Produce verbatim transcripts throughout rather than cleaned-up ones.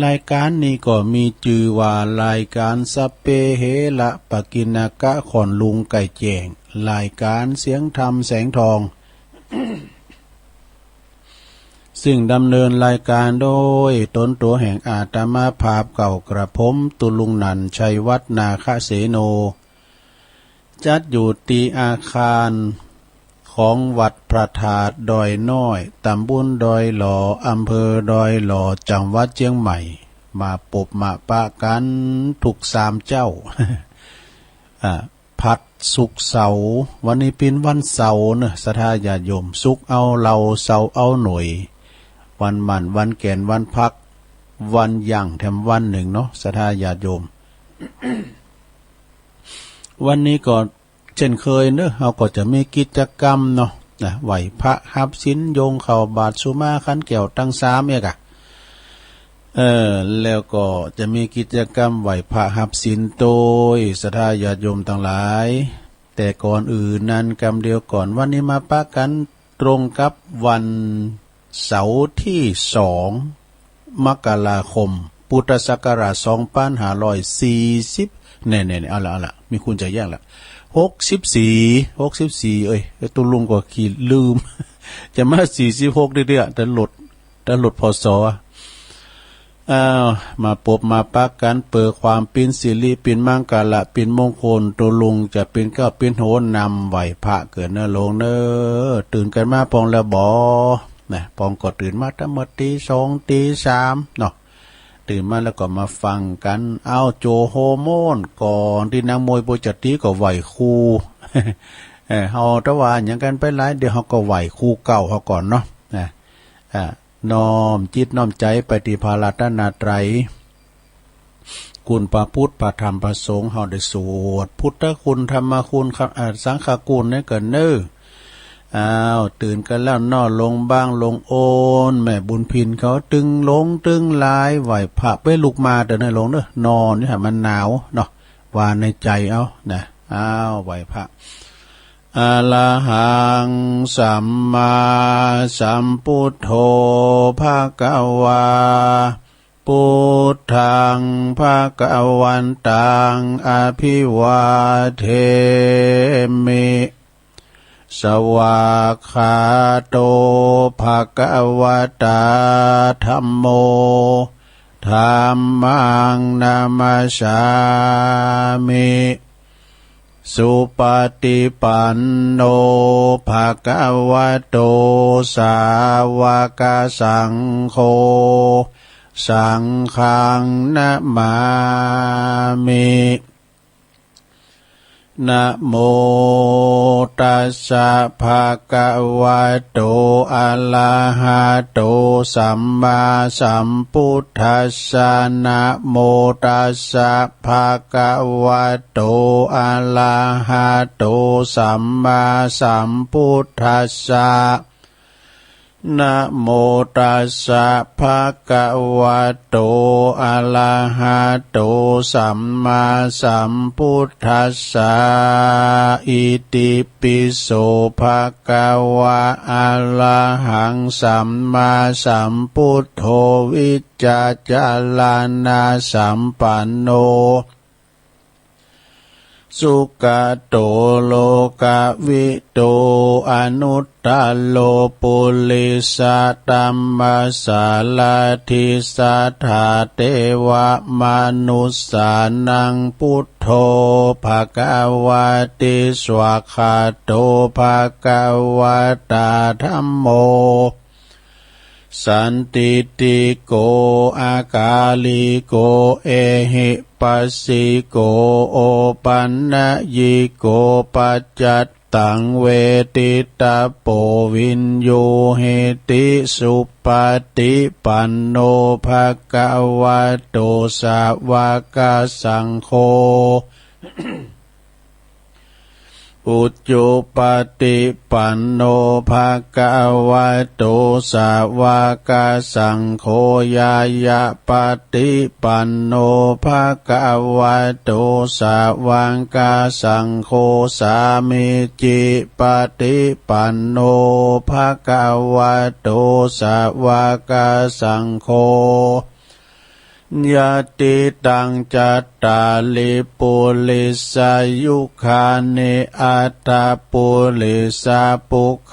รายก๋านนี้ก็มีจื้อว่ารายก๋านสัพเพเหระปะกิณณกะ ข่อนลุงไก่แจ้ง รายก๋านเสียงธรรมแสงทอง ซึ่งดำเนินรายก๋านโดยตนตั๋วแห่งอาตมาภาพเก่ากระผม ตุลุงหนั่น ชัยวัฒน์ นาคเสโน จัดอยู่ตี้อาคารของวัดพระธาตุดอยน้อย ตำบลดอยหล่อ อำเภอดอยหล่อ จังหวัดเจียงใหม่ มาปบมาปะกั๋นทุกสามเจ๊า อ่า ผัด ศุกร์ เสาร์ วันนี้เป๋นวันเสาร์เนาะ ศรัทธาญาติโยม ศุกร์เอาเหล้า เสาร์เอาหน่วย วันหมั้น วันแก่น วันพัก วันหยั่งแถมวันนึ่งเนาะ ศรัทธาญาติโยม วันนี้ก็เจ้นเคยเนาะ เฮาก็จะมีกิจกรรมเนาะ นะ ไหว้พระฮับศีล โยงเข้าบาตรสุมาคันแก้วตังสามเอกอะ เออ แล้วก็จะมีกิจกรรมไหว้พระฮับศีลโตยศรัทธาญาติโยมตังหลาย แต่ก่อนอื่นนั้นกำเดียวก่อน วันนี้มาปะกั๋นตรงกับวันเสาร์ตี้สอง มกราคม พุทธศักราชสองปันห้าร้อยสี่สิบ เนี่ยๆๆ เอาละ เอาละ มีคุณจะแย่งละ หกสิบสี่ หกสิบสี่ เอ้ย ไอ้ตุ๊ลุงก็ขี้ลืม จะมาสี่สิบหกเตื้อๆ แต่หลุด แต่หลุด พ.ศ. อ้าว มาปบมาปะกั๋นเปื้อความเป๋นสิริ เป๋นมังคละ เป๋นมงคล ตุ๊ลุงจะเป๋นเก๊าเป๋นหัวนำไหว้พระเกินเน้อโลงเน้อ ตื่นกั๋นมาปองแล้วบ่ นะ ปองก็ตื่นมาตั้งเมื่อตีสองตีสามเนาะ ตื่นมาแล้วก็มาฟังกั๋น เอาโจโฮโมนก่อนตี้นางมวยปูจะตี๋ก็ไหว้ครู เออ เฮาตะว่าหยังกั๋นไปหลาย เดี๋ยวเฮาก็ไหว้ครูเก่าเฮาก่อนเนาะ นะ อ่า น้อมจิตน้อมใจ๋ไปตี้พระรัตนตรัย คุณพระพุทธ พระธรรม พระสงฆ์ เฮาได้สวดพุทธคุณ ธรรมคุณ เอ่อ สังฆคุณนี้กั๋นเน้อ อ้าว ตื่นกั๋นแล้วเนาะ โลงบ้างโลงโอน แม่บุญพินเขาตึงหลงตึงหลาย ไหว้พระไปลุกมาเต๊อะเน้อโลงเน้อ นอนอยู่หั้นมันหนาวเนาะ ว่าในใจ๋เอานะ อ้าว ไหว้พระ อะระหัง สัมมาสัมพุทโธ ภะคะวา พุทธัง ภะคะวันตัง อะภิวาเทมิ สวากขาโต ภะคะวะตา ธัมโม ธัมมัง นะมัสสามิ สุปะติปันโน ภะคะวะโต สาวะกะสังโฆ สังฆัง นะมามิ นะโมตัสสะ ภะคะวะโต อะระหะโต สัมมาสัมพุทธัสสะ นะโมตัสสะ ภะคะวะโต อะระหะโต สัมมาสัมพุทธัสสะ นะโมตัสสะ ภะคะวะโต อะระหะโต สัมมาสัมพุทธัสสะ อิติปิโส ภะคะวะ อะระหัง สัมมาสัมพุทโธ วิจจารณะสัมปันโน สุกะโต โลกะวิทู อนุตตะโร ปุริสะธัมมะสารถิ สัตถาเตวะมะนุสสานัง พุทโธ ภะคะวะติ สวากขาโต ภะคะวะตา ธัมโม สันทิฏฐิโก อะกาลิโก เอหิปัสสิโก โอปันนะยิโก ปัจจัตตัง เวทิตะโป วิญญูหิติ สุปะติปันโน ภะคะวะโต สาวะกะสังโฆ อุจุปะติปันโน ภะคะวะโต สาวะกะสังโฆ ญาญาปะติปันโน ภะคะวะโต สาวะกะสังโฆ สามีจิปะติปันโน ภะคะวะโต สาวะกะสังโฆ ยะติตัง จัตตาริ ปุริสายุคานิ อัตถะ ปุริสาปุคค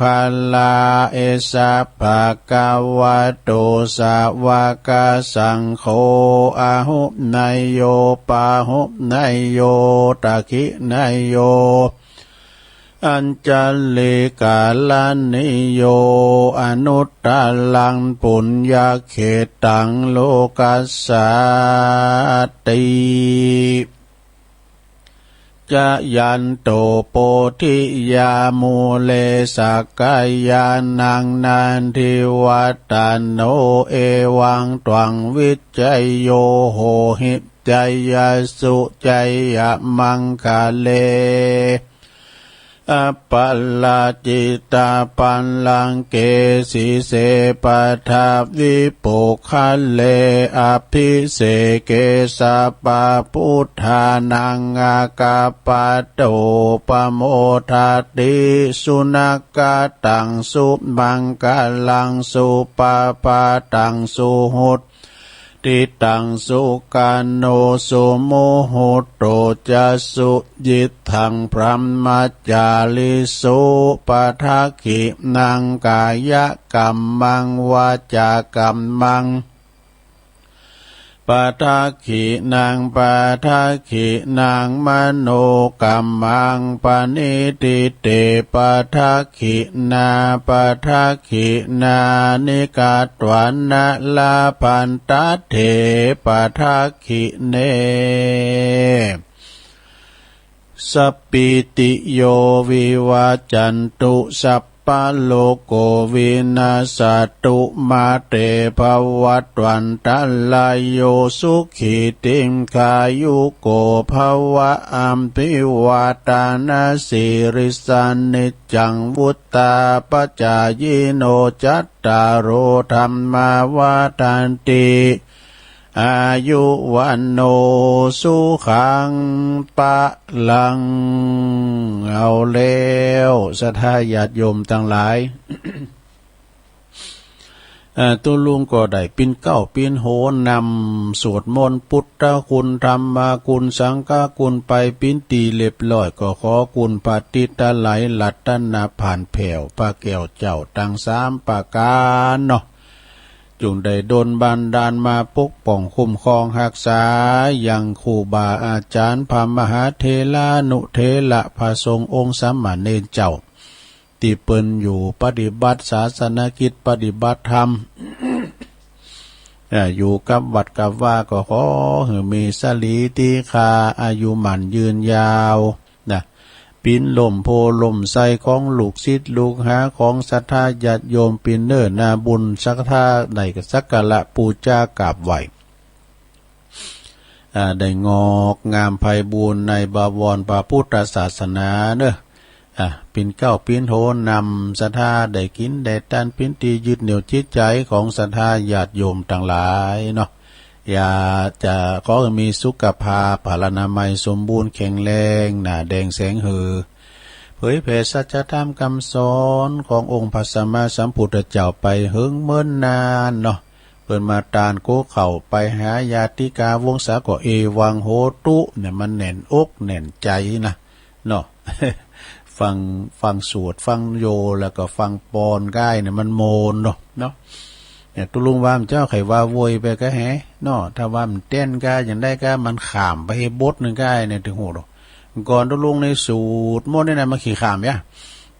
ลา เอสะ ภะคะวะโต สาวะกะสังโฆ อาหุเนยโย ปาหุเนยโย ตักขิเนยโย อัญชะลีกะรณีโย อนุตตะรัง ปุญญะเขตตัง โลกัสสาติ จะยันโต โพธิยา มูเล สักกายานัง นันทิวัตตะโน เอวังตวัง วิชชโย โหหิ จายะสุ จายะมังคะเล อัปปะราจิตะปัลลังเก สีเส ปะทะวิ ปุคคะเล อภิเสเก สัพพะพุทธานัง อาคัปปะโต ปะโมทะติ สุนัคขะตัง สุมังคะลัง สุปะพาตัง สุหุต ติตัง สุขะโน สุมุหุตโต จะ สุยิตถัง พรหมจาริสุ ปะทักขินัง กายะกัมมัง วาจากัมมัง ปะทักขินัง ปะทักขินัง มโนกัมมัง ปะณิทิเต ปะทักขินา ปะทักขินานิ กัตวานะ ลาภันตะเถ ปะทักขิเน สัพพีติโย วิวัจจันตุ สัพพะโรโค วินัสสะตุ มา เต ภะวัตวันตะราโย สุขี ทีฆายุโก ภะวะ อะภิวาทะนะสีลิสสะ นิจจัง วุฑฒาปะจายิโน จัตตาโร ธัมมา วัฑฒันติ อายุ วัณโณ สุขัง พะลัง เอาแล้ว ศรัทธาญาติโยมตังหลาย เอ่อ ตุ๊ลุงก็ได้ปิ๊นเก๊าปิ๊นโหนำสวดมนต์พุทธคุณ ธัมมคุณ สังฆคุณไปปิ๊นตี้เรียบร้อย ก็ขอคุณพระติตะไลยรัตนะผ่านแผ้ว พระแก้วเจ้าตังสามประก๋านเนาะ จุ่งได้ดลบันดาลมาปกป้องคุ้มครองฮักษา ยังครูบาอาจ๋ารย์ พระมหาเถรานุเถระ พระสงฆ์องค์สามเณรเจ้า ตี้เปิ้นอยู่ปฏิบัติศาสนกิจ ปฏิบัติธรรม อ่า อยู่กับวัดกับวา ก็ขอหื้อมีสะหลีตี้คา อายุหมั้นยืนยาว นะ ปิ๊นล่มโพธิ์ล่มไทรของลูกศิษย์ลูกหา ของศรัทธาญาติโยม ปิ๊นเน้อนาบุญศรัทธา ได้สักการะปู๋จากราบไหว้ อ่า ได้งอกงามไพบูลย์ในบวรพระพุทธศาสนาเน้อ อ่า ปิ๊นเก๊าปิ๊นโหนำศรัทธา ได้กิ๋นได้ตาน ปิ๊นตี้ยึดเหนี่ยวจิตใจ๋ของศรัทธาญาติโยมตังหลายเนาะ อยากจะขอหื้อมีสุขภาพพลานามัยสมบูรณ์แข็งแรง หน้าแดงแสงเหือ เผยแผ่สัจธรรมกำสอนขององค์พระสัมมาสัมพุทธเจ้าไปเหิงเมินนานเนาะ เปิ้นมาตานกั๋วเข้าไปหาญาติกาวงศาก็ เอวังโหตุ เนี่ย มันแน่นอกแน่นใจ๋นะ เนาะ ฟัง ฟังสวด ฟังโย แล้วก็ฟังปอนก้ายเนี่ย มันโมนเนาะ เนาะ เนี่ย ตุ๊ลุงว่ามันเจ้าใค่ว่าโวยไปก็แหเนาะ ถ้าว่ามันเต้นก้าอย่างใดก้า มันข้ามไปบทนึ่งก้ายเนี่ย ตึงฮู้เนาะ ก่อนตุ๊ลุงในสูตรมนต์นี่นะ มันขี้ข้ามยะ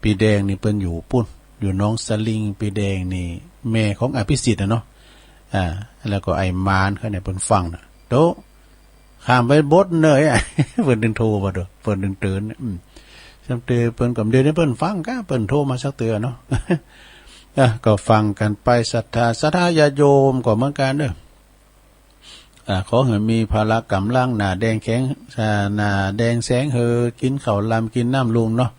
ปี๋แดงนี่เปิ้นอยู่ปู๊น อยู่หนองสะลิง ปี๋แดงนี่ แม่ของอภิสิทธิ์อะเนาะ อ่า แล้วก็ไอ้หมานเขาเนี่ย เปิ้นฟังน่ะ โต ข้ามไปบทเน่ยอะ เปิ้นตึงโทรมาโด เปิ้นตึงเตือน อืม ซ้ำเตอเปิ้นก็ เดี๋ยวนี้เปิ้นฟังก้า เปิ้นโทรมาสักเตื้อเนาะ อ่ะ ก็ฟังกั๋นไป ศรัทธา ศรัทธาญาติโยมก็เหมือนกั๋นเน้อ อ่า ขอหื้อมีพละก๋ำลัง หน้าแดงแข็ง อ่า หน้าแดงแสงเหือ กิ๋นข้าวลำกิ๋นน้ำลุงเนาะ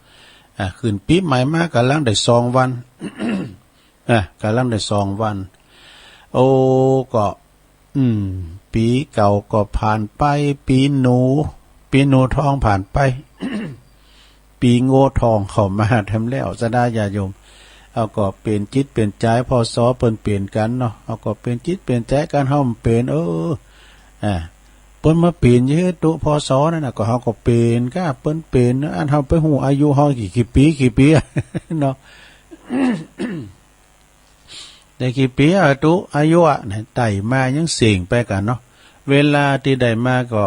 อ่า ขึ้นปี๋ใหม่มากำลังได้สองวัน อ่ะ กำลังได้สองวัน โอ้ ก็ อืม ปี๋เก่าก็ผ่านไป ปี๋หนู ปี๋หนูทองผ่านไป ปี๋โง่ทองเข้ามาแถมแล้ว ศรัทธาญาติโยม เอาก็เป๋นจิตเป๋นใจ๋ พ.ศ. เปิ้นเป๋นกั๋นเนาะ เอาก็เป๋นจิตเป๋นใจ๋กั๋น เฮาเป๋น เออ อ่า เปิ้นมาเป๋นเยอะตุ๊ พ.ศ. นั้นน่ะ ก็เฮาก็เป๋นก้าเปิ้นเป๋น อันเฮาไปฮู้อายุเฮากี่ กี่ปี๋ กี่ปี๋อะ เนาะ ได้กี่ปี๋อะตุ๊ อายุอะ นะ ได้มายังเส้งไปกั๋นเนาะ เวลาตี้ได้มาก็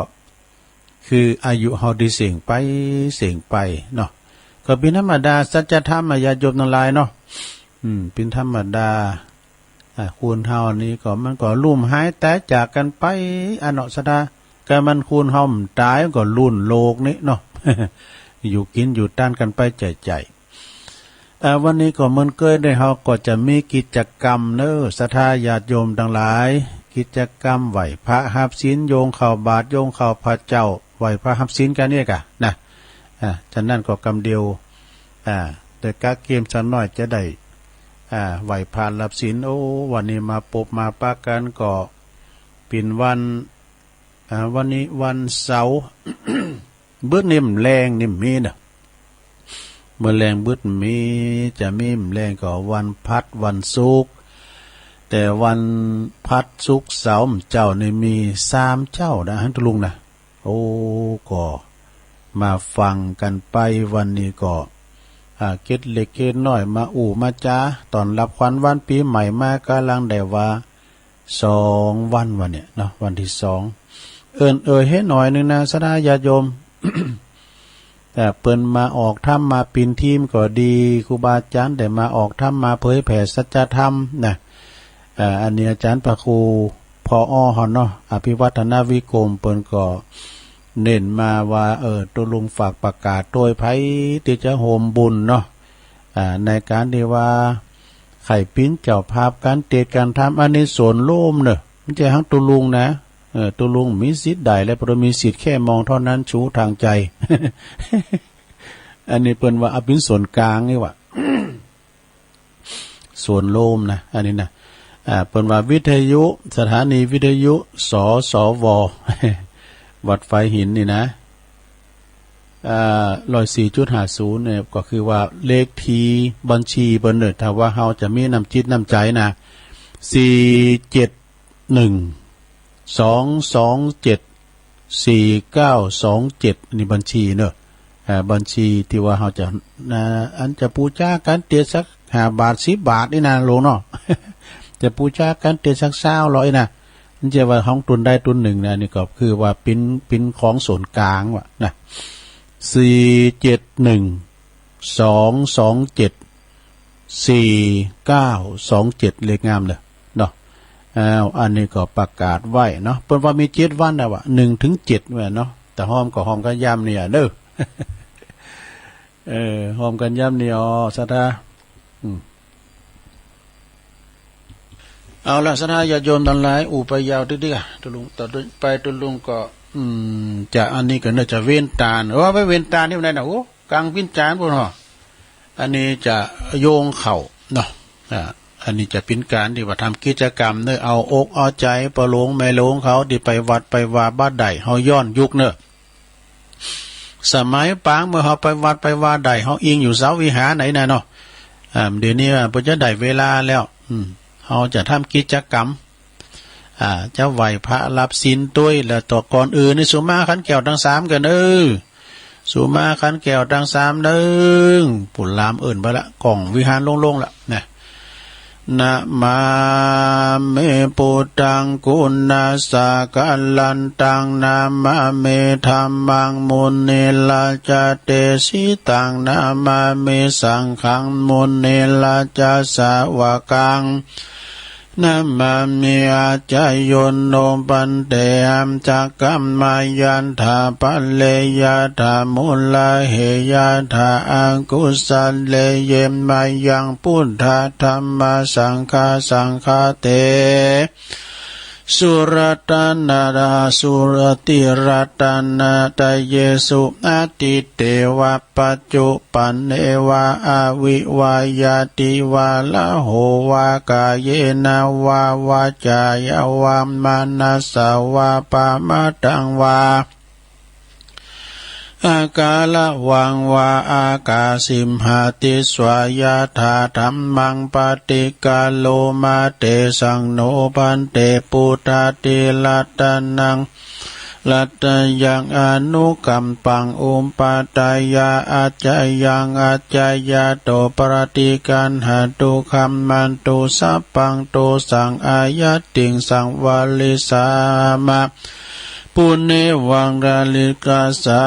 คืออายุเฮาตี้เส้งไป เส้งไปเนาะ ก็เป๋นธรรมดา สัจธรรมอะ ญาติโยมตังหลายเนาะ อืม เป๋นธรรมดา อ่า คนเฮานี่ก็ มันก็ลุ่มหายต๋ายจากกั๋นไป อะเนาะ ศรัทธา กามันคนเฮาบ่ต๋ายก็ลุ่นโลกนี้เนาะ อยู่กิ๋นอยู่ตานกั๋นไปใจ๋ๆ อ่า วันนี้ก็เหมือนเกยเน่อ เฮาก็จะมีกิจกรรมเน่อ ศรัทธาญาติโยมตังหลาย กิจกรรมไหว้พระฮับศีล โยงข้าวบาตร โยงข้าวพระเจ้า ไหว้พระฮับศีลกั๋นเนี่ยก่ะนะ อ่า ฉะนั้นก็กำเดียว อ่า ได้กะเกียมสักหน้อยจะได้ อ่า ไหว้พระฮับศีล โอ้ วันนี้มาปบมาปะกั๋นก็เป๋นวัน อ่า วันนี้วันเสาร์ บึดนี่แลงนี่มีเน่อ เมื่อแลงบึดมี จะมีแลงก็วันพัดวันศุกร์ แต่วันพัดศุกร์เสาร์เจ๊านี่มีสามเจ๊านะ ฮันตุลุงนะ โอ้ ก็มาฟังกั๋นไป วันนี้ก็ อ่า เกร็ดเล็กเกร็ดน้อย มาอู้มาจ๋า ต้อนรับขวัญวันปี๋ใหม่มา ก๋ำลังได้ว่า สองวันวะเนี่ยเนาะ วันตี้สอง เอิ้นเอ่ยหื้อหน้อยนึ่งนะ ศรัทธาญาติโยม แต่เปิ้นมาออกธรรมมาเป๋นทีมก็ดี ครูบาอาจ๋ารย์ได้มาออกธรรมมาเผยแผ่สัจธรรมนะ เอ่อ อันนี้อาจ๋ารย์พระครู ผอ. เฮาเนาะ อภิวัฒนวิกรม เปิ้นก็เน้นมาว่า เออ ตุ๊ลุงฝากประกาศตวย ใผตี้จะฮ่วมบุญเนาะ อ่า ในก๋านตี้ว่า ใค่เป๋นเจ้าภาพก๋านเตสน์ก๋านธรรม อันนี้ส่วนรวมเน่อ บ่ใจ้ฮันตุ๊ลุงนะ เออ ตุ๊ลุงบ่มีสิทธิ์ได้แล เพราะมีสิทธิ์แค่มองเท่านั้น ชูทางใจ๋ อันนี้เปิ้นว่าเอาเป๋นส่วนก๋างนี่หว่า ส่วนรวมนะ อันนี้นะ อ่า เปิ้นว่าวิทยุ สถานีวิทยุ สสว วัดฝายหินนี่นะ อ่า ร้อยสี่จุดห้าศูนย์ เนี่ย ก็คือว่าเลขที่บัญชีเปิ้นเน่อ ถ้าว่าเฮาจะมีน้ำจิตน้ำใจ๋นะ สี่เจ็ดหนึ่ง สองสองเจ็ด สี่เก้าสองเจ็ด นี่บัญชีเน่อ อ่า บัญชีตี้ว่าเฮาจะ อ่า อันจะปู๋จาก๋านเตสน์สักห้าบาท สิบบาทนี่นะ ลุงเนาะ จะปู๋จาก๋านเตสน์สักซาวร้อยนะ บ่ใจ้ว่าของตนใดตนนึ่งนะ นี่ก็คือว่าเป๋น เป๋นของส่วนก๋างวะนะ สี่เจ็ดหนึ่ง สองสองเจ็ด สี่เก้าสองเจ็ด เลขงามเน่อเนาะ อ้าว อันนี้ก็ประกาศไว้เนาะ เปิ้นว่ามีเจ็ดวันนะวะ หนึ่งถึงเจ็ด วะเนาะ แต่ฮ่วมก็ฮ่วมกั๋นยามนี้อะเน่อ เออ ฮ่วมกั๋นยามนี้ อ๋อ ศรัทธา อืม เอาละ ศรัทธาญาติโยมตังหลาย อู้ไปยาวเตื้อๆ ตุ๊ลุง ต่อไปตุ๊ลุงก็ อืม จะอันนี้ก็น่าจะเว้นตาน เออ ไปเว้นตานนี่มันได้นะ โอ้ กั๋งปิ้นจานปู้นเหรอ อันนี้จะโยงเข้าเนาะ อ่า อันนี้จะเป๋นก๋านตี้ว่าทำกิจกรรมเน่อ เอาอกเอาใจ๋ป้อหลวงแม่หลวงเขาตี้ไปวัดไปวาบ่ได้ เฮาย้อนยุคเน่อ สมัยปางเมื่อเฮาไปวัดไปวาได้ เฮาอิงอยู่เสาวิหารไหนนะเนาะ อ่า เดี๋ยวนี้ว่าเปิ้นจะได้เวลาแล้ว อืม เฮาจะทำกิจกรรม อ่า จะไหว้พระฮับศีลตวย แล้วต่อก่อนอื่นนี่ สุมาขันแก้วตังสามก่อนเน่อ สุมาขันแก้วตังสามเน่อ ปู้นลามเอิ้นไปละ ก้องวิหารโล่งๆ ละนะ นะมามิ พุทธัง กุณัสสะกะลันตัง นะมามิ ธัมมัง มุนิรัจจะเตสิตัง นะมามิ สังฆัง มุนิรัจจะสาวกัง นะมามิ อาจาโยโน ภันเต อัจฉะกัมมายัตถะ ปะเรยัตถะ มูลาเหยัตถะ อกุสะเล เยมายัง พุทธะธัมมะสังฆา สังฆาเต สุรัตนะ สุรติรัตนะตะเยสุ อดีเตวะ ปัจจุปันเนวะ อวิวา ญาติวา ละโหวา กาเยนะวา วาจายาวา มนัสสาวา ปะมะทังวา อาการะวังวา อากาสิมหาติสสะ ยะถาธัมมัง ปะติกะโรมา เตสัง โน ภันเต ปุทธา ติรัตนัง รัตยัง อนุกัมปัง อุปัฏฐายะ อัจจยัง อัจจยะโต ปะติกกัณหะตุ คัมมันตุ สัพพัง โตสัง อายัตติง สังวาริสามะ ปุเณวัง กาลิกาสา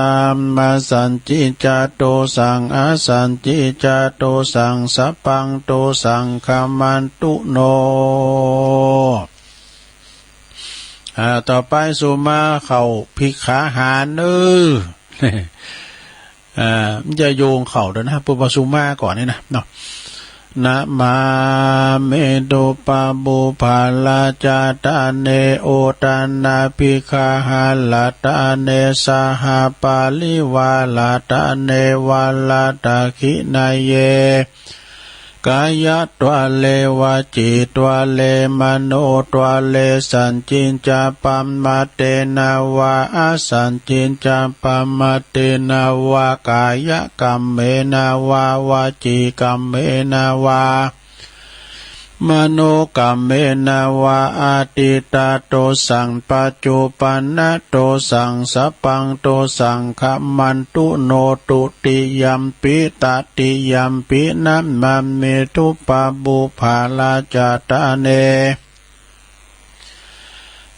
มะ สัจจิจา โตสัง อสัจจิจา โตสัง สัพพัง โตสัง คัมมันตุโน อ่า ต่อไปสุมาเข้าภิกขาหารเน้อ อ่า มันจะโยงเข้าเดี๋ยวนะ ปุพพสุมาก่อนนี่นะ เนาะ นะมามิ ดูปะปุพพะราชะตะเน อุทานะภิกขาหะระตะเน สหะปะริวาระตะเน วะระตะขิณะเย กายะตะเล วจีตะเล มโนตะเล สัจจิจจะปะมะเตนะวะ อสัจจิจจะปะมะเตนะวะ กายะกัมเมนะวะ วจีกัมเมนะวะ มโนกัมเมนะวะ อะตีตะโตสัง ปัจจุปันนะโตสัง สัพพังโตสัง คัมมันตุโน ตุติยัมปิ ตติยัมปิ นะมามิ ดูปะปุพพะราชะตะเน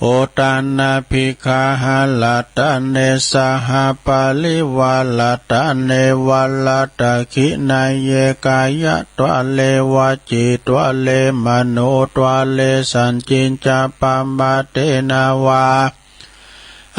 อุทานะภิกขาหะระตะเน สหะปะริวาระตะเน วะระตะขิณะเย กายะตะเล วจีตะเล มโนตะเล สัจจิจจะปะมะเตนะวะ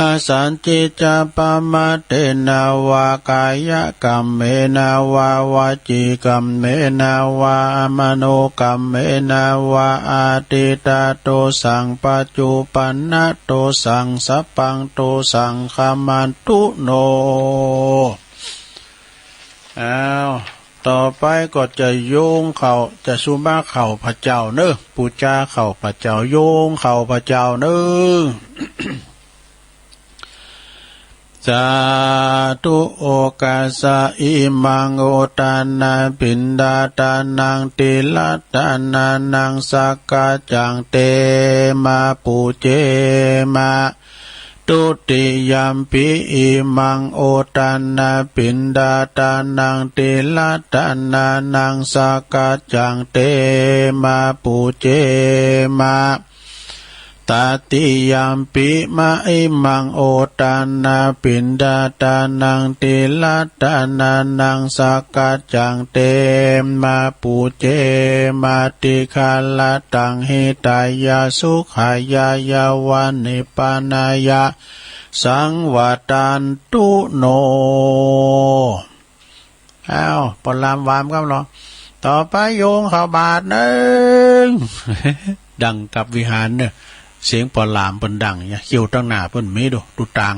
อสัจจิจจะปะมะเตนะวะ กายะกัมเมนะวะ วจีกัมเมนะวะ มโนกัมเมนะวะ อะตีตะโตสัง ปัจจุปันนะโตสัง สัพพังโตสัง คัมมันตุโน อ้าว ต่อไปก็จะโยงเข้า จะสุมาเข้าพระเจ้าเน้อ ปู๋จาเข้าพระเจ้า โยงเข้าพระเจ้าเน้อ สาธุ โอกัสสะ อิมัง อุทานะปิณฑาตานัง ติรัตตานัง สักกัจจัง เต มา ปูเจ มะ ทุติยัมปิ อิมัง อุทานะปิณฑาตานัง ติรัตตานัง สักกัจจัง เต มา ปูเจ มะ ตติยัมปิ มะ อิมัง อุทานะปิณฑาตานัง ติรัตตานัง สักกัจจัง เต มา ปูเจ มะ ติคารตัง หิตายะ สุขายะ ยะวะ นิพพานายะ สังวัตตันตุโน อ้าว ปอลามวามกำลอ ต่อไปโยงเข้าบาตรเน้อ ดังกับวิหารเน้อ เสียงปอลามเปิ้นดังเนี่ย เคี้ยวตังหน้าเปิ้นมีดู ดูตาง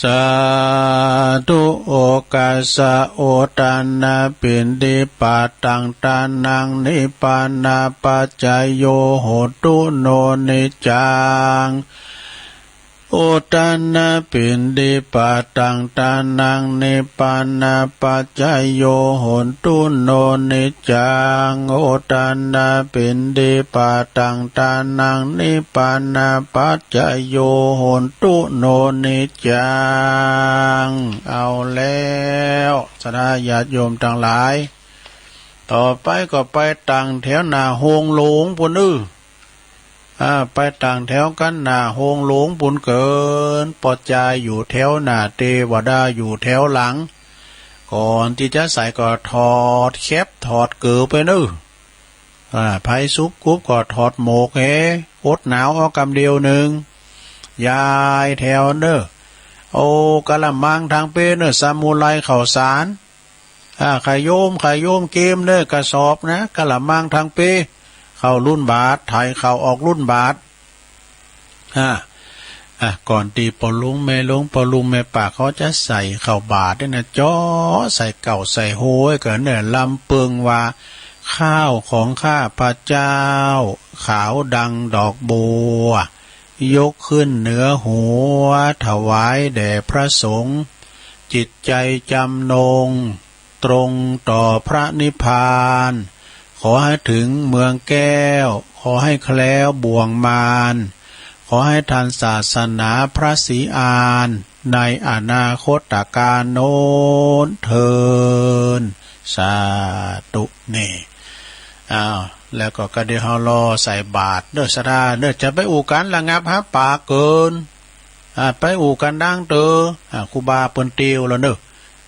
สาธุ โอกัสสะ อุทานะปิณฑิปาตังตานัง นิพพานะปัจจโย โหตุโน นิจจัง อุทานะปิณฑิปาตังตานัง นิพพานะปัจจโย โหตุโน นิจจัง อุทานะปิณฑิปาตังตานัง นิพพานะปัจจโย โหตุโน นิจจัง เอาแล้ว ศรัทธาญาติโยมตังหลาย ต่อไปก็ไปตั้งแถวหน้าโฮงหลวงปู้นเน้อ อ่า ไปตั้งแถวกั๋นหน้าโฮงหลวงปู้นเกิน ปอจายอยู่แถวหน้า เตวดาอยู่แถวหลัง ก่อนตี้จะใส่ก็ถอดแคปถอดเกิ๋วไปเน้อ อ่า ใผสุบกุบก็ถอดหมวกเห อดหนาวเอากำเดียวนึ่ง ย้ายแถวเน้อ เอากะละมังตางเป๊เน้อ สมุไรข้าวสาร อ่า ใผโยม ใผโยมเกมเน้อ กระสอบนะ กะละมังตางเป๊ เข้ารุ่นบาตร ไถ่ข้าวออกรุ่นบาตร อ่า อ่า ก่อนตี้ป้อลุงแม่ลุง ป้อลุงแม่ป้าเขาจะใส่ข้าวบาตรเนี่ยนะ เจาะใส่เก้าใส่โฮยกั๋นเนี่ย ลำเปิงว่า ข้าวของข้าพเจ้า ขาวดังดอกบัว ยกขึ้นเหนือหัว ถวายแด่พระสงฆ์ จิตใจจำนง ตรงต่อพระนิพพาน ขอให้ถึงเมืองแก้ว ขอให้แคล้วบ่วงมาร ขอให้ทันศาสนาพระศรีอาน ในอนาคตกาลโน้นเทอญ สาธุ นี่ อ้าว แล้วก็กระเดี๋ยวเฮารอใส่บาตรเด้อ ศรัทธาเด้อ จะไปอู้กั๋นระงับฮับปากเกิน อ่า ไปอู้กั๋นดังเต๋อ อ่า ครูบาเปิ้นเตียวแล้วเนอะ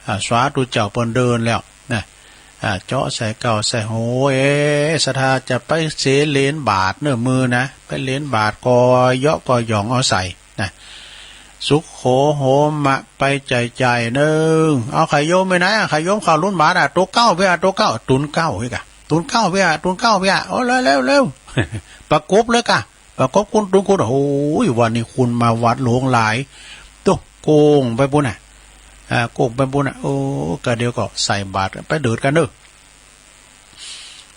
อ่า สาธุเจ้าเปิ้นเดินแล้วนะ อ่า เจาะใส่เก้าใส่หู เอ๊ะ ศรัทธาจะไปเสเลนบาตรเนอะ มื้อนะ ไปเลนบาตรก็เยาะก็หย่องเอาใส่นะ สุโขโหมะ ไปใจ๋ๆ เนิ่ง เอา ใค่โยมไปไหนอะ ใค่โยมเข้าลุนบาตรอะ ตั๋วเก๊าเปียะ ตั๋วเก๊า ตุ๊นเก๊าเปียะ ตุ๊นเก๊าเปียะ ตุ๊นเก๊าเปียะ โอ้ เร็วๆ เร็ว ประกบเลยก่ะ ประกบคุณตุ๊นคุณ โอ้ย วันนี้คุณมาวัดหลวงหลาย ตุ๊ โก้งไปปู้นน่ะ อ่า โก้งไปปู้นน่ะ โอ้ กะเดี๋ยวก็ใส่บาตรไปเดินกั๋นเนอะ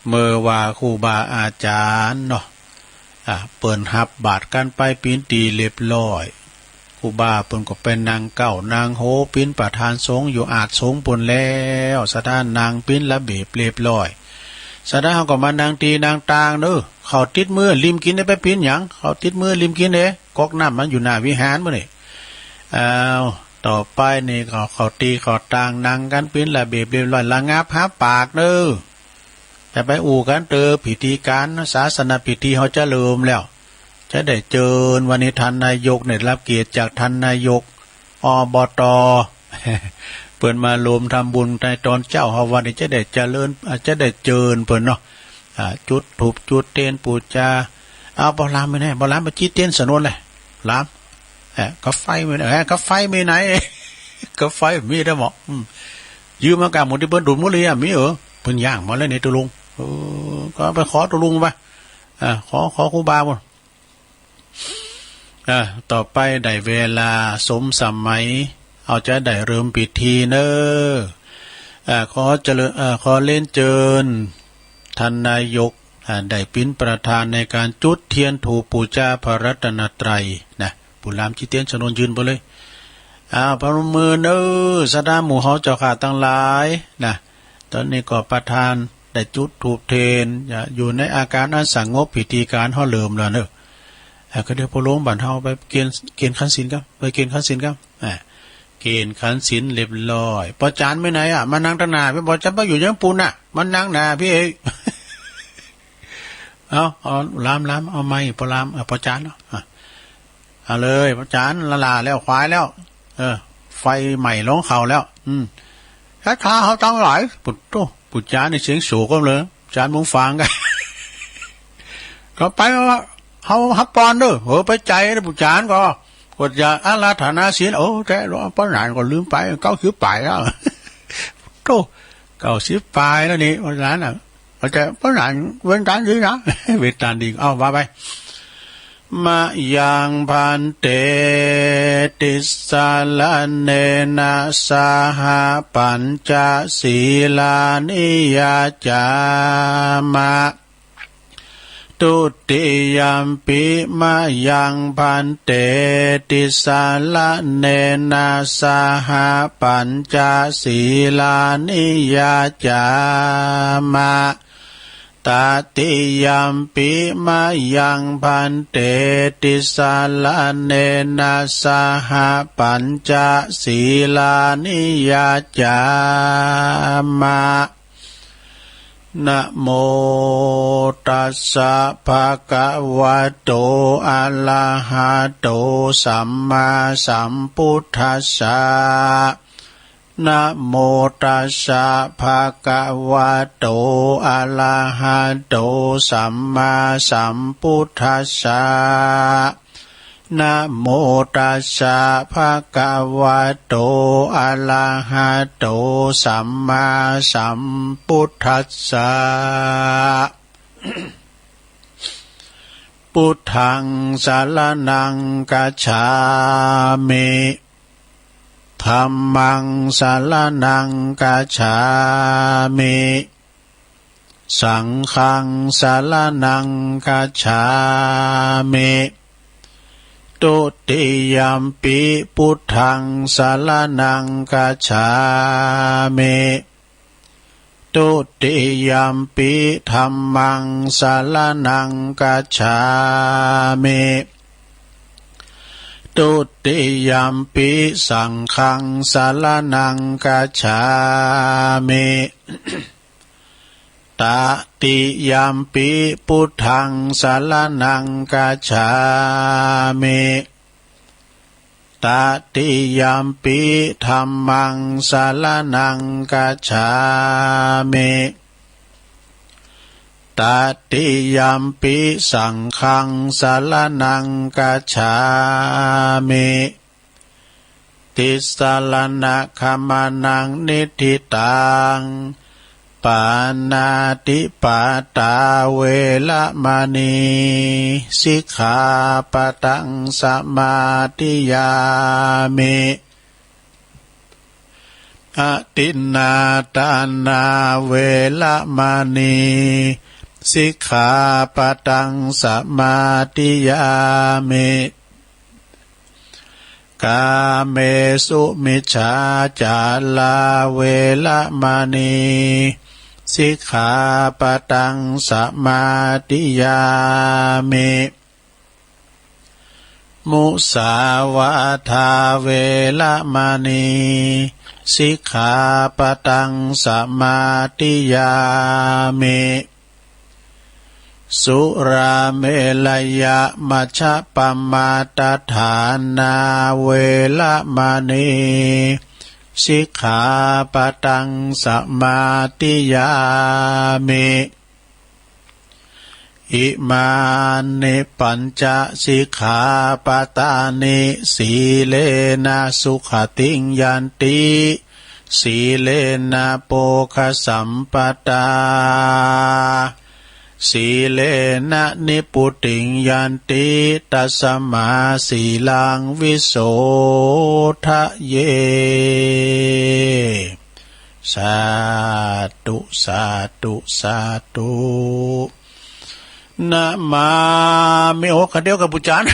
เมื่อว่าครูบาอาจ๋ารย์เนาะ อ่า เปิ้นฮับบาตรกั๋นไปเป๋นตี้เรียบร้อย ครูบาเปิ้นก็ไปนั่งเก๊านั่งโฮเป๋นประธานสงฆ์อยู่อาดสงฆ์ปู้นแล้ว ศรัทธานั่งเป๋นระเบียบเรียบร้อย ศรัทธาเฮาก็มานั่งตี้นั่งตางเนอะ ข้าวติดมือ ริมกิ๋นได้ไปเป๋นหยัง ข้าวติดมือ ริมกิ๋นเด้ ก๊อกน้ำมันอยู่หน้าวิหารปู้นนี่ อ้าว ต่อไปนี่ก็เข้าตี้เข้าตางนั่งกั๋นเป๋นระเบียบเรียบร้อย ระงับฮับปากเนอะ จะไปอู้กั๋นเต๋อพิธีก๋าน ศาสนพิธีเฮาจะเริ่มแล้ว จะได้เจิญ วันนี้ท่านนายกเนี่ย รับเกียรติจากท่านนายก อบต เปิ้นมาโฮมทำบุญในต๋อนเจ๊าเฮา วันนี้จะได้เจริญ อ่า จะได้เจิญเปิ้นเนาะ อ่า จุดธูปจุดเตียนปู๋จา เอา บ่าวหลามไปไหน บ่าวหลามไปจี้เตียนสนวนเลย หลาม เอ๊ะ กาไฟมีไหน เอ๊ะ กาไฟมีไหน กาไฟมีได้บ่ อืม ยืมมาก่าหมู่ตี้เปิ้นดูดหมดเลยอะ มีเออ เปิ้นย่างมาแล้วนี่ ตกลง เออ ก็ไปขอตกลงไป อ่า ขอ ขอครูบาปู้น อ่า ต่อไปได้เวลาสมสมัย เฮาจะได้เริ่มพิธีเนอะ อ่า ขอเจริญ อ่า ขอเรียนเจิญ ท่านนายก อ่า ได้เป๋นประธานในก๋านจุดเตียนธูปปู๋จาพระรัตนตรัยนะ บ่าวหลามจี้เตียนสนวนยืนไปเลย อ้าว พนมมือเนอะ ศรัทธาหมู่เฮาเจ้าข้าตังหลายนะ ต๋อนนี้ก็ประธานได้จุดธูปเตียน อ่า อยู่ในอาก๋านอันสงบ พิธีก๋านเฮาเริ่มแล้วเนอะ อ่า ก็เดี๋ยวพอลงบ้านเฮาไปเกณฑ์ เกณฑ์ขันศีลก่อน ไปเกณฑ์ขันศีลก่อน อ่า เกณฑ์ขันศีลเรียบร้อย ป้อจ๋ารย์ไปไหนอะ มานั่งตางหน้าปี้ ป้อจ๋ารย์ไปอยู่ยังปู้นน่ะ มานั่งหน้าปี้เอง เอา เอา หลาม หลาม เอาไมค์ ป้อหลาม เอา ป้อจ๋ารย์เนาะ อ่ะ เอาเลย ป้อจ๋ารย์ ละล่าแล้ว ขวายแล้ว เออ ไฟไหม้ลงเข้าแล้ว อืม ศรัทธาเฮาตังหลาย ปุดโต้ ปู่จ๋ารย์นี่เสียงโสกเลย จ๋ารย์มุงฟางกั๋น ก็ไปว่า เฮาฮับปอนเด้อ เออ ไปใจ๋นะ ปู่จ๋ารย์ก็ ก็จะอาราธนาศีล โอ้ แต่หลวงป้อหนานก็ลืมไป เก้าสิบป๋ายแล้ว โต้ เก้าสิบป๋ายแล้วนี่ ป้อหนานน่ะ ก็จะป้อหนานเว้นตานดีนะ เว้นตานดี เอา ว่าไป มะยังภันเต ติสสะระเณนะสะหะ ปัญจะสีลานิยะจามะ ทุติยัมปิมะยังภันเต ติสสะระเณนะสะหะ ปัญจะสีลานิยะจามะ ตติยัมปิมะยังภันเต ติสสะระเณนะสะหะ ปัญจะสีลานิยะจามะ นะโมตัสสะภะคะวะโต อะระหะโต สัมมาสัมพุทธัสสะ นะโมตัสสะภะคะวะโต อะระหะโต สัมมาสัมพุทธัสสะ นะโมตัสสะภะคะวะโต อะระหะโต สัมมาสัมพุทธัสสะ พุทธังสะระณังคัจฉามิ ธัมมังสะระณังคัจฉามิ สังฆังสะระณังคัจฉามิ ทุติยัมปิ พุทธัง สรณัง คัจฉามิ ทุติยัมปิ ธัมมัง สรณัง คัจฉามิ ทุติยัมปิ สังฆัง สรณัง คัจฉามิ ตติยัมปิ พุทธัง สรณัง คัจฉามิ ตติยัมปิ ธัมมัง สรณัง คัจฉามิ ตติยัมปิ สังฆัง สรณัง คัจฉามิ ติสสะระณะขะมะนัง นิฏฐิตัง ปาณาติปาตา เวระมะณี สิกขาปะตัง สะมาธิยามิ อทินนาทานา เวระมะณี สิกขาปะตัง สะมาธิยามิ กาเมสุมิจฉาจารา เวระมะณี สิกขาปะตัง สะมาธิยามิ มุสาวาทา เวระมะณี สิกขาปะตัง สะมาธิยามิ สุราเมรยะมัชฌะปะมาทฐานา เวระมะณี สิกขาปะตัง สะมาธิยามิ อิมานิปัญจะสิกขาปะตานิ สีเลนะสุขติงยันติ สีเลนะโภคสัมปะทา สีเลนะนิพพุติงยันติ ตัสสะมาสีลังวิโสทะเย สาธุ สาธุ สาธุ นะมามิ โอ้ คะเดียวกับปู๋จาร์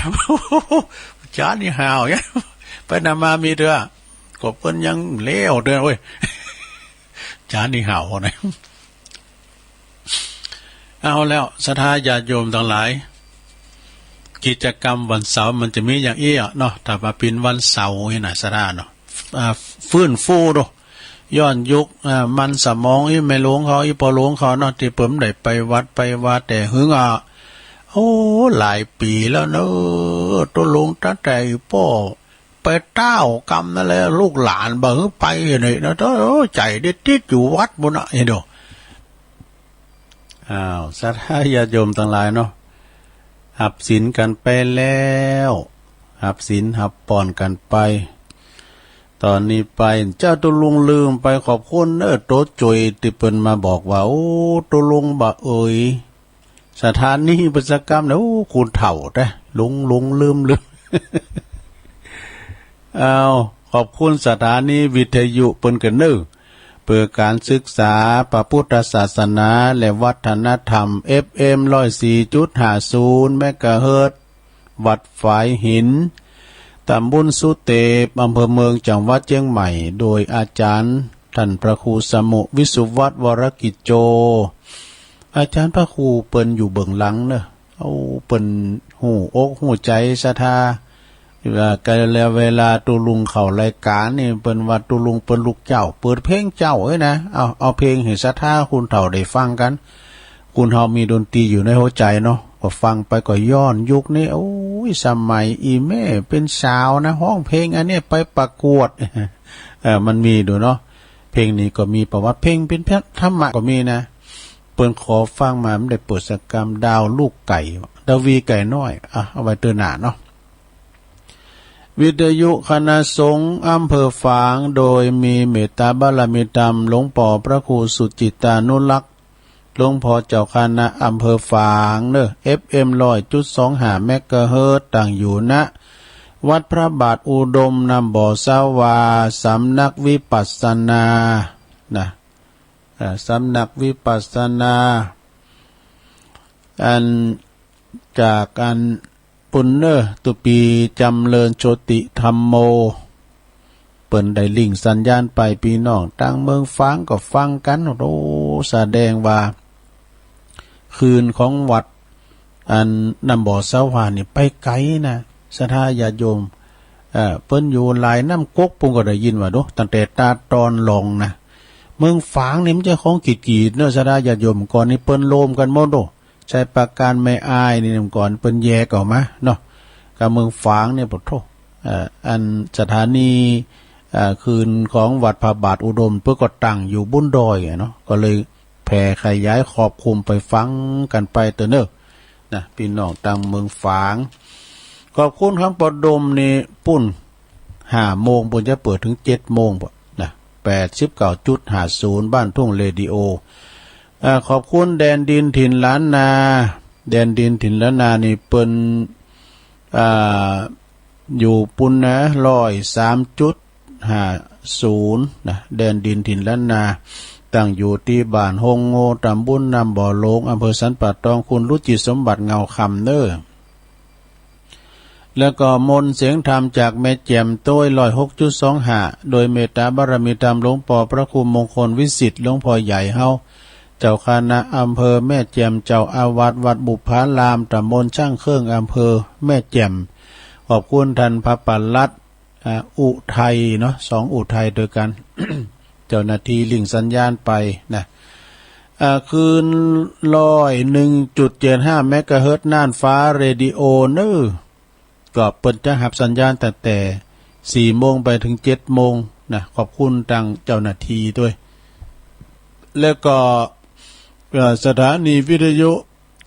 ปู๋จาร์นี่ห่าวเนี่ย ไปนะมามิเตื้อ ก็เปิ้นยังแล้วเตื้อเว้ย จาร์นี่ห่าวนะ เอาแล้ว ศรัทธาญาติโยมตังหลาย กิจกรรมวันเสาร์มันจะมีอย่างอี้อะเนาะ ถ้าว่าเป๋นวันเสาร์นี่นะ ศรัทธาเนาะ อ่า ฟื้นฟูดู ย้อนยุค อ่า มันสมองอี้แม่หลวงเขา อี้ป้อหลวงเขาเนาะ ตี้เปิ้นได้ไปวัดไปวา แต่หึงอะ โอ้ หลายปี๋แล้วเนาะ ตกลงตั้งแต่ป้อ ไปเต๊ากำนั้นแหละ ลูกหลานบ่หื้อไปนี่นะ โอ้ ใจ๋ได้ติดอยู่วัดปู้นนะ เห็นดู อ้าว ศรัทธาญาติโยมตังหลายเนาะ หับศีลกั๋นไปแล้ว หับศีลหับปอนกั๋นไป ต๋อนนี้ไป เจ้าตุ๊ลุงลืมไป ขอบคุณเน้อ โตโจยตี้เปิ้นมาบอกว่า โอ้ ตุ๊ลุงบ่าเอ๋ย ศรัทธานี่เปิ้นสักกำเนี่ย โอ้ คนเฒ่าแต๊ หลงหลงลืมลืม อ้าว ขอบคุณศรัทธานี่วิทยุเปิ้นกั๋นเน้อ เปื้อก๋านศึกษาพระพุทธศาสนาและวัฒนธรรม เอฟเอ็ม ร้อยสี่จุดห้าศูนย์ เมกะเฮิรตซ์ วัดฝายหิน ตำบลสุเตป อำเภอเมือง จังหวัดเจียงใหม่ โดยอาจ๋ารย์ ต้านพระครูสมุห์ วิสุวัฒน์ วรกิจโจ อาจ๋ารย์พระครูเปิ้นอยู่เบื้องหลังเน้อ เอา เปิ้นฮู้อกฮู้ใจ๋ศรัทธา ว่ากั๋นแล้ว เวลาตุ๊ลุงเข้ารายก๋านนี่ เปิ้นว่าตุ๊ลุงเปิ้นลุกเจ้า เปิดเพลงเจ้าเอ้ยนะ เอา เอาเพลงหื้อศรัทธาคนเฒ่าได้ฟังกั๋น คนเฮามีดนตรีอยู่ในหัวใจ๋เนาะ ก็ฟังไปก็ย้อนยุคนี้ โอ้ย สมัยอี่แม่เป๋นสาวนะ ฮ้องเพลงอันนี้ไปประกวด เออ มันมีดูเนาะ เพลงนี้ก็มีประวัติ เพลงเป๋นธรรมะก็มีนะ เปิ้นขอฟังมา บ่ได้เปิดสักกำ ดาวลูกไก่ ดาวีไก่น้อย อ่ะ เอาไว้เตื้อหน้าเนาะ วิทยุคณะสงฆ์อำเภอฝาง โดยมีเมตตาบารมีธรรม หลวงป้อพระครูสุจิตตานุรักษ์ หลวงป้อเจ้าคณะอำเภอฝางเน้อ เอฟเอ็ม ร้อยจุดสองห้า เมกะเฮิรตซ์ ตั้งอยู่ ณ วัดพระบาทอุดม น้ำบ่อสาวา สำนักวิปัสสนา นะ อ่า สำนักวิปัสสนา อัน จากอัน ปุ้นเน่อ ตุ๊ปี๋ จ๋ำเริญโชติธัมโม เปิ้นได้ลิงก์สัญญาณไป ปี้น้องตางเมืองฝางก็ฟังกั๋น โอ้ แสดงว่า คลื่นของวัด อันน้ำบ่อสาหว่านนี่ไปไก๋นะ ศรัทธาญาติโยม เอ่อ เปิ้นอยู่หลายน้ำก๊กปุ้นก็ได้ยินว่า โด ตั้งแต่ตาดอนหลองนะ เมืองฝางนี่มันจะของกีดๆ เน่อ ศรัทธาญาติโยม ก่อนนี่เปิ้นโลมกั๋นหมด โด ชัยปราการ แม่อายนี่ ก่อนเปิ้นแยกออกมาเนาะ กับเมืองฝางนี่ ปะโถ เอ่อ อันสถานี เอ่อ คลื่นของวัดพระบาทอุดม เปิ้นก็ตั้งอยู่บุ้นดอยอะเนาะ ก็เลยแผ่ขยายครอบคลุมไปฟังกั๋นไปเต๊อะเน่อ นะ ปี้น้องตางเมืองฝาง ขอบคุณครับ ปอดมนี่ปุ้น ห้าโมงปุ้นจะเปิดเถิงเจ็ดโมงปุ้นนะ แปดสิบเก้าจุดห้าศูนย์ บ้านทุ่งเรดิโอ อ่า ขอบคุณแดนดินถิ่นล้านนา แดนดินถิ่นล้านนานี่เปิ้น อ่า อยู่ปุ้นนะ ร้อยสามจุดห้าศูนย์ นะ แดนดินถิ่นล้านนา ตั้งอยู่ตี้บ้านโฮงโง่ ตำบลน้ำบ่อหลง อำเภอสันป่าตอง คุณรุจิตสมบัติเงาคำเน่อ แล้วก็มนต์เสียงธรรมจากแม่แจ่มโต้ย ร้อยหกจุดสองห้า โดยเมตตาบารมีธรรมหลวงปอพระครูมงคลวิสิทธิ์ หลวงพ่อใหญ่เฮา เจ้าคณะอำเภอแม่แจ่ม เจ้าอาวาสวัดบุพพาราม ตำบลช่างเครื่อง อำเภอแม่แจ่ม ขอบคุณท่านพระปลัด อ่า อุทัยเนาะ สองอุทัยด้วยกั๋น เจ้าหน้าตี้ลิงก์สัญญาณไปนะ อ่า คลื่นร้อยหนึ่งจุดเจ็ดห้าเมกะเฮิรตซ์ น่านฟ้าเรดิโอเน่อ ก็เปิ้นจะฮับสัญญาณตั้งแต่สี่โมงไปเถิงเจ็ดโมงนะ ขอบคุณตางเจ้าหน้าตี้ตวย แล้วก็ เอ่อ สถานีวิทยุ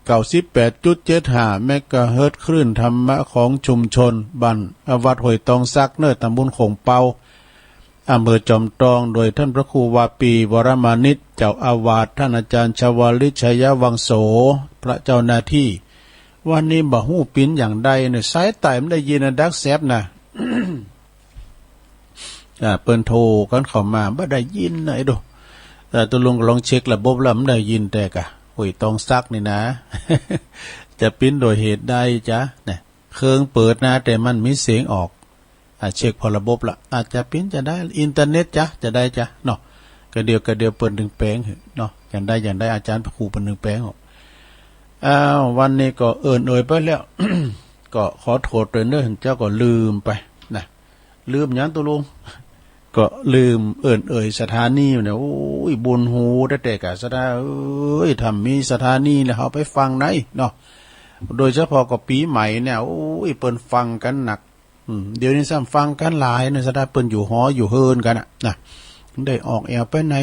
เก้าสิบแปดจุดเจ็ดห้าเมกะเฮิรตซ์ คลื่นธรรมะของชุมชน บ้าน อ่า วัดห้วยตองสักเน่อ ตำบลโข่งเปา อำเภอจอมตอง โดยท่านพระครูวาปี วรมานิต เจ้าอาวาส ท่านอาจารย์ชวลิต ชัยวังโส พระเจ้าหน้าตี้ วันนี้บ่ฮู้เป๋นอย่างใดเน่อ สายใต้บ่ได้ยินนะ ดักแซบนะ อ่า เปิ้นโทรกั๋นเข้ามา บ่ได้ยินนะ ไอ้โด เอ่อ ตกลงลองเช็คระบบแล้ว บ่ได้ยินแต๊กะ ห้วยตองสักนี่นะ จะเป๋นโดยเหตุใดจ๊ะ เนี่ย เครื่องเปิดนะ แต่มันมีเสียงออก อ่า เช็คผ่อระบบละ อาจจะเป๋นจะใด อินเทอร์เน็ตจ๊ะ จะใดจ๊ะ เนาะ กะเดี๋ยว กะเดี๋ยวเปิ้นตึงแป๋งหื้อ เนาะ อย่างใด อย่างใด อาจารย์พระครูเปิ้นตึงแป๋งออก อ้าว วันนี้ก็เอิ้นเอ่ยไปแล้ว ก็ขอโทษตวยเน่อ เจ้าก็ลืมไปนะ ลืมหยังตกลง ก็ลืมเอิ้นเอ่ยสถานีเนี่ย โอ้ย บุญหูแต๊ๆ กะศรัทธาเอ้ย ถ้ามีสถานีแล้วเฮาไปฟังไหนเนาะ โดยเฉพาะก็ปี๋ใหม่เนี่ย โอ้ย เปิ้นฟังกั๋นหนัก อืม เดี๋ยวนี้ซ้ำฟังกั๋นหลายเน่อ ศรัทธา เปิ้นอยู่หออยู่เฮือนกั๋นน่ะ นะ ได้ออกแอ่วไปไหน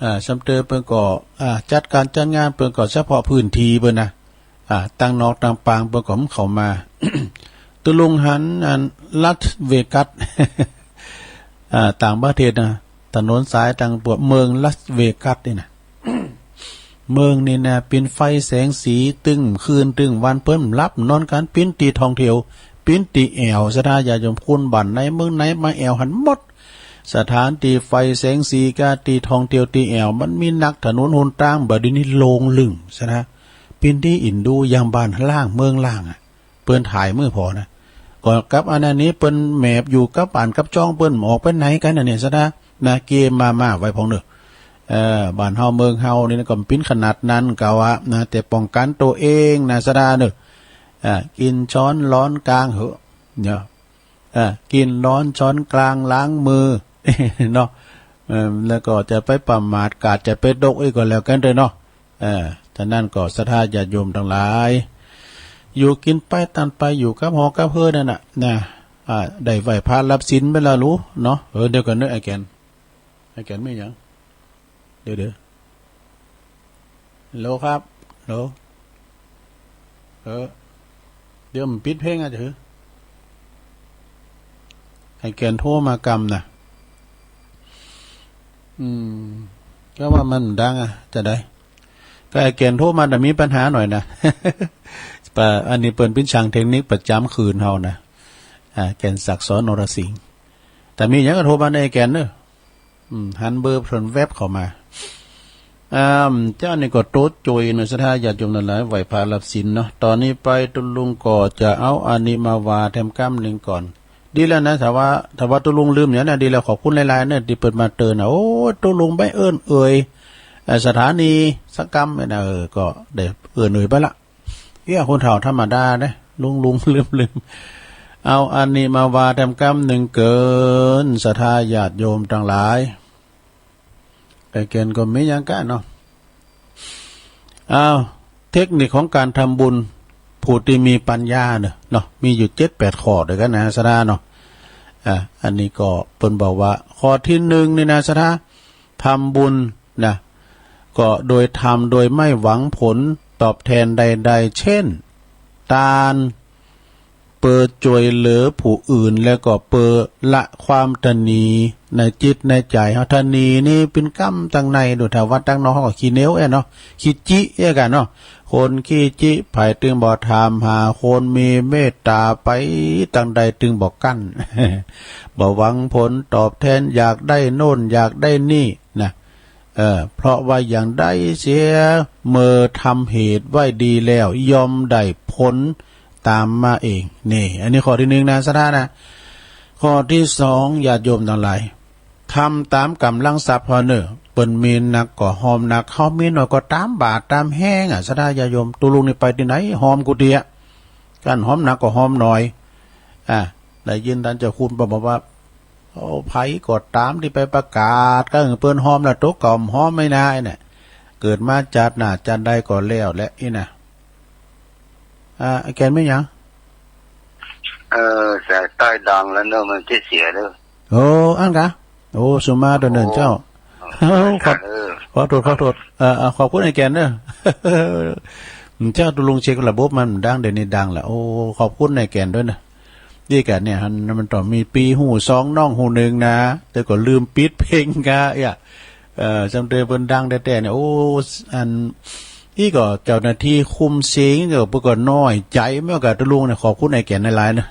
อ่า ซ้ำเตอเปิ้นก็ อ่า จัดก๋านจัดงานเปิ้นก็เฉพาะพื้นตี้เปิ้นนะ อ่า ตางนอกตางปางเปิ้นก็บ่เข้ามา ตกลงหันอันลาสเวกัส อ่า ต่างประเทศนะ ถนนสายตางปวดเมืองลาสเวกัสนี่นะ เมืองนี่นะ เป๋นไฟแสงสีตึงคืนตึงวัน เปิ้นบ่หลับนอนกั๋น เป๋นตี้ท่องเที่ยว เป๋นตี้แอ่ว ศรัทธาญาติโยม คนบ้านในเมืองในมาแอ่วหันหมด สถานตี้ไฟแสงสีก้าตี้ท่องเที่ยวตี้แอ่ว มันมีนัก ถนนหนตาง บ่าดนี้โล่งลึ่ง ศรัทธา เป๋นตี้อินดู อย่างบ้านล่างเมืองล่างอะ เปิ้นถ่ายมื้อผ่อนะ ก็กับอันนั้นนี้เปิ้นแหมบอยู่กับบ้านกับจ้อง เปิ้นบ่ออกไปไหนกั๋นน่ะเนี่ย ศรัทธา นะ เกมมาม่าไว้พ่องเน่อ เอ่อ บ้านเฮาเมืองเฮานี่นะ ก็เป๋นขนาดนั้นกะว่านะ แต่ป้องกั๋นตั๋วเองนะ ศรัทธาเน่อ อ่า กิ๋นช้อนร้อนกลางเหอะ เนาะ อ่า กิ๋นร้อนช้อนกลางล้างมือ เนาะ เอ่อ แล้วก็จะไปประมาท กาดจะไปตกอีกก็แล้วกั๋นเต๊อะเนาะ เออ ฉะนั้นก็ศรัทธาญาติโยมตังหลาย อยู่กิ๋นไปตันไป อยู่กับหอกับเฮือนนั่นน่ะ นะ อ่า ได้ไหว้พระรับศีลไปแล้วลูกเนาะ เออ เดี๋ยวก่อนเน่อ ไอ้แก่น ไอ้แก่นมีหยัง เดี๋ยว เดี๋ยว ฮัลโหลครับ ฮัลโหล เออ เดี๋ยวมันปิดเพลงอะ จะหือ ไอ้แก่นโทรมากำน่ะ อืม ก็ว่ามันดังอะ จะใด ก็ไอ้แก่นโทรมาแต่มีปัญหาหน่อยนะ ป่ะ อันนี้เปิ้นเป๋นช่างเทคนิคประจ๋ำคืนเฮานะ อ่า แก่นศักดิ์ สอนนรสิงห์ แต่มีหยังก็โทรมาในไอ้แก่นเน่อ อืม หันเบอร์เปิ้นแว็บเข้ามา อ่า เจ้านี่ก็โตโจ๋ยเนาะ ศรัทธาญาติโยมตังหลาย ไหว้พระรับศีลเนาะ ต๋อนนี้ไปตุ๊ลุงก็จะเอาอันนี้มาวาแถมกำนึ่งก่อน ดีแล้วนะ ถ้าว่า ถ้าว่าตุ๊ลุงลืมอย่างนั้นนะ ดีแล้ว ขอบคุณหลายๆ เนาะ ตี้เปิ้นมาเตื๋อนนะ โอ้ ตุ๊ลุงไปเอิ้นเอ่ย เอ่อ สถานีสักกำเนี่ยนะ เออ ก็ได้เอิ้นเอ่ยไปละ เอี้ย คนเฒ่าธรรมดาเด้ ลุงๆ ลืมๆ เอาอันนี้มาวาแถมกำนึ่งเกิน ศรัทธาญาติโยมตังหลาย ไอ้แก่นก็มีอย่างกั๋นเนาะ อ้าว เทคนิคของก๋านทำบุญ ผู้ตี้มีปัญญาเนาะ เนาะ มีอยู่เจ็ดแปดข้อด้วยกั๋นนะ ศรัทธาเนาะ อ่า อันนี้ก็เปิ้นบอกว่า ข้อตี้นึ่งนี่นะ ศรัทธา ทำบุญนะ ก็โดยทำโดยไม่หวังผลตอบแทนใดๆ เช่น ตาน เปิดจ้วยเหลือผู้อื่น แล้วก็เปิดละความตระหนี่ในจิตในใจ๋เฮา ตระหนี่นี่เป๋นกำตังใน ดูถ้าว่าตังนอกเฮาก็ขี้เหนียวเอ้ยเนาะ ขี้จิเอ้ยกั๋นเนาะ คนขี้จิ ใผตึงบ่ถามหา คนมีเมตต๋าไปตังใดตึงบ่กั้น บ่หวังผลตอบแทน อยากได้โน่นอยากได้นี่นะ เออ เพราะว่าอย่างใดเสีย เมื่อทำเหตุไว้ดีแล้ว ย่อมได้ผลต๋ามมาเอง นี่ อันนี้ข้อตี้นึ่งนะ ศรัทธานะ ข้อตี้สอง ญาติโยมตังหลาย ทำต๋ามก๋ำลังทรัพย์เฮาเน่อ เปิ้นมีหนักก็หอมหนัก เฮามีน้อยก็ต๋ามบาตรต๋ามแฮงอะ ศรัทธาญาติโยม ตุ๊ลุงนี่ไปตี้ไหน หอมกู้เตื้อ ก้านหอมหนักก็หอมน้อย อ่ะ ได้ยินต้านเจ้าคุณบอกว่า โอ้ ใผก็ต๋ามตี้ไปประกาศ ก็หื้อเปิ้นหอมละ ตั๋วเก่าบ่หอมไม่นายเนี่ย เกิดมาจาติหน้าจาติใดก็แล้วแหละอี้นะ อ่า ไอ้แก่นมีหยัง เออ สายใต้ดังแล้วเนอะ มันจะเสียเด้อ โอ้ อั้นกา โอ้ สุมาเตอร์เนินเจ้า โอ้ ขอ เออ ขอโทษ ขอโทษ เออ เออ ขอบคุณไอ้แก่นเด้อ เจ้าตุ๊ลุงเช็คระบบมันดัง เดี๋ยวนี้ดังละ โอ้ ขอบคุณไอ้แก่นด้วยนะ นี่กะเนี่ย หัน มันต้องมีปี้ฮู้สองน้องฮู้นึ่งนะ แต่ก็ลืมปิดเพลงกา เอี้ย เอ่อ จำเตยเปิ้นดังแต๊ๆ เนี่ย โอ้ อัน อี้ก็เจ้าหน้าตี้คุมเสียงก็ เปิ้นก็น้อยใจ๋เหมือนกั๋น ตุ๊ลุงเนี่ย ขอบคุณไอ้แก่นหลายๆ เนาะ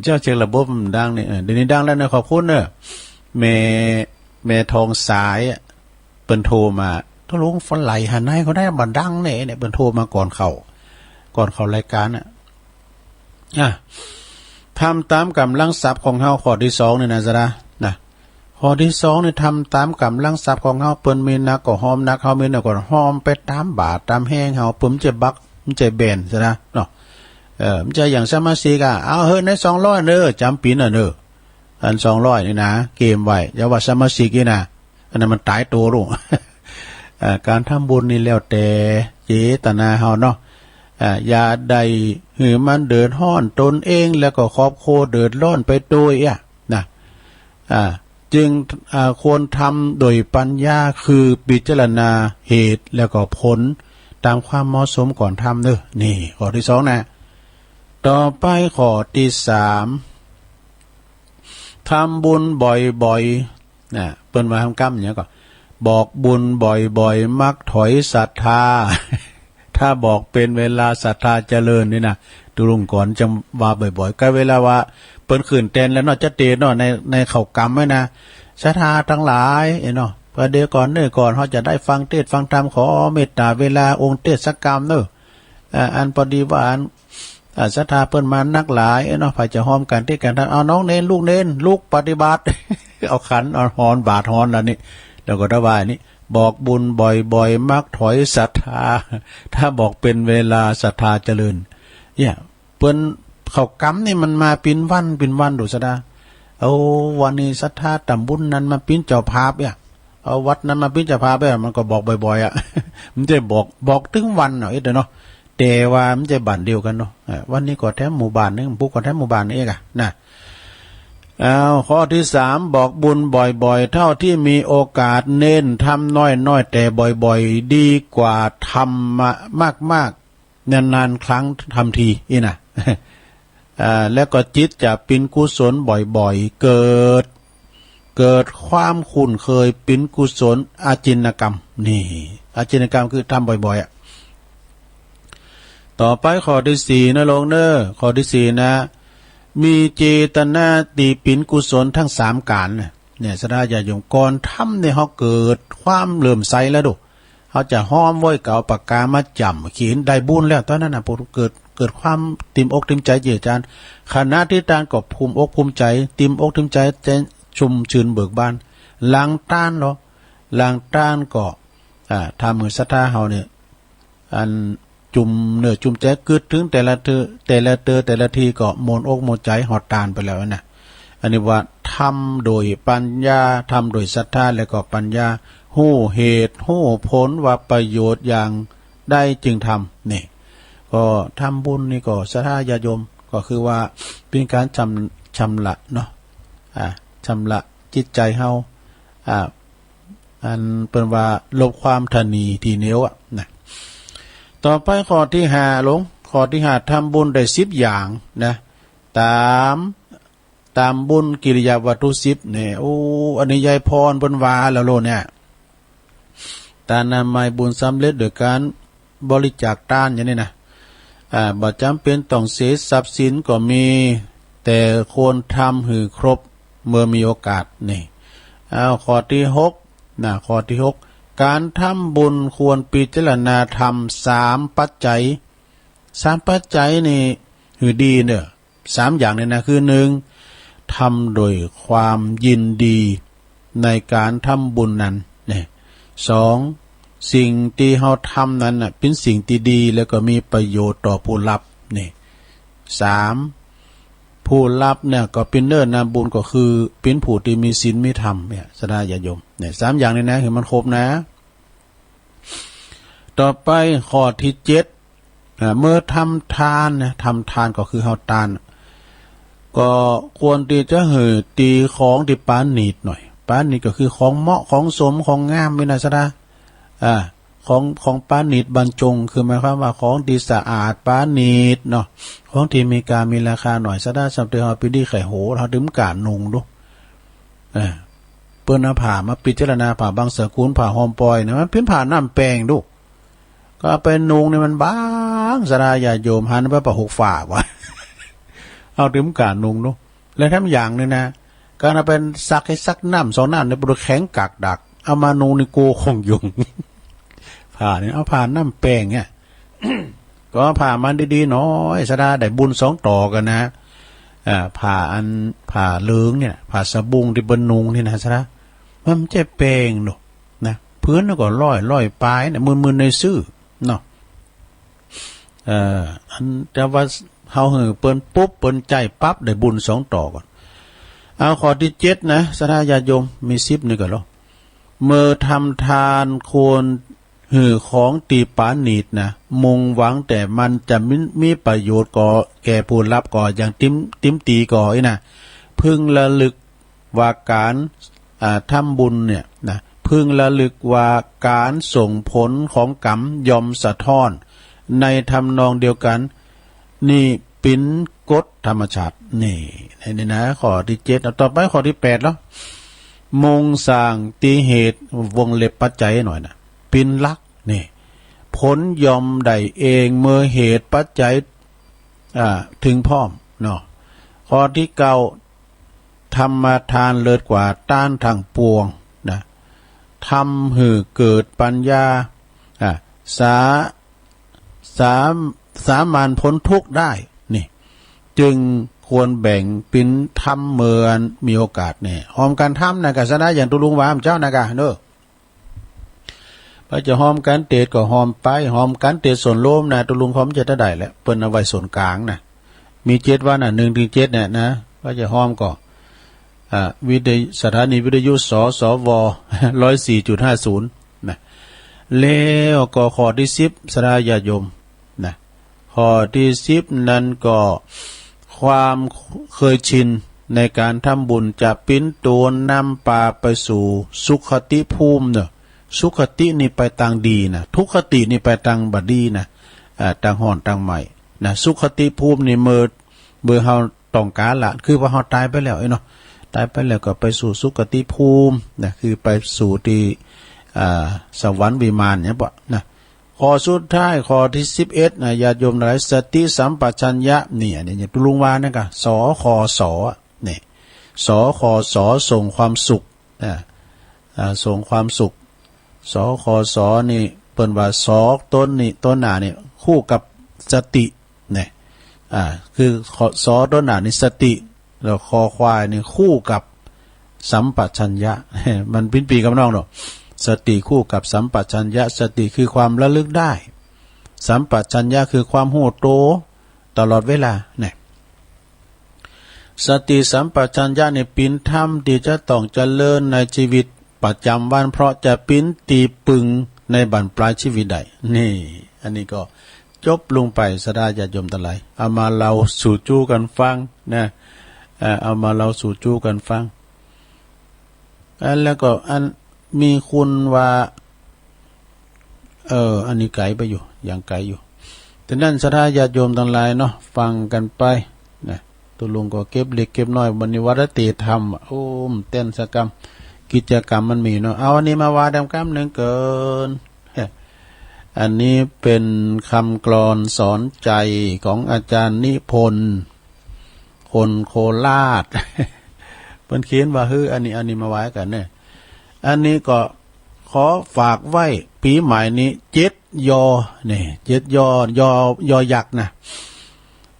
เจ้าเช็คระบบมันดังเนี่ย เออ เดี๋ยวนี้ดังแล้วนะ ขอบคุณเนอะ แม่ แม่ทองสายอะ เปิ้นโทรมา ตุ๊ลุง ฟังไหลหาไหนก็ได้ บ่ดังเนี่ย เนี่ย เปิ้นโทรมาก่อนเข้า ก่อนเข้ารายก๋านน่ะ อ่ะ ทำต๋ามก๋ำลังทรัพย์ของเฮา ข้อตี้สองนี่นะ ศรัทธา นะ ข้อตี้สองนี่ ทำต๋ามก๋ำลังทรัพย์ของเฮา เปิ้นมีหนักก็หอมหนัก เฮามีน้อยก็หอมไปต๋ามบาตรต๋ามแฮงเฮา เปิ้นบ่ใจ้บัก บ่ใจ้แบ่น ศรัทธา เนาะ เออ บ่ใจ้อย่างสมาชิกอะ เอาเหอะ ในสองร้อยเน่อ จ๋ำปี๋นน่ะเน่อ อันสองร้อยนี่นะ เก็บไว้ อย่าว่าสมาชิกอี้นะ อันนั้นมันต๋ายตั๋วลูก อ่า ก๋านทำบุญนี่แล้วแต่เจตนาเฮาเนาะ อ่า อย่าได้หื้อมันเดือดฮ้อนตนเอง แล้วก็ครอบครัวเดือดร้อนไปตวย อ่ะ นะ อ่า จึง อ่า ควรทำโดยปัญญา คือพิจารณาเหตุแล้วก็ผลต๋ามความเหมาะสมก่อนทำเนาะ นี่ ข้อตี้สองนะ ต่อไปข้อตี้สาม ทำบุญบ่อยๆ นะ เปิ้นว่าทำกำหยังก็ บอกบุญบ่อยๆ มักถอยศรัทธา ถ้าบอกเป๋นเวลาศรัทธาเจริญนี่นะ ตุ๊ลุงก่อนจะว่าบ่อยๆ ใก้เวลาว่าเปิ้นขึ้นแตนแล้วเนาะ จะเตศน์เนาะ ใน ในเข้ากำไว้นะ ศรัทธาตังหลาย เอ้ยเนาะ ประเดี๋ยวก่อนเน่อ ก่อนเฮาจะได้ฟังเตศน์ฟังธรรม ขอเมตต๋าเวลาองค์เตศน์สักกำเน่อ อ่า อันปอดีว่าอัน อ่า ศรัทธาเปิ้นมานักหลายเนาะ ใผจะฮอมก๋านเตศน์ก๋านธรรม เอาน้องเณร ลูกเณร ลุกปฏิบัติ เอาขัน เอาหอน บาตรหอนแล้วนี่ แล้วก็ถวายนี่ บอกบุญบ่อยๆ มักถอยศรัทธา ถ้าบอกเป๋นเวลาศรัทธาเจริญ เนี่ย เปิ้นเข้ากำนี่มันมาเป๋นวันเป๋นวัน ดูศรัทธา เอา วันนี้ศรัทธาต๋ามบุญนั้นมาเป๋นเจ้าภาพเนี่ย เอาวัดนั้นมาเป๋นเจ้าภาพเนี่ย มันก็บอกบ่อยๆ อะ มันจะบอก บอกตึงวันเนาะ เอ๊ะ เดี๋ยวเนาะ แต่ว่ามันจะบ้านเดียวกั๋นเนาะ อ่า วันนี้ก็แถมหมู่บ้านนึ่ง พุ้นก็แถมหมู่บ้านนึ่งเองอะนะ อ้าว ข้อตี้สาม บอกบุญบ่อยๆ เท่าที่มีโอกาส เน้นทำน้อยๆ แต่บ่อยๆ ดีกว่าทำมามากๆ นานๆ ครั้งทำที อี้นะ อ่า แล้วก็จิตจะเป๋นกุศลบ่อยๆ เกิด เกิดความคุ้นเคยเป๋นกุศล อาจินกรรม นี่ อาจินกรรมคือทำบ่อยๆ อะ ต่อไปข้อตี้สี่นะลูกเน่อ ข้อตี้สี่นะ มีเจตนาตี้เป๋นกุศลทั้งสามก๋านนะ เนี่ย ศรัทธาญาติโยม ก่อนทำเนี่ย เฮาเกิดความเลื่อมใสแล้วดู เฮาจะฮ้อมโว้ย ก็เอาปากกามาจ๋ำเขียน ได้บุญแล้ว ตอนนั้นน่ะ เกิด เกิดความติ่มอกติ่มใจ๋เจียดจ๋าน ขณะตี้ตานก็ภูมิอกภูมิใจ๋ ติ่มอกติ่มใจ๋ ใจ๋ชุ่มชื่นเบิกบาน หลังตานเนาะ หลังตานก็ อ่า ทำหื้อศรัทธาเฮาเนี่ย อันจุ่มเนื้อจุ่มใจ๋ กึ๊ดถึงแต่ละเตื้อ แต่ละเตื้อ แต่ละตี้ ก็ม่วนอกม่วนใจ๋ ฮอดตานไปแล้วนะ อันนี้ว่าทำโดยปัญญา ทำโดยศรัทธา แล้วก็ปัญญา ฮู้เหตุ ฮู้ผล ว่าประโยชน์อย่างใดจึงทำ นี่ ก็ทำบุญนี่ก็ ศรัทธาญาติโยม ก็คือว่าเป๋นก๋านชำ ชำระเนาะ อ่า ชำระจิตใจ๋เฮา อ่า อันเปิ้นว่าลบความทะนีถี่เหนียวอะนะ ต่อไปข้อตี้ห้าลง ข้อตี้ห้า ทำบุญได้สิบอย่างนะ ต๋าม ต๋ามบุญกิริยาวัตถุสิบเนี่ย โอ้ อันนี้ยายพรเปิ้นว่าแล้วโลดเนี่ย ตานามัยบุญสำเร็จโดยก๋านบริจาคตานอย่างนี้นะ อ่า บ่จ๋ำเป๋นต้องเสียทรัพย์สินก็มี แต่ควรทำหื้อครบเมื่อมีโอกาส นี่ อ้าว ข้อตี้หกนะ ข้อตี้หก ก๋านทำบุญควรพิจารณาธรรมสามปัจจัย สามปัจจัยนี่หื้อดีเน่อ สามอย่างนี่นะ คือ หนึ่ง ทำโดยความยินดีในก๋านทำบุญนั้น นี่ สอง สิ่งตี้เฮาทำนั้นน่ะ เป๋นสิ่งตี้ดี แล้วก็มีประโยชน์ต่อผู้ฮับ นี่ สาม ผู้ฮับเนี่ยก็เป๋นเนื้อนาบุญ ก็คือเป๋นผู้ตี้มีศีลมีธรรมเนี่ย ศรัทธาญาติโยม เนี่ย สามอย่างนี่นะ หื้อมันครบนะ ต่อไปข้อตี้เจ็ด อ่า เมื่อทำตานนะ ทำตานก็คือเฮาตาน ก็ควรตี้จะหื้อตี๋ของตี้ปราณีตหน่อย ปราณีตก็คือของเหมาะ ของสม ของงาม นี่นะศรัทธา อ่า ของ ของปราณีตบรรจง คือหมายความว่าของตี้สะอาดปราณีตเนาะ ของตี้มีก๋ามีราคาหน่อย ศรัทธา ส่ำตี้เฮาไปดีไข่โห เฮาตึงก้านุ่งดู เออ เปิ้นเอาผ้ามาพิจารณา ผ้าบังสกุล ผ้าห่มปอยนะ มันเป๋นผ้าน้ำแป้งดู ก็เอาไปนุ่งนี่มันบาง ศรัทธาญาติโยม หันไปปะหกฝ่าบ่ เอาตึงก้านุ่งดู แล้วแถมอย่างนึ่งนะ ก๋านเอาไปซักหื้อสักน้ำสองน้ำนี่ บ่แข็งกักดัก เอามานุ่งนี่กั๋วคงยุง ผ้านี่ เอาผ้าน้ำแป้งเนี่ย ก็เอาผ้ามันดีๆหน่อย ศรัทธา ได้บุญสองต่อกั๋นนะ อ่า ผ้าอัน ผ้าเหลืองเนี่ย ผ้าสะบุ้งตี้เปิ้นนุ่งนี่นะศรัทธา มันบ่ใจ้แป้งดอกนะ ผืนละก็ร้อย ร้อยป๋ายเนี่ย หมื่นๆ ในซื้อเนาะ เอ่อ อัน แต่ว่าเฮาหื้อเปิ้นปุ๊บ เปิ้นใจ๊ปั๊บ ได้บุญสองต่อก่อน เอาข้อตี้เจ็ดนะ ศรัทธาญาติโยม มีสิบนี่ก่อเนาะ เมื่อทำตานควรหื้อของตี้ปราณีตนะ มุ่งหวังแต่มันจะมี มีประโยชน์ก่อ แก่ผู้ฮับก่อ อย่างติม ติมตี๋ก่ออี้นะ พึงระลึก ว่าก๋าน อ่า ทำบุญเนี่ยนะ พึงระลึกว่าก๋านส่งผลของกรรมย่อมสะท้อน ในทำนองเดียวกั๋น นี่เป๋นกฎธรรมชาติ นี่ นี่นะ ข้อตี้เจ็ด เอาต่อไปข้อตี้แปดแล้ว มุ่งสร้างตี้เหตุ วงเล็บปัจจัยหน่อยนะ เป๋นหลัก นี่ ผลย่อมได้เองเมื่อเหตุปัจจัย อ่า เถิงพร้อมเนาะ ข้อตี้เก้า ธรรมตานเลิศกว่าตานตังปวงนะ ทำหื้อเกิดปัญญา อ่า สา สา สามารถป๊นทุกข์ได้ นี่ จึงควรแบ่งเป๋นทำเมื่อมีโอกาส นี่ ฮอมกั๋นทำนะ กาสนา อย่างตุ๊ลุงว่าเมื่อเจ๊านะกา เนาะ ไปจะฮอมกั๋นเตศก็ฮอมไป ฮอมกั๋นเตศส่วนรวมนะ ตุ๊ลุงก็บ่จะได้แหละ เปิ้นเอาไว้ส่วนก๋างนะ มีเจ็ดวันน่ะ หนึ่งถึงเจ็ดเนี่ยนะ ไปจะฮอมก็ อ่า วิทยุ สถานีวิทยุ สสว ร้อยสี่จุดห้าศูนย์ นะ แล้วก็ข้อตี้สิบ ศรัทธาญาติโยม นะ ข้อตี้สิบนั้นก็ ความเคยชินในก๋านทำบุญจะเป๋นตั๋วนำปาไปสู่สุคติภูมิเนาะ สุคตินี่ไปตางดีนะ ทุคตินี่ไปตางบ่ดีนะ อ่า ตางฮ้อนตางไหม้นะ สุคติภูมินี่เมื่อ เมื่อเฮาต้องก๋าละ คือว่าเฮาต๋ายไปแล้วไอ้เนาะ ต๋ายไปแล้วก็ไปสู่สุคติภูมินะ คือไปสู่ตี้ อ่า สวรรค์วิมานเนี่ยปะนะ ข้อสุดท้าย ข้อตี้สิบเอ็ดนะ ญาติโยมทั้งหลาย สติสัมปชัญญะ นี่ อันนี้ตุ๊ลุงว่านะกา สคส นี่ ส ค ส ส่งความสุข อ่า อ่า ส่งความสุข ส ค ส นี่เปิ้นว่า ส ต้นนี่ ต้นหน้านี่คู่กับสติ เนี่ย อ่า คือ ค ส ต้นหน้านี่สติ แล้ว ค ควายนี่คู่กับสัมปชัญญะ มันปิ้นปี้กับน้องเนาะ สติคู่กับสัมปชัญญะ สติคือความระลึกได้ สัมปชัญญะคือความฮู้โตตลอดเวลา เนี่ย สติสัมปชัญญะนี่เป๋นธรรมตี้จะต้องเจริญในจีวิตประจ๋ำวัน เพราะจะเป๋นตี้ปึงในบั้นปลายจีวิตได้ นี่ อันนี้ก็จบลงไป ศรัทธาญาติโยมตังหลาย เอามาเล่าสู่จู้กั๋นฟังนะ เอ่อ เอามาเล่าสู่จู้กั๋นฟัง อันแล้วก็อันมีคนว่า เออ อันนี้ไก๋ไปอยู่ ยังไก๋อยู่ แต่นั้นศรัทธาญาติโยมตังหลายเนาะ ฟังกั๋นไปนะ ตุ๊ลุงก็เก็บเล็กเก็บน้อย วันนี้วาระเตธรรม โอ้ แต้นสะกำ กิจกรรมมันมีเนาะ เอาอันนี้มาว่าดำกำนึ่งเกิน อันนี้เป๋นกำกลอนสอนใจ๋ของอาจ๋ารย์นิพนธ์ คนโคราช เปิ้นเขียนว่า เฮ้อ อันนี้ อันนี้มาว่ากั๋นเนี่ย อันนี้ก็ขอฝากไว้ปี๋ใหม่นี้ เจ็ด ยอ เนี่ย เจ็ด ยอ ยอ ยอยักษ์นะ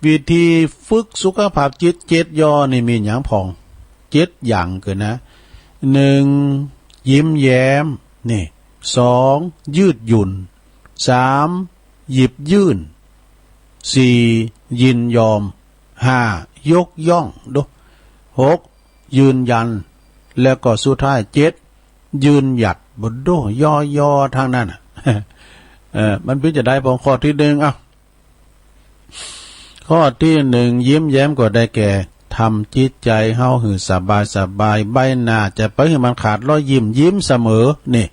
วิธีฝึกสุขภาพจิต เจ็ด ยอ นี่มีหยังพ่อง เจ็ด อย่างเกินนะ นึ่ง ยิ้มแย้ม นี่ สอง ยืดหยุ่น สาม หยิบยื่น สี่ ยินยอม ห้า ยกย่อง ดู หก ยืนยัน แล้วก็สุดท้าย เจ็ด ยืนหยัด บ่ดู ยอ ยอ ทั้งนั้นน่ะ เออ มันเป๋นจะใดพ่อง ข้อตี้นึ่ง เอ้า ข้อตี้นึ่ง ยิ้มแย้มก็ได้แก่ ทำจิตใจ๋เฮาหื้อสบายสบาย ใบหน้าจะไปหื้อมันขาดรอยยิ้ม ยิ้มเสมอ นี่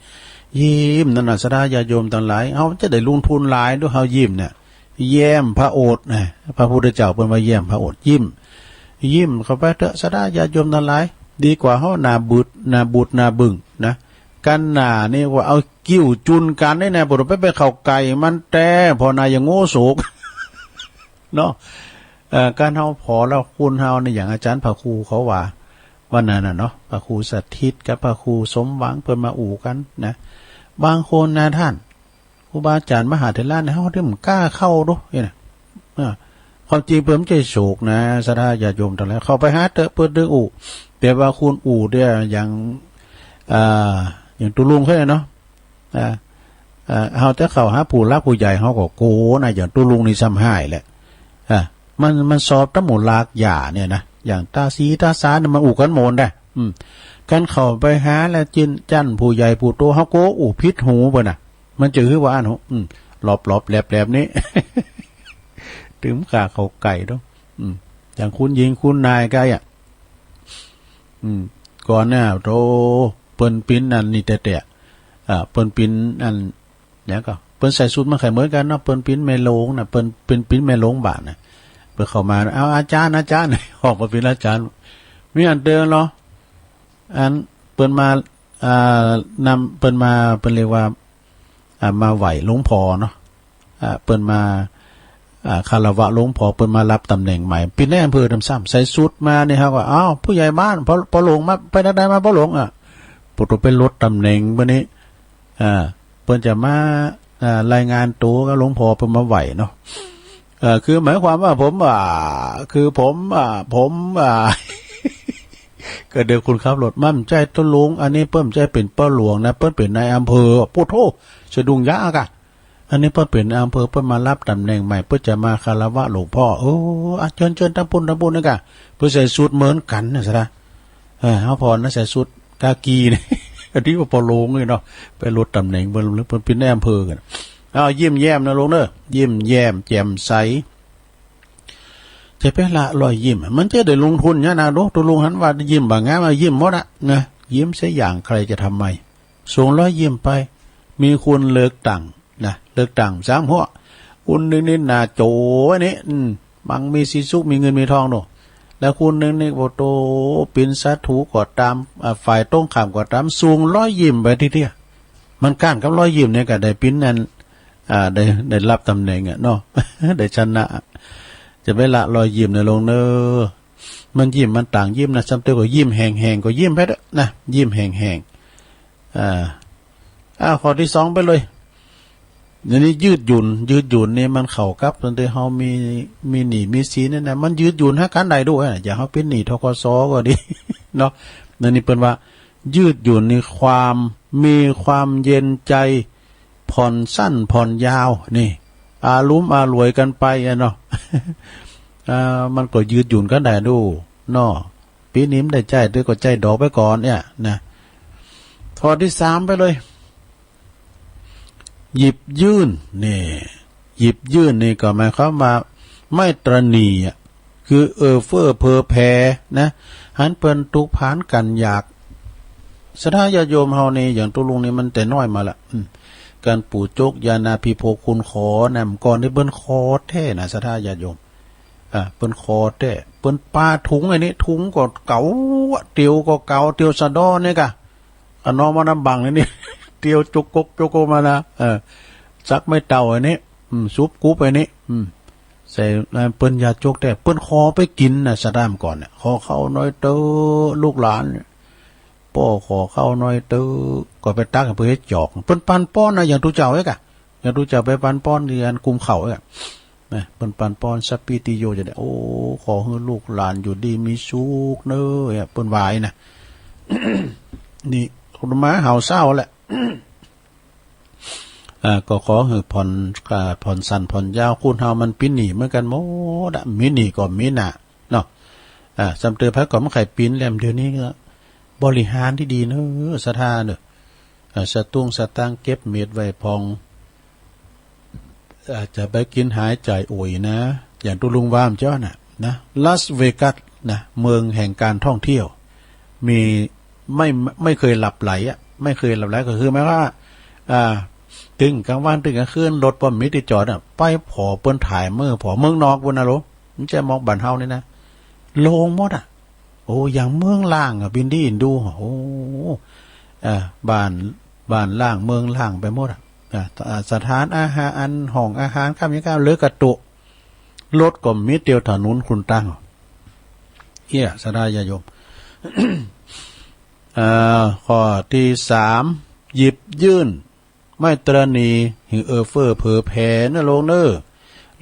ยิ้มนั่นน่ะ ศรัทธาญาติโยมตังหลาย เฮาจะได้ลงทุนหลาย ดู เฮายิ้มเนี่ย แย้มพระโอษฐ์นะ พระพุทธเจ้าเปิ้นว่าแย้มพระโอษฐ์ ยิ้ม ยิ้มเข้าไปเต๊อะ ศรัทธาญาติโยมตังหลาย ดีกว่าเฮาหน้าบึด หน้าบูด หน้าบึ้งนะ กั๋นหน้านี่ว่าเอากิ้วจุ่นกั๋นนี่นะ บ่ต้องไป ไปเข้าใก้มันแต๊ ผ่อหน้าอย่างโง่โสก เนาะ เอ่อ กั๋นเฮาผ่อแล้ว คนเฮานี่ อย่างอาจ๋ารย์พระครูเขาว่า วันนั้นน่ะเนาะ พระครูสถิตกับพระครูสมหวังเปิ้นมาอู้กั๋นนะ บางคนนะต้าน ครูบาอาจ๋ารย์มหาเถระเนี่ย เฮาเดี๋ยวบ่กล้าเข้าดู เนี่ยนะ อ่า ความจริงเปิ้นบ่ใจ้โสกนะ ศรัทธาญาติโยมตังหลาย เข้าไปหาเต๊อะ เปิ้นตึงอู้ แต่ว่าคนอู้เนี่ย อย่าง อ่า อย่างตุ๊ลุงเขาเนี่ยเนาะ อ่า อ่า เฮาจะเข้าหาผู้หลักผู้ใหญ่ เฮาก็กั๋วนะ อย่างตุ๊ลุงนี่ซ้ำฮ้ายแหละ อ่า มัน มันสอบตำหมู่หลากหญ้าเนี่ยนะ อย่างต๋าสีต๋าสาเนี่ย มันอู้กั๋นหมดได้ อืม กั๋นเข้าไปหาแล้ว จิ่นจั้นผู้ใหญ่ผู้โต เฮากั๋วอู้ผิดหูไปนะ มันจะหื้อว่าอั้นหู อืม หลอบๆ แหลบๆ นี่ ตึงบ่กล้าเข้าใก้ดอก อืม อย่างคุณหญิงคุณนายก็อะ อืม ก่อนเนี่ย โธ่ เปิ้นเป๋นอันนี้แต๊ๆ อ่า เปิ้นเป๋นอัน แล้วก็เปิ้นใส่สูทมันใค่เหมือนกั๋นเนาะ เปิ้นเป๋นแม่โรงนะ เปิ้น เปิ้นเป๋นแม่โรงบาทนะ เปิ้นเข้ามา เอา อาจ๋ารย์ อาจ๋ารย์ ออกมาเป๋นอาจ๋ารย์ มีอันเดียวเหรอ อันเปิ้นมา อ่า นำ เปิ้นมา เปิ้นเรียกว่า อ่า มาไหว้หลวงพ่อเนาะ อ่า เปิ้นมา อ่า คารวะหลวงพ่อ เปิ้นมารับต๋ำแหน่งใหม่ เป๋นนายอำเภอด้วยซ้ำ ใส่สูทมานี่ เฮาก็ อ้าว ผู้ใหญ่บ้าน พ่อ พ่อหลวงมา ไปตางใดมาพ่อหลวง อ่ะ บ่ต้องไปลดต๋ำแหน่งบัดนี้ อ่า เปิ้นจะมา อ่า รายงานตั๋วกับหลวงพ่อ เปิ้นมาไหว้เนาะ เอ่อ คือหมายความว่าผม อ่า คือผม อ่า ผม อ่า ก็เดี๋ยวคนขับรถ มันบ่ใจ้ตุ๊ลุง อันนี้เปิ้นบ่ใจ้เป๋นป้อหลวงนะ เปิ้นเป๋นนายอำเภอ โอ้โธ่ สะดุ้งยักษ์อะ อันนี้เปิ้นเป๋นนายอำเภอ เปิ้นมารับต๋ำแหน่งใหม่ เปิ้นจะมาคารวะหลวงพ่อ เออ อ่ะ เจิญ เจิญ ตางปุ้น ตางปุ้นนี่ก่ะ เปิ้นใส่สูทเหมือนกั๋นนะสินะ เออ เฮาผ่อนะใส่สูทกากีนี่ อันนี้ว่าป้อหลวงนี่เนาะ ไปลดต๋ำแหน่งเปิ้น เปิ้นเป๋นนายอำเภอกั๋น เอา ยิ้มแย้มนะลุงเนาะ ยิ้มแย้มแจ่มใส จะไปละรอยยิ้ม มันจะได้ลงทุนเนี่ยนะ ดู ตุ๊ลุงหันว่ายิ้มบ่างาม เอา ยิ้มหมดอะนะ ยิ้มสักอย่าง ใครจะทำไม ส่งรอยยิ้มไป มีคนเลือกตั้งนะ เลือกตั้งสามหัว คนนึ่งนี่หน้าโจ๋ไว้นี่ อืม มั่งมีสีสุข มีเงินมีทองโน่ แล้วคนนึ่งนี่ โอ้โธ่ เป๋นศัตรู๋ก็ต๋าม อ่า ฝ่ายตรงข้ามก็ต๋าม ส่งรอยยิ้มไปทีเดียว มันก้านกับรอยยิ้มเนี่ยก็ได้เป๋นอัน อ่า ได้ ได้รับต๋ำแหน่งอะเนาะ ได้ชนะ จะไปละรอยยิ้มนะลุงเนาะ มันยิ้ม มันต่างยิ้มนะ ซ้ำเตื้อก็ยิ้มแห้งๆ ก็ยิ้มไปเต๊อะนะ ยิ้มแห้งๆ อ่า อ่า ข้อตี้สองไปเลย เดี๋ยวนี้ยืดหยุ่น ยืดหยุ่นนี่มันเข้ากับตอนตี้เฮามี มีหนี้มีสินเนี่ยนะ มันยืดหยุ่นหากั๋นได้ดูอะ อย่างเฮาเป๋นหนี้ ธ.ก.ส. ก็ดี เนาะ เดี๋ยวนี้เปิ้นว่า ยืดหยุ่นนี่ความ มีความเย็นใจ๋ ผ่อนสั้นผ่อนยาว นี่ อะลุ่มอล่วยกั๋นไปอะเนาะ อ่า มันก็ยืดหยุ่นกั๋นได้ดู เนาะ ปี๋นี้บ่ได้ใจ๊ เดี๋ยวก็ใจ๊ดอกไปก่อนเนี่ยนะ ข้อตี้สามไปเลย หยิบยื่น นี่ หยิบยื่นนี่ก็หมายความว่า ไม่ตระหนี่อะ คือเอื้อเฟื้อเผื่อแผ่นะ หันเปิ้นตุ๊กข์ภัยกั๋นอยาก ศรัทธาญาติโยมเฮานี่ อย่างตุ๊ลุงนี่มันแต่น้อยมาละ อืม ก๋านปู่โจ๊กญาณาภิโภคคุณขอนะ เมื่อก่อนนี่เปิ้นขอแต๊นะ ศรัทธาญาติโยม อ่า เปิ้นขอแต๊ เปิ้นปาถุงอันนี้ ถุงก็เก๋าอะ เตียวก็เก๋า เตียวสะเดาะนี่ก่ะ อะ น้องมาน้ำบังนี่ เตียวจุกกกจุกกกมานะ เออ สักไม้เต้าอันนี้ อืม สุบกุบอันนี้ อืม ใส่ เปิ้นอยากโจ๊กแต๊ เปิ้นขอไปกิ๋นนะ ศรัทธาเมื่อก่อนเนี่ย ขอข้าวหน่อยเต๊อะ ลูกหลานเนี่ย ป้อขอข้าวหน่อยเต๊อะ ก็ไปตักหื้อเปิ้นเฮ็ดจอก เปิ้นปันป้อนนะ อย่างตุ๊เจ้าเอ๊ะก่ะ อย่างตุ๊เจ้าไปปันป้อน อย่างกุมข้าวเอ๊ะก่ะ นะ เปิ้นปันป้อน สัพพีติโย จะได้ โอ้ ขอหื้อลูกหลานอยู่ดีมีสุขเน่อ เปิ้นว่านะ นี่ คนมาเฮาเศร้าแหละ อ่า ก็ขอหื้อผ่อน อ่า ผ่อนสั้นผ่อนยาว คนเฮามันเป๋นหนี้เหมือนกั๋นหมดอะ มีหนี้ก็มีหน้า เนาะ อ่า ซ้ำเตื้อไผก็บ่ใค่เป๋นแล้ว เดี๋ยวนี้ก็บริหารดีๆ เน่อ ศรัทธาเน่อ อ่า สตุ้งสตางค์เก็บเม็ดไว้พ่อง อ่า จะไปกิ๋นหายจ่ายโอยนะ อย่างตุ๊ลุงว่าเมื่อกี้น่ะ นะ ลาสเวกัสนะ เมืองแห่งการท่องเที่ยว มี ไม่ ไม่เคยหลับไหลอะ ไม่เคยหลับไหลก็คือหมายว่า อ่า ตึงก๋างวันตึงก๋างคืน รถบ่มีตี้จอดอะ ไปผ่อเปิ้นถ่ายเมือง ผ่อเมืองนอกปู๊นนะโล บ่ใจ้เมืองบ้านเฮานี่นะ โล่งหมดอะ โอ้ อย่างเมืองล้างอะ บินดีอินดู โอ้ อ่า บ้าน บ้านล้าง เมืองล้างไปหมดอะ อ่า อ่า สถานอาหาร ห้องอาหาร ค่ำยังค่ำ เหลือก้าตุ๊ รถก็มีเตียวถนนคนตั้ง เอี้ย ศรัทธาญาติโยม อ่า ข้อตี้สาม หยิบยื่น ไม่ตระหนี่ หื้อเอื้อเฟื้อเผื่อแผ่นะโลมเน่อ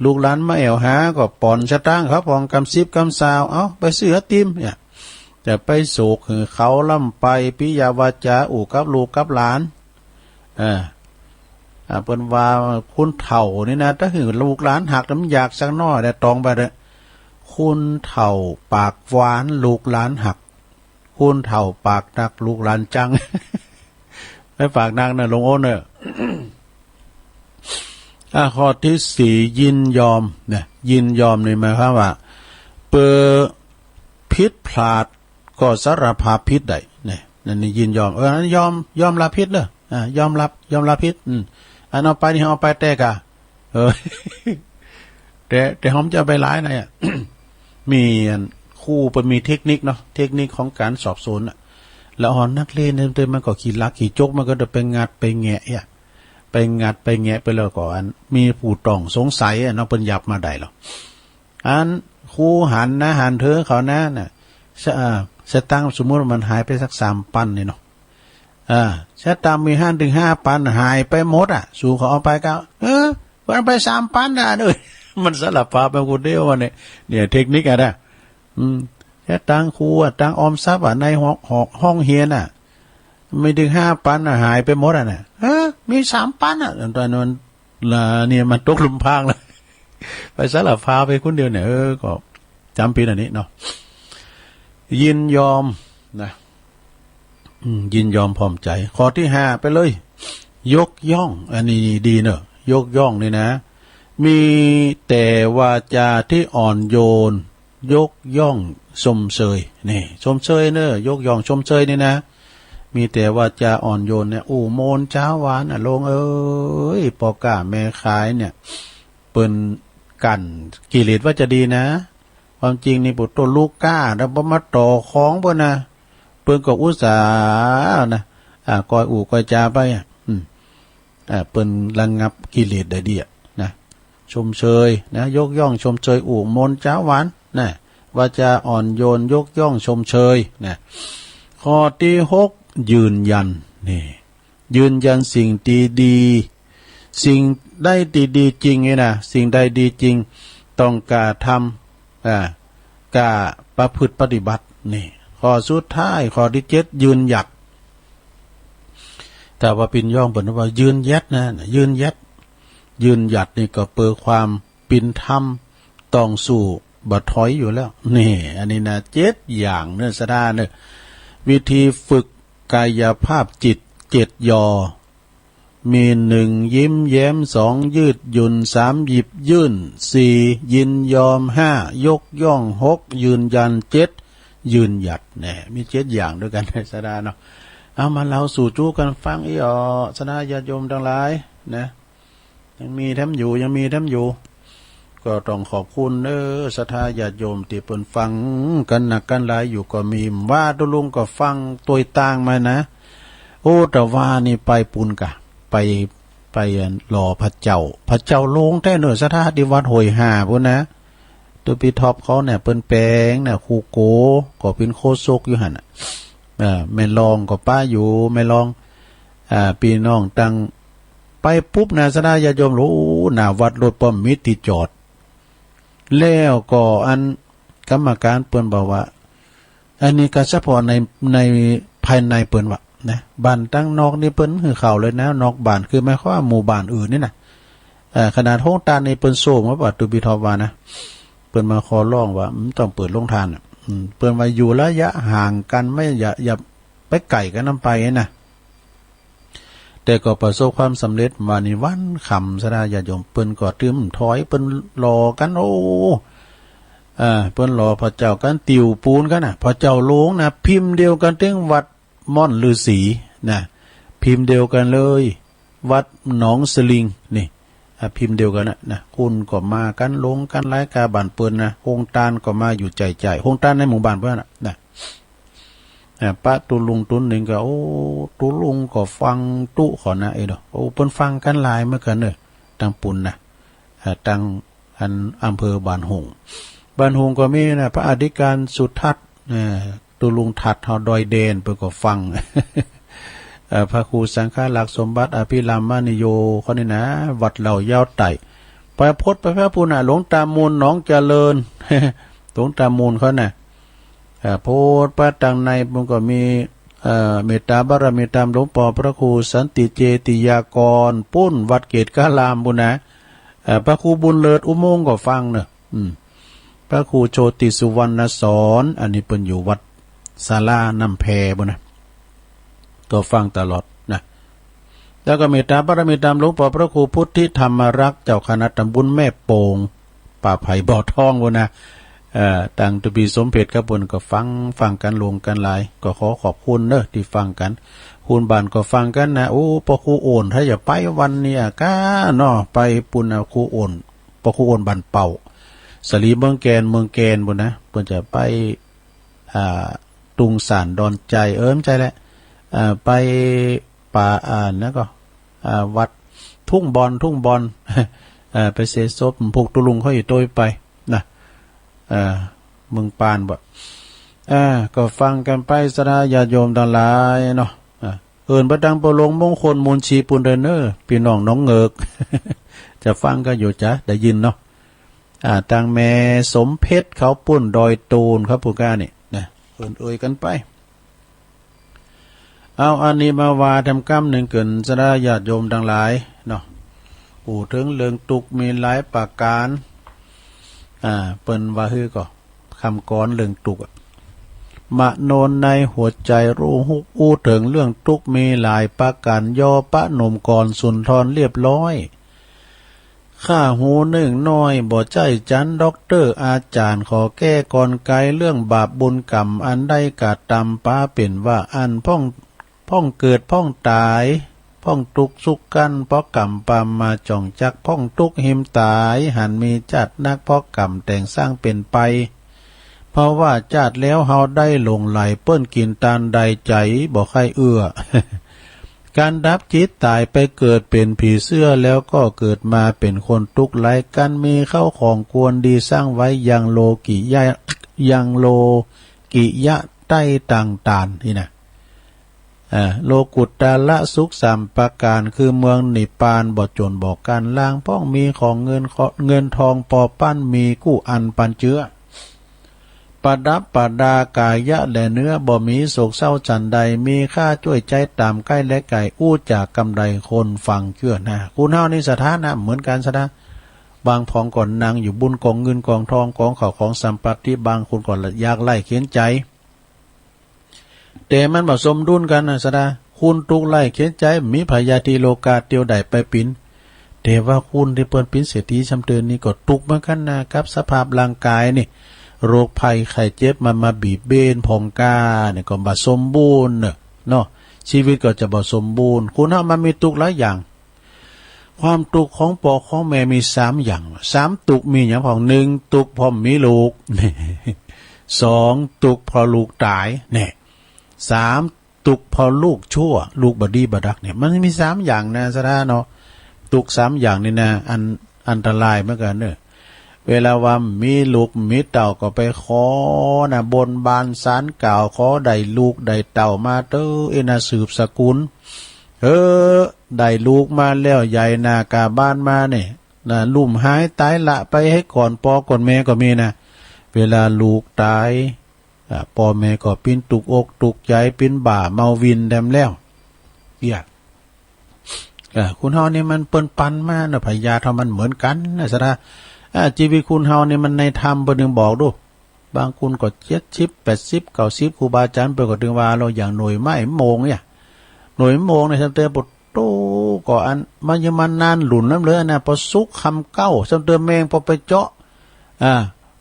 ลูกหลานมาแอ่วหาก็ป่อนสตางค์เขาพ่องกำสิบกำซาว เอ้า ไปซื้อไอติมเนี่ย จะไปโศกหื้อเขาล้ำไป ปิยาวาจาอู้กับลูกกับหลาน อ่า อ่า เปิ้นว่าคนเฒ่านี่นะ ถ้าหื้อลูกหลานหัก มันอยากสักหน้อย แต่ตองไปเต๊อะ คนเฒ่าปากหวาน ลูกหลานหัก คนเฒ่าปากหนัก ลูกหลานจัง ไม่ปากหนักนะ หลวงโอนเน่อ อ่ะ ข้อตี้สี่ ยินยอม เนี่ย ยินยอมนี่หมายความว่า เปื้อผิดพลาดก็สารภาพผิดได้ เนี่ย นั่นนี่ยินยอม เออ อันนั้นยอม ยอมรับผิดเน่อ อ่ะ ยอมรับ ยอมรับผิด อืม อันเอาไปนี่เอาไปแต๊ก่ะ เออ แต่ แต่เฮาบ่จะเอาไปหลายนะ มีอันครูเปิ้นมีเทคนิคเนาะ เทคนิคของก๋านสอบสวนน่ะ แล้วเอานักเรียนเต็มๆ มันก็ขี้ลักขี้จก มันก็จะไปงัดไปแงะอะ ไปงัดไปแงะไปแล้วก็อันมีผู้ต้องสงสัยอะเนาะ เปิ้นหยับมาได้หรอ อันครูหันนะ หันเถิงเขานะ น่ะ สะ อ่า สตางค์สมมุติว่ามันหายไปสักสามปันนี่เนาะ อ่า สตางค์มีหั้นเถิงห้าปัน หายไปหมดอะ สูเขาเอาไปก็ เออ มันไปสามปันน่ะ เอ้ย มันสารภาพไปคนเดียวอะเนี่ย เนี่ยเทคนิคอะนะ อืม สตางค์ครูอะ ตังค์ออมทรัพย์อะ ในห้อง ห้อง ห้องเฮียนอะ มีเถิงห้าปันอะ หายไปหมดอะน่ะ เออ มีสามปันอะ ต๋อนนั้น ละเนี่ยมันตกลุ่มพรางแล้ว ไปสารภาพไปคนเดียวเนี่ย เออ ก็จ๋ำเป๋นอันนี้เนาะ ยินยอมนะ อืม ยินยอมพร้อมใจ๋ ข้อตี้ห้าไปเลย ยกย่อง อันนี้ดีเน่อ ยกย่องนี่นะ มีแต่วาจาที่อ่อนโยน ยกย่องชมเชย นี่ ชมเชยเน่อ ยกย่องชมเชยนี่นะ มีแต่วาจาอ่อนโยนเนี่ย อู้โมนจ๊าวหวานน่ะ โลมเอ๋ย ป้อก๊าแม่ขายเนี่ย เปิ้นกั้นกิเลสว่าจะดีนะ ความจริงนี่ ปุโตลูกก๊า แล้วบ่มาต่อของเปิ้นนะ เปิ้นก็อุตส่าห์นะ อ่า ก้อยอู้ก้อยจ๋าไปอะ อืม อ่า เปิ้นระงับกิเลสได้ดีอะนะ ชมเชยนะ ยกย่องชมเชย อู้โมนจ๊าวหวานนะ วาจาอ่อนโยนยกย่องชมเชยนะ ข้อตี้หก ยืนยัน นี่ ยืนยันสิ่งตี้ดี สิ่งใดตี้ดีจริงนี่นะ สิ่งใดดีจริง ต้องกล้าทำ อ่า กล้าประพฤติปฏิบัติ นี่ ข้อสุดท้าย ข้อตี้เจ็ด ยืนหยัด แต่ว่าปิ่นย่องเปิ้นว่ายืนหยัดนะ ยืนหยัด ยืนหยัดนี่ก็เป๋นความเป๋นธรรม ต้องสู้ บ่ถอยอยู่แล้ว นี่ อันนี้นะ เจ็ดอย่างเน่อ ศรัทธาเน่อ วิธีฝึกกายภาพจิต เจ็ด ยอ มี หนึ่ง ยิ้มแย้ม สอง ยืดหยุ่น สาม หยิบยื่น สี่ ยินยอม ห้า ยกย่อง หก ยืนยัน เจ็ด ยืนหยัด แน่ มีเจ็ดอย่างด้วยกั๋น ศรัทธาเนาะ เอามาเล่าสู่จู๊กั๋นฟังอี้อ่อ ศรัทธาญาติโยมตังหลายนะ ยังมีแถมอยู่ ยังมีแถมอยู่ ก็ต้องขอบคุณเน่อ ศรัทธาญาติโยมตี้เปิ้นฟังกั๋นนักกั๋นหลายอยู่ก็มี ว่าตุ๊ลุงก็ฟังตวยตางมานะ โอ้ แต่ว่านี่ไปปู๊นก่ะ ไป ไปหล่อพระเจ้า พระเจ้าโลงแต๊เน่อ ศรัทธา ตี้วัดห้วยห่าปู๊นนะ ตุ๊พี่ท็อปเขาเนี่ย เปิ้นแป๋งเนี่ย ครูโกก็เป๋นโฆษกอยู่หั้นน่ะ เออ แม่รองก็ปะอยู่ แม่รอง อ่า ปี้น้องตัง ไปปุ๊บนะ ศรัทธาญาติโยม โอ้ หน้าวัดรถบ่มีตี้จอด แล้วก็อันกรรมการเปิ้นบอกว่า อันนี้ก็เฉพาะใน ในภายในเปิ้นว่านะ บ้านตังนอกนี่เปิ้นหื้อเข้าเลยนะ นอกบ้านคือหมายความว่าหมู่บ้านอื่นนี่นะ เอ่อ ขนาดโฮงตานนี่เปิ้นโซ่งมาว่า ตุ๊พี่ท็อปว่านะ เปิ้นมาขอร้องว่า อืม ต้องเปิดโฮงตานน่ะ อืม เปิ้นว่าอยู่ระยะห่างกั๋น ไม่ อย่า อย่าไปใก้กั๋นนำไปนะ แต่ก็ประสบความสำเร็จ ว่านี่วันค่ำ ศรัทธาญาติโยม เปิ้นก็ตึมถอย เปิ้นหล่อกั๋น โอ้ อ่า เปิ้นหล่อพระเจ้ากั๋น ติวปู๊นกั๋นน่ะ พระเจ้าโลงนะ พิมพ์เดียวกั๋นตึงวัดม่อนฤๅษีนะ พิมพ์เดียวกั๋นเลย วัดหนองสลิง นี่ อ่า พิมพ์เดียวกั๋นน่ะนะ คนก็มากั๋น โลงกั๋นหลาย กาบ้านเปิ้นนะ โฮงตานก็มาอยู่ใจ้ๆ โฮงตานในหมู่บ้านเปิ้นน่ะนะ อ่า ปะตุ๊ลุงตุ๊นหนึ่งก็ โอ้ ตุ๊ลุงก็ฟังตุ๊เขานะ เอ้ยเนาะ โอ้ เปิ้นฟังกั๋นหลายเหมือนกั๋นเน่อ ตังปู๊นนะ อ่า ตังอันอำเภอบ้านโฮง บ้านโฮงก็มีนะ พระอธิการสุทัศน์ อ่า ตุ๊ลุงทัศน์เฮาดอยแดน เปิ้นก็ฟัง เอ่อ พระครูสังฆลักษณ์สมบัติอภิรามมณีโย เขานี่นะ วัดเหล้ายาวไต่ ไปพดไปแป๊บปู๊นน่ะ หลวงตามูลหนองเจริญ หลวงตามูลเขาน่ะ เอ่อ พดไปตังในปู๊นก็มี เอ่อ เมตตาบารมีตามหลวงป้อพระครูสันติเจติยากร ปู๊นวัดเกตุการามปู๊นนะ เอ่อ พระครูบุญเลิศอุโมงค์ก็ฟังเน่อ อืม พระครูโชติสุวรรณสอน อันนี้เปิ้นอยู่วัดศาลาน้ำแพปู๊นนะ ก็ฟังตลอดนะ แล้วก็เมตตาบารมีตามหลวงป้อพระครูพุทธิธรรมรักษ์ เจ้าคณะตำบลแม่โป่ง ป่าไผ่บ่อทองปู๊นนะ เอ่อ ตังตุ๊พี่สมเพชรกับเปิ้นก็ฟัง ฟังกั๋นโลงกั๋นหลาย ก็ขอขอบคุณเน่อตี้ฟังกั๋น คนบ้านก็ฟังกั๋นนะ โอ้ ป้อครูโอ่น ถ้าจะไปวันนี้อะก้าเนาะ ไปปู๊นนะ ครูโอ่น ป้อครูโอ่นบ้านเป่า สาลีเมืองแกน เมืองแกนปู๊นนะ เปิ้นจะไป อ่า ตุงสานดอนไจ เออ บ่ใจ้แหละ อ่า ไปป่า อ่า นั้นก็ อ่า วัดทุ่งบอน ทุ่งบอน เอ่อ ไปเสียศพ พวกตุ๊ลุงเขาอีกโตยไปนะ เอ่อ เมืองปานบ่ เอ่อ ก็ฟังกั๋นไป ศรัทธาญาติโยมตังหลายเนาะ อ่า เอิ้นไปตังป้อหลวงมงคลมูลชีปู๊นเด้อเน่อ ปี้น้องหนองเหงือก จะฟังกั๋นอยู่จะได้ยินเนาะ อ่า ตังแม่สมเพชรเขาปู๊นดอยตูนครับ ปู๊นก้านี่นะ เอิ้นเอ่ยกั๋นไป เอาอันนี้มาว่าแถมกำนึ่งเกิน ศรัทธาญาติโยมตังหลายเนาะ อู้เถิงเรื่องตุ๊กข์มีหลายประก๋าน อ่า เปิ้นว่าหื้อก่อ คำกลอนเรื่องตุ๊กข์อะ มโนในหัวใจ๋ฮู้ฮู้ อู้เถิงเรื่องตุ๊กข์มีหลายประก๋าน ยอประนมกลอนสุนทรเรียบร้อย ข้าฮู้นึ่งน้อย บ่ใจ้จันด็อกเตอร์อาจ๋ารย์ ขอแก้กลไกเรื่องบาปบุญกรรม อันได้กระตำ ปาเป๋นว่าอั้น พ่อง พ่องเกิดพ่องต๋าย พ่องตุ๊กข์สุขกั้น เพราะกรรมปำมาจ่องจัก พ่องตุ๊กข์หิมต๋าย หันมีจ๊าดนัก เพราะกรรมแต่งสร้างเป๋นไป เพราะว่าจ๊าดแล้วเฮาได้หลงใหล เปิ้นกิ๋นตานใด ใจ๋บ่ใค่เอื้อ ก๋านดับจิตต๋ายไปเกิดเป๋นผีเสื้อ แล้วก็เกิดมาเป๋นคนตุ๊กข์หลาย ก๋านมีเข้าของควรดีสร้างไว้ ยังโลกิยะ ยังโลกิยะใต้ต่างตานนี่นะ อ่า โลกุตตรสุขสามประก๋าน คือเมืองนิพพาน บ่จนบ่ก้านล่าง พ่องมีของเงิน เงินทองปอปั้น มีกู้อันปันเจื้อ ประดับประดากายะและเนื้อ บ่มีโศกเศร้าฉันใด มีค่าจ้วยใจ๊ต๋ามใก้และไก๋ อู้จ๋ากำไรคนฟังเจื้อหน้า คุณเฮานี่ศรัทธานะ เหมือนกั๋นศรัทธา บางผองก็นั่งอยู่บุญก๋องเงินก๋องทอง ก๋องข้าวก๋องสัมปัตติ บางคนก็ยากไร้เข็ญใจ๋ แต่มันบ่สมดุลกั๋นนะศรัทธา คนตุ๊กข์ไร้เข็ญใจ๋ มีพยาธิโรคาเตียวได้ไปปิ๋น แต่ว่าคนตี้เปิ้นปิ๋นเศรษฐีซ้ำเติมนี่ก็ตุ๊กข์เหมือนกั๋นนะ กับสภาพร่างก๋ายนี่ โรคภัยไข้เจ็บมันมาบีบเบ้นผองก้านี่ก็บ่สมบูรณ์เนาะ ชีวิตก็จะบ่สมบูรณ์ คุณเฮามันมีตุ๊กข์หลายอย่าง ความตุ๊กข์ของป้อของแม่มีสามอย่าง สามตุ๊กข์มีหยังพ่อง นึ่งตุ๊กข์เพราะบ่มีลูก สองตุ๊กข์เพราะลูกต๋าย แน่ สามตุ๊กข์เพราะลูกชั่ว ลูกบ่ดีบ่ดักเนี่ย มันมีสามอย่างนะศรัทธาเนาะ ตุ๊กข์สามอย่างนี่นะ อัน อันตรายเหมือนกั๋นเนาะ เวลาว่าบ่มีลูกบ่มีเต้าก็ไปขอนะ บนบานศาลกล่าว ขอได้ลูกได้เต้ามาเต๊อะ เอ้ยนะ สืบสกุล เออ ได้ลูกมาแล้ว ใหญ่หน้ากาบ้านมาเนี่ยนะ ลุ่มหายต๋ายละไปเหียก่อนป้อก่อนแม่ก็มีนะ เวลาลูกต๋าย อ่า ป้อแม่ก็ปิ๊นตุ๊กอกตุ๊กใจ๋ ปิ๊นบ้าเมาวินแถมแล้ว เอี้ย อ่า คุณเฮานี่มันเปิ้นปันมาเนาะ พยาธิเฮามันเหมือนกั๋นนะศรัทธา อ่า ชีวิตคุณเฮานี่มันในธรรมเปิ้นตึงบอกดู บางคนก็เจ็ดสิบ แปดสิบ เก้าสิบ ครูบาอาจ๋ารย์เปิ้นก็ตึงว่า เฮาอย่างหน่วยไม้โมงเนี่ย หน่วยโมงเนี่ย ซ้ำเติม โอ้โห ก็อัน มันยังมานานหลุนน้ำเลยนะ ปอสุกค่ำเก๊า ซ้ำเติมแมงปอไปเจาะ อ่า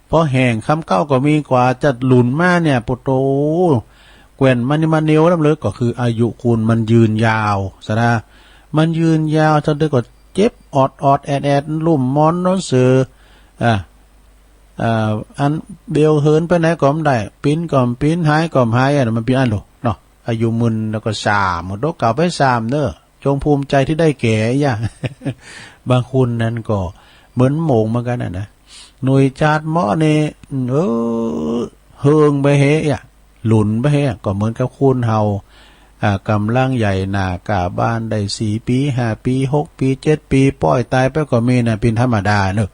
ปอแห้งค่ำเก๊าก็มี กว่าจะหลุนมาเนี่ย โอ้โห แกว่นมันยังมาเนียวน้ำเลย ก็คืออายุคุณมันยืนยาวศรัทธา มันยืนยาว ซ้ำเติมก็เจ็บออดออดแอดแอด ลุ่มหมอนนอนเสื่อ อ่า อ่า อันเบลเหินไปไหนก็บ่ได้ ปิ๊นก็บ่ปิ๊น หายก็บ่หาย อันนั้นมันปิ๊นอั้นโลเนาะ อายุมึนแล้วก็ซ่า หมดโอกาสไปซ่าเนาะ จงภูมิใจที่ได้แก่ อย่า บางคนนั้นก็เหมือนโมงเหมือนกั๋นนะนะ หน่วยจาดเมาะนี่ เออ เฮิงไปเหีย หลุนไปเหีย ก็เหมือนกับคนเฮา อ่า ก๋ำลังใหญ่หน้ากาบ้านได้สี่ปี๋ ห้าปี๋ หกปี๋ เจ็ดปี๋ ป้อยต๋ายไปก็มีนะ เป๋นธรรมดาเนาะ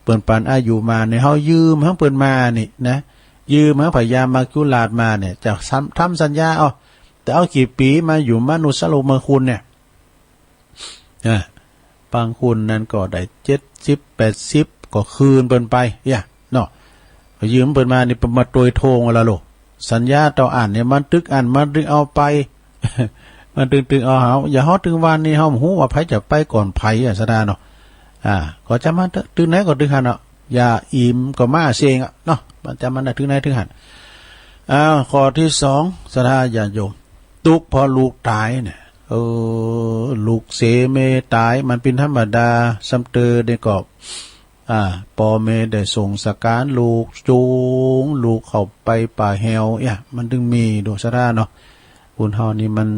เปิ้นปันอายุมาเนี่ย เฮายืมหังเปิ้นมานี่นะ ยืมหังพญามัจจุราชมาเนี่ย จะทำ ทำสัญญา เอา จะเอากี่ปี๋มาอยู่มนุษย์โลกเมืองคุณเนี่ย อ่ะ บางคนนั้นก็ได้เจ็ดสิบ แปดสิบ ก็คืนเปิ้นไป อย่า เนาะ ยืมเปิ้นมานี่ เปิ้นมาตวยโทงเอาละโล สัญญาเต้าอั้นเนี่ย มันตึกอั้น มันตึงเอาไป มันตึง ตึงเอาเฮา อย่างเฮาตึงวันนี้ เฮาบ่ฮู้ว่าใผจะไปก่อนใผอะ ศรัทธาเนาะ อ่า ก็จะมาตึงไหนก็ตึงหั้นเนาะ อย่าอิ่มก็มาเซงอะเนาะ มันจะมาตึงไหนตึงหั้น อ้าว ข้อตี้สอง ศรัทธาญาติโยม ตุ๊กข์เพราะลูกต๋ายเนี่ย เออ ลูกเสแม่ต๋าย มันเป๋นธรรมดา ซ้ำเติมเนี่ยก็ อ่า ป้อแม่ได้ส่งสการลูก จูงลูกเข้าไปป่าแฮว เนี่ย มันตึงมี ดูศรัทธาเนาะ คนเฮานี่มัน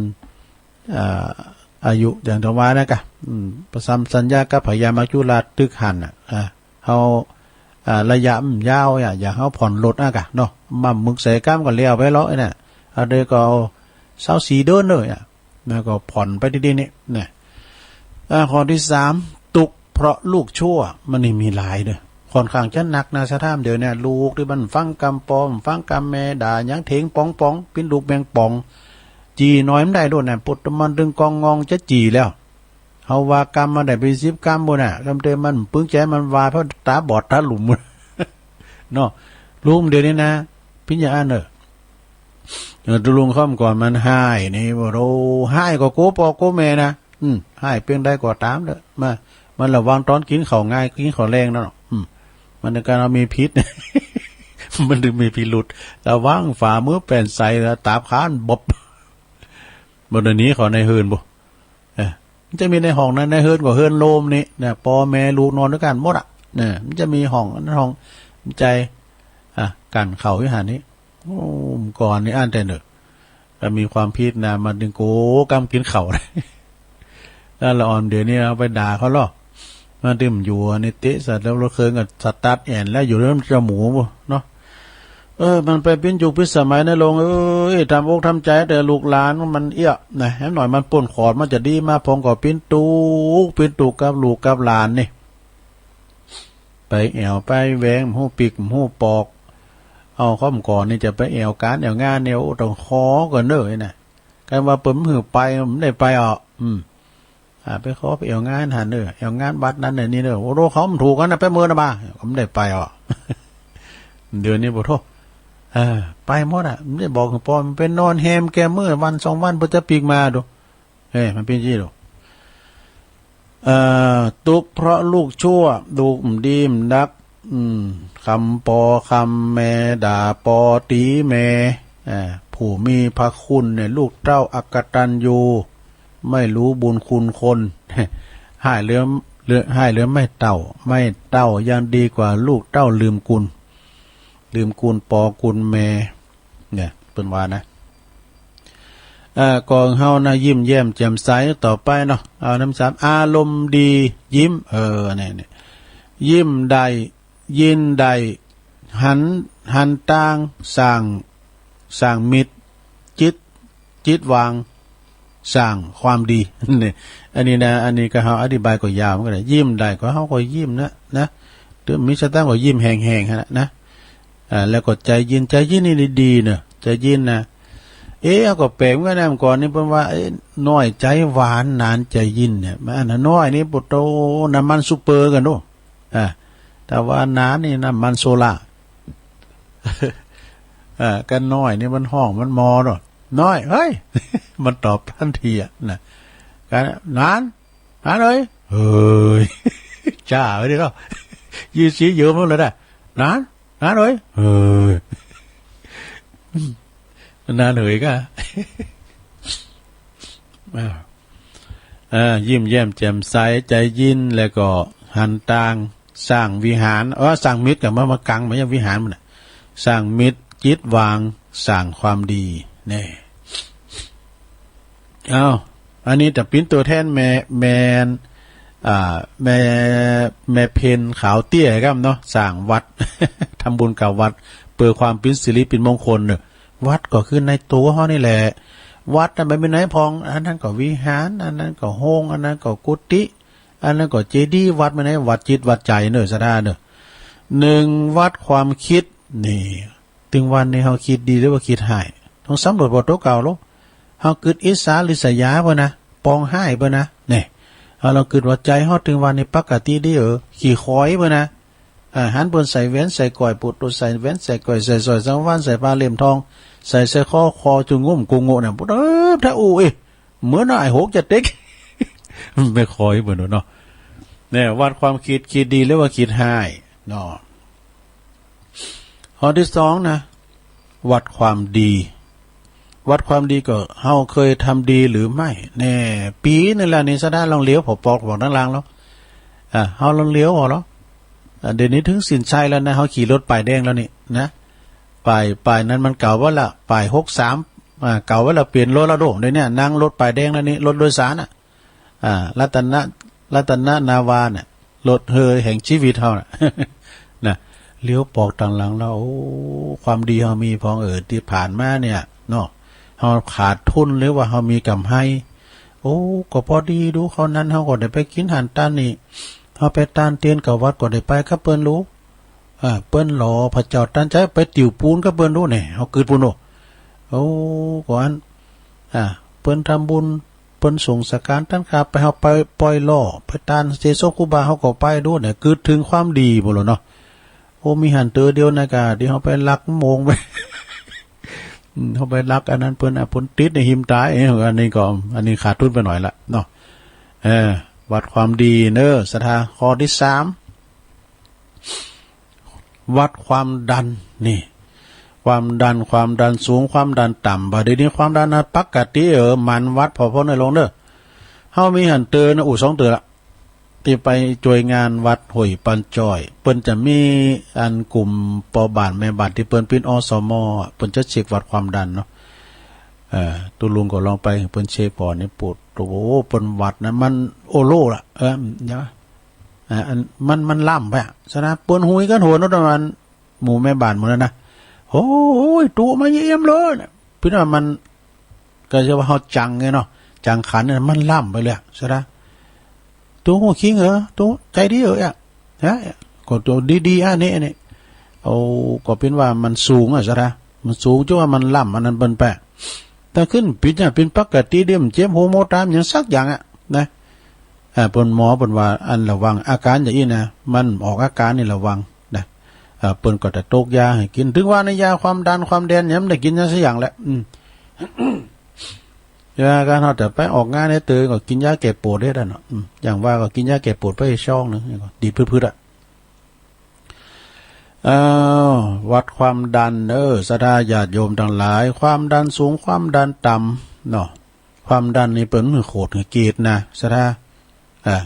อ่า อายุอย่างตี้ว่านะกะ อืม ประสานสัญญากับพญามัจจุราชตึกหั้นน่ะ อ่า เฮา อ่า ระยะมันยาวอะ อย่างเฮาผ่อนรถอะกะเนาะ บ่าหมึกใส่กำก็แล้วไปเลาะไอ้น่ะ เอาเดี๋ยวก็เอาซาวสี่เดือนเลยอะ แล้วก็ผ่อนไปดีๆ นี่นะ อ่า ข้อตี้สาม ตุ๊กข์เพราะลูกชั่ว มันนี่มีหลายเด้อ ค่อนข้างจะหนักนะ ศรัทธาเดี๋ยวนี้ ลูกตี้มันฟังกำป้อ ฟังกำแม่ด่า หยังเถงป๋องๆ เป๋นลูกแมงป่อง จี่หน่อยบ่ได้โดดน่ะ ปุตตะมันตึงกองงองจะจี่แล้ว เฮาว่ากำมันได้เป๋นสิบกำปู้นน่ะ กำเตยมันปึงใจ๋ มันว่าเพราะต๋าบอดต๋าหลุม เนาะ ลูกเดี๋ยวนี้นะ ปิ๊นอย่างอั้นเน่อ เออ ตุ๊ลุงค่อมก่อนมันฮ้ายนี่ โอ้โห ฮ้ายก็โก้ป้อโก้แม่นะ อืม ฮ้ายเปียงใดก็ต๋ามเต๊อะ มา มันระวังต๋อนกิ๋นข้าวงาย กิ๋นข้าวแลงนั่นเนาะ อืม มันในก๋านเอามีพิษ มันตึงมีพิรุธ ระวังฝ่ามือแป้นใสแล้วต๋าบคานบอบ บ่ได้หนีเข้าในเฮือนบ่ เออ มันจะมีในห้องนั้น ในเฮือนก็เฮือนโลมนี่นะ ป้อแม่ลูกนอนตวยกั๋นหมดอะ เนี่ย มันจะมีห้องนั้นห้อง มันจะ อ่ะ กั้นเข้าวิหารนี่ โอ้ ก่อนนี่อั้นแต่เนิ่น ก็มีความผิดนะ มันตึงโกกำกิ๋นข้าว แล้วละอ่อนเดี๋ยวนี้เอาไปด่าเขาลอ มันตึงอยู่อันนี้เต๊ะสัตว์แล้วรถเครื่องก็สตาร์ทแอนแล้วอยู่แล้วมันจะหมูเนาะ เออ มันไปปิ้นยุคปิ้นสมัยนะหลวงเอ้ย ทำอกทำใจ๋แต่ลูกหลานมันเอี้ยนะ แหมหน่อยมันป๊นขอด มันจะดีมา พ่องก็ปิ้นตุ๊กข์ ปิ้นตุ๊กข์กับลูกกับหลานนี่ ไปแอ่วไปแหวง บ่ฮู้ปิ๊กบ่ฮู้ปอก เอา คำก่อนนี่จะไปแอ่วก๋านแอ่วงานเนี่ย โอ้ ต้องขอก่อนเน่อนะ กันว่าเปิ้นบ่หื้อไป บ่ได้ไปอ่ะ อืม อ่า ไปขอไปแอ่วงานหั้นเน่อ แอ่วงานวัดนั้นเน่อ นี่เน่อ โอ้โห เขาบ่ถูกกั๋นนะ ไปเมินนะบ่า ก็บ่ได้ไปอ่ะ เดี๋ยวนี้ โอ้โธ่ เออ ไปหมดอ่ะ บ่ได้บอกหื้อปอ มันไปนอนแฮมแกมมื้อวันสองวัน เปิ้นจะปิ๊กมาดู เอ้ย มันเป๋นจี้ดู เอ่อ ตุ๊กข์เพราะลูกชั่ว ลูกบ่ดีบ่ดัก อืม คำปอคำแม่ ด่าปอตี๋แม่ อ่า ผู้มีพระคุณเนี่ย ลูกเต้าอกตัญญู ไม่รู้บุญคุณคน ฮ้ายเหลือ เหลือ ฮ้ายเหลือไม้เต้า ไม้เต้ายังดีกว่าลูกเต้าลืมกุณ ลืมกุณปอกุณแม่ เนี่ย เปิ้นว่านะ เอ่อ ก็เฮานะ ยิ้มแย้มแจ่มใสต่อไปเนาะ เอานำสาม อารมณ์ดี ยิ้ม เออ เนี่ย เนี่ย ยิ้มได้ ยินได้ หัน หันตาง สร้าง สร้างมิตร จิต จิตวาง สร้างความดี เนี่ย อันนี้นะ อันนี้ก็เฮาอธิบายก็ยาวเหมือนกั๋นนะ ยิ้มได้ก็เฮาก็ยิ้มนะ นะ หรือมีสตางค์ก็ยิ้มแฮงๆ หั้นนะ นะ อ่า แล้วก็ใจ๋ยิน ใจ๋ยินนี่ดีๆ เน่อ ใจ๋ยินนะ เอ๊ะ เฮาก็แป๋งกั๋นนะ เมื่อก่อนนี่เปิ้นว่า เอ๊ะ น้อยใจ๋หวาน หนานใจ๋ยินเนี่ย มันอันน้อยนี่ โอ้โธ่ น้ำมันซูเปอร์กั๋นเนาะ อ่า แต่ว่าหนานนี่น้ำมันโซล่า อ่า กันน้อยนี่มันฮ้องมันมอเนาะ น้อย เฮ้ย มันตอบตันทีอะนะ กัน หนาน หนานเอ้ย เฮ้ย จ้าไปดิเนาะ ยี่สิบเยอะหมดเลยนะ หนาน หนานเอ้ย เฮ้ย หนานเอ้ยก็ อ่า เอ่อ ยิ้มแย้มแจ่มใส ใจ๋ยิน แล้วก็หันตาง สร้างวิหาร เออ สร้างมิตร ก็มา มากัง มายังวิหารมันน่ะ สร้างมิตร จิตวาง สร้างความดี แน่ เอ้า อันนี้จะเป๋นตั๋วแทนแม่ แม่ อ่า แม่ แม่เพ็ญขาวเตี้ยครับเนาะ สร้างวัด ทำบุญกับวัด เปื้อความเป๋นสิริเป๋นมงคลเนาะ วัดก็คือในตั๋วเฮานี่แหละ วัดนั้นมันมีไหนพ่อง อันนั้นก็วิหาร อันนั้นก็โฮง อันนั้นก็กุฏิ อันนั้นก็เจดีย์ วัดมันไหน วัดจิตวัดใจ๋เนาะ ศรัทธาเนาะ นึ่ง วัดความกึ๊ด นี่ ตึงวันนี้เฮากึ๊ดดีหรือว่ากึ๊ดฮ้าย ต้องสำรวจบ่าตั๋วเก่าลูก เฮากึ๊ดอิจฉาริษยาเปิ้นนะ ปองฮ้ายเปิ้นนะ นี่ เฮาลองกึ๊ดว่าใจ๋เฮาตึงวันนี้ปกติดีเออ ขี้ขอยเปิ้นนะ อ่า หันเปิ้นใส่แหวนใส่ก้อย ปุถุชนใส่แหวนใส่ก้อย ใส่สร้อยสังวาล ใส่ผ้าเล่มทอง ใส่สร้อยคอ คอจุ่งงุ่มกุงโง่เนี่ย ปุ้นเอ้อ ถ้าอู้ เอ๊ะ เหมือนอ้ายหกจะเต็ก แม่ขอยเปิ้นเนาะ เนี่ย วัดความกึ๊ด กึ๊ดดีหรือว่ากึ๊ดฮ้ายเนาะ ข้อตี้สองนะ วัดความดี วัดความดีก็เฮาเคยทำดีหรือไม่ แน่ ปี๋นึ่งแล้วนี่ ศรัทธาลองเหลียวผ่อปอก ผ่อตังหลังแล้ว อ่า เฮาลองเหลียวผ่อแล้ว อ่า เดี๋ยวนี้เถิงเส้นชัยแล้วนะ เฮาขี่รถป้ายแดงแล้วนี่นะ ป้าย ป้ายนั้นมันเก่าไว้ละ ป้ายหกสาม อ่า เก่าไว้ละ เปลี่ยนรถแล้วโด เดี๋ยวนี้นั่งรถป้ายแดงแล้วนี่ รถโดยสารน่ะ อ่า รัตนะ รัตนนาวาเนี่ย รถเฮอแห่งชีวิตเฮาน่ะ นะ เหลียวปอกตังหลังแล้ว โอ้ ความดีเฮามีพ่องเออ ตี้ผ่านมาเนี่ยเนาะ เฮาขาดทุนหรือว่าเฮามีก๋ำไร โอ้ ก็ปอดีดู คราวนั้นเฮาก็ได้ไปกิ๋นหั้นตานนี่ เฮาไปตานเตียนกับวัดก็ได้ไปกับเปิ้นลู อ่า เปิ้นหล่อ พระเจ้าตันใจ๋ ไปติวปูนกับเปิ้นดูเนี่ย เฮากึ๊ดปูนโอ้ โอ้ ก่อน อ่า เปิ้นทำบุญ เปิ้นสงฆ์สังฆานตันข้า ไป เฮาไปป่อยหล่อ ไปตานเจดีย์ครูบา เฮาก็ไปดูเนี่ย กึ๊ดเถิงความดีหมดแล้วเนาะ โอ้ มีหั้นเตื้อเดียวนะกา ตี้เฮาไปลักโมงไป อืม เฮาไปลักอันนั้นเปิ้น อ่ะ เปิ้นติดในหิมต๋าย เอ้ย อันนี้ก็ อันนี้ขาดทุนไปหน่อยละเนาะ เออ วัดความดีเนอะ ศรัทธา ข้อตี้สาม วัดความดัน นี่ ความดัน ความดันสูง ความดันต่ำ บ่าเดี๋ยวนี้ความดันนะปกติ เออ หมั่นวัดผ่อพ่องหน่อยลงเด้อ เฮามีหั้นเตื้อนะ อู้ สองเตื้อละ ตี้ไปจ้วยงานวัดห้วยปันจ้อย เปิ้นจะมีอันกลุ่มปอบ้านแม่บ้านตี้เปิ้นปิ้น อสม อะ เปิ้นจะเช็ควัดความดันเนาะ เอ่อ ตุ๊ลุงก็ลองไป เปิ้นเช็คผ่อนี่ โอ้โห เปิ้นวัดนะ มันโอโลละ เออ นะ อ่า อัน มัน มันล้ำไปอะ ฉะนั้นเปิ้นหุยกั๋นโหนเนาะ ประมาณ หมู่แม่บ้านหมู่นั้นนะ โอ้ย ตุ๊มาเยี่ยมเลยเนี่ย เปิ้นว่ามัน ก็จะว่าเฮาจังไงเนาะ จังขันเนี่ย มันล้ำไปเลยอะ ใจ้ไหม ตุ๊ฮู้คิงเหรอ ตุ๊ใจ๋ดีเหรออะ ฮะ ก็ตุ๊ดีๆ อะนี่ นี่ โอ้ ก็เปิ้นว่ามันสูงอะ ใจ้ไหม มันสูง จั่งว่ามันล้ำอันนั้นเปิ้นไป แต่ขึ้นปิดเนี่ย เปิ้นปกติดี บ่เจ็บหูบ่ต๋าบ่หยังสักอย่างอะ นะ อ่า เปิ้นหมอเปิ้นว่าอันระวัง อาก๋านอย่างอี้นะ มันออกอาก๋านนี่ระวังนะ อ่า เปิ้นก็จะตกยาหื้อกิ๋น เถิงว่าในยาความดันความแดนเนี่ย บ่ได้กิ๋นยาสักอย่างแหละ อืม เวลาการเฮาจะไปออกงานเนี่ย เต๋อก็กิ๋นยาแก้ปวดได้แล้วเนาะ อืม อย่างว่าก็กิ๋นยาแก้ปวดไปซองนึ่ง ดีดปื๊ดๆ อะ อ้าว วัดความดันเด้อ ศรัทธาญาติโยมตังหลาย ความดันสูง ความดันต่ำเนาะ ความดันนี่เปิ้นหื้อโขดหื้อเกรดนะ ศรัทธา อ่า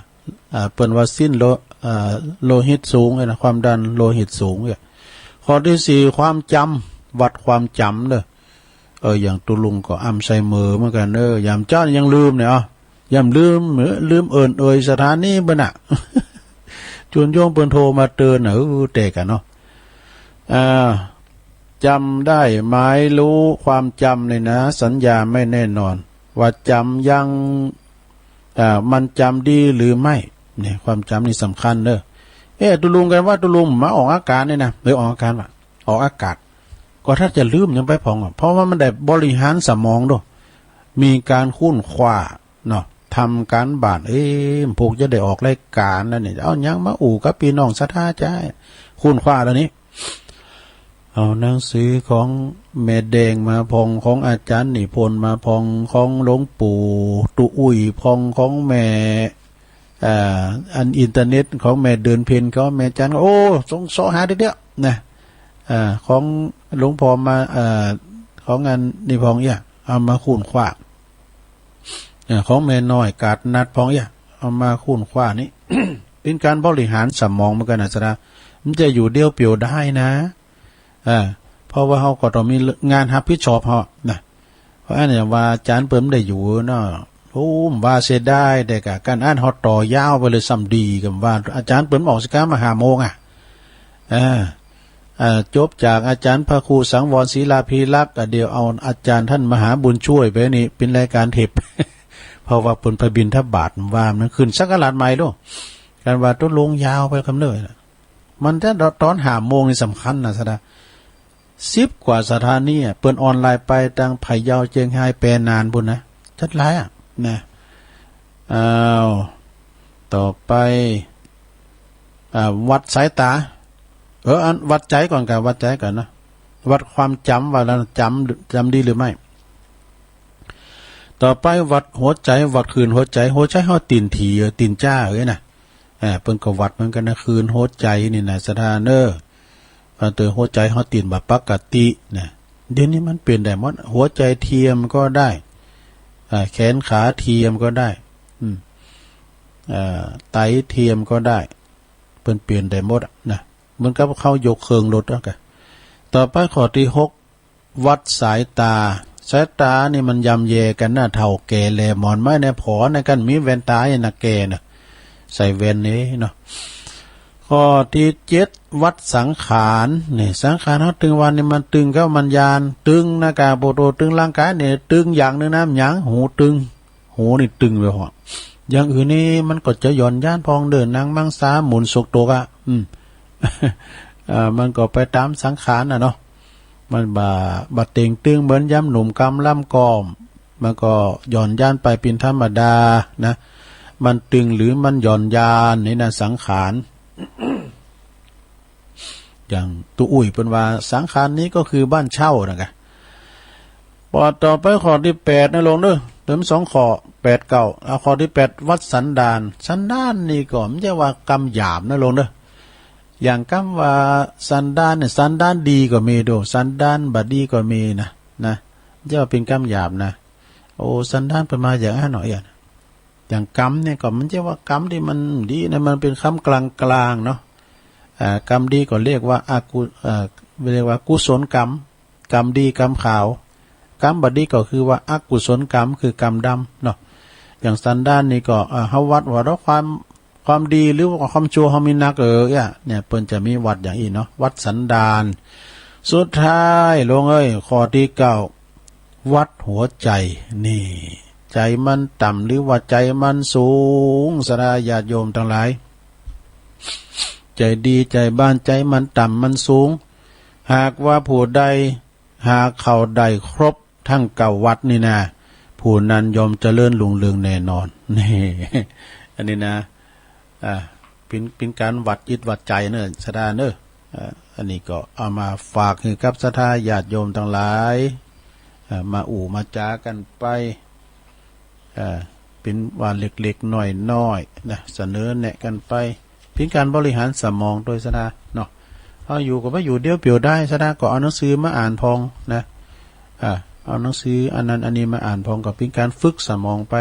อ่า เปิ้นว่าเส้นโล อ่า โลหิตสูงเนี่ยนะ ความดันโลหิตสูงเนี่ย ข้อตี้สี่ ความจ๋ำ วัดความจ๋ำเด้อ เออ อย่างตุ๊ลุงก็อัลไซเมอร์เหมือนกั๋นเด้อ ยามเจ๊ายังลืมเนี่ย อ้าว ยามลืม ลืมเอิ้นเอ่ยสถานีบ่น่ะ จนโยมเปิ้นโทรมาเตือนน่ะ เออ แต๊กั๋นเนาะ อ่า จ๋ำได้หมายรู้ ความจ๋ำนี่นะ สัญญาไม่แน่นอน ว่าจ๋ำยัง อ่า มันจ๋ำดีหรือไม่ เนี่ย ความจ๋ำนี่สำคัญเด้อ เอ๊ะ ตุ๊ลุงกั๋นว่าตุ๊ลุงมาออกอาก๋านนี่นะ เออ ออกอาก๋านว่ะ ออกอากาศ ก็ถ้าจะลืมยังไปผ่องอะ เพราะว่ามันได้บริหารสมองด้วย มีก๋านค้นคว้าเนาะ ทำก๋านบ้าน เอ๊ะ พวกจะได้ออกรายก๋านแล้วเนี่ย เอาหยังมาอู้กับปี้น้องศรัทธาจา ค้นคว้าแล้วนี่ เอาหนังสือของแม่แดงมาผ่อง ของอาจ๋ารย์นิพนธ์มาผ่อง ของหลวงปู่ตุ๊อุ้ยผ่อง ของแม่ อ่า อันอินเทอร์เน็ตของแม่เดือนเพ็ญเขา แม่จันก็ โอ้ สงเสาะหาเดียวๆ นะ อ่า ของหลวงพ่อมา อ่า ของอันนี่ผ่องเอี้ย เอามาค้นคว้า อ่า ของแม่น้อยกาดนัดผ่องเอี้ย เอามาค้นคว้านี่ เป๋นก๋านบริหารสมองเหมือนกั๋นนะศรัทธา มันจะอยู่เดี่ยวเปี่ยวได้นะ อ่า เพราะว่าเฮาก็ต้องมีงานฮับผิดชอบเฮานะ เพราะอันนี้ว่าอาจ๋ารย์เปิ้นบ่ได้อยู่เนาะ โอ้ ว่าเสียดาย แต่กะกั๋นอั้นเฮาต่อยาวไปเลยซ้ำดี กั๋นว่าอาจ๋ารย์เปิ้นออกสิก้ามาห้าโมงอะ อ่า อ่า จบจากอาจ๋ารย์พระครูสังวรศิลาภิรักษ์ อ่ะ เดี๋ยวเอาอาจ๋ารย์ต้านมหาบุญช่วยไปนี่ เป๋นรายก๋านเทป เพราะว่าเปิ้นไปบิณฑบาต ว่ามันขึ้นศักราชใหม่ลูก กั๋นว่าตุ๊ลุงยาวไปกำเนิด มันจะต๋อนห้าโมงนี่สำคัญนะศรัทธา สิบกว่าสถานีอะ เปิ้นออนไลน์ไปตังพะเยา เจียงฮาย แปหนานปู้นนะ จัดหลายอะ นะ อ้าว ต่อไป อ่า วัดสายต๋า เออ อันวัดใจ๋ก่อนกะ วัดใจ๋ก่อนนะ วัดความจ๋ำว่าแล้วจ๋ำ จ๋ำดีหรือไม่ ต่อไปวัดหัวใจ๋ วัดคลื่นหัวใจ๋ หัวใจ๋เฮาเต้นถี่ เออ เต้นจ๊า เอ้ยนะ อ่า เปิ้นก็วัดเหมือนกั๋นนะ คลื่นหัวใจ๋นี่นะศรัทธาเน่อ อ่า เตื้อหัวใจ๋เฮาเต้นบ่ปกตินะ เดี๋ยวนี้มันเป๋นได้หมด หัวใจ๋เทียมก็ได้ อ่า แขนขาเทียมก็ได้ อืม อ่า ไตเทียมก็ได้ เปิ้นเป๋นได้หมดอะนะ เหมือนกับเฮายกเคิงรถอะกะ ต่อไปข้อตี้หก วัดสายต๋า สายต๋านี่มันย่ำแย่กั๋นนะ เฒ่าแก่แลหมอนไม้ในผอนะ กั๋นมีแว่นต๋าให้นักแก่นะ ใส่แว่นนี่เนาะ ข้อตี้เจ็ด วัดสังขาร นี่ สังขารเฮาตึงวันนี่มันตึงกับวิญญาณ ตึงนะกะ โปโตตึงร่างก๋ายนี่ ตึงอย่างนึ่งนะ หยัง หูตึง หูนี่ตึงไปพอ อย่างอื่นนี่มันก็จะหย่อนยานผ่อง เดินนั่งมังสาหมุนสุกตกอะ อืม เอ่อ มันก็ไปต๋ามสังขารน่ะเนาะ มันบ่ บ่เต่งตึงเหมือนยามหนุ่มกำลำก่อม มันก็หย่อนยานไปเป๋นธรรมดานะ มันตึงหรือมันหย่อนยานนี่นะ สังขาร อย่างตุ๊อุ้ยเปิ้นว่าสังขารนี้ก็คือบ้านเช่านะกะ ปอต่อไปข้อตี้แปดนะโลงเน่อ เติมสองข้อ แปดเก้า เอาข้อตี้แปด วัดสันดาน สันดานนี่ก็บ่ใจ้ว่ากำหยาบนะโลงเน่อ อย่างกำว่าสันดานเนี่ย สันดานดีก็มีโด้อ สันดานบ่ดีก็มีนะ นะ บ่ใจ้ว่าเป๋นกำหยาบนะ โอ้ สันดานเปิ้นมาอย่างอั้นเนาะ อย่างกำเนี่ยก็บ่ใจ้ว่ากำตี้มันดีนะ มันเป๋นกำกลางๆ เนาะ อ่า กำดีก็เรียกว่าอากุ เอ่อ เรียกว่ากุศลกำ กำดีกำขาว กำบ่ดีก็คือว่าอกุศลกำ คือกำดำเนาะ อย่างสันดานนี่ก็ อ่า เฮาวัดว่าเราความ ความดีหรือว่าความชั่วเฮามีนักเอ่อ เนี่ย เปิ้นจะมีวัดอย่างอี้เนาะ วัดสันดาน สุดท้ายโลงเอ้ย ข้อตี้เก้า วัดหัวใจ๋ นี่ ใจ๋มันต่ำหรือว่าใจ๋มันสูง ศรัทธาญาติโยมตังหลาย ใจ๋ดีใจ๋บ้าน ใจ๋มันต่ำมันสูง หากว่าผู้ใดหาเข้าได้ครบตึงเก้าวัดนี่นา ผู้นั้นย่อมเจริญรุ่งเรืองแน่นอน นี่ อันนี้นะ อ่า เป๋น เป๋นก๋านวัดจิตวัดใจ๋เน่อ ศรัทธาเน่อ อ่า อันนี้ก็เอามาฝากหื้อกับศรัทธาญาติโยมตังหลาย อ่า มาอู้มาจ๋ากั๋นไป อ่า เป๋นว่าเล็กๆ น้อยๆ นะ เสนอแนะกั๋นไป เป๋นก๋านบริหารสมองตวย ศรัทธาเนาะ เฮาอยู่ก็บ่อยู่เดี่ยวเปลี่ยวดาย ศรัทธาก็เอาหนังสือมาอ่านพ่องนะ อ่า เอาหนังสืออันนั้นอันนี้มาอ่านพ่อง ก็เป๋นก๋านฝึกสมองไป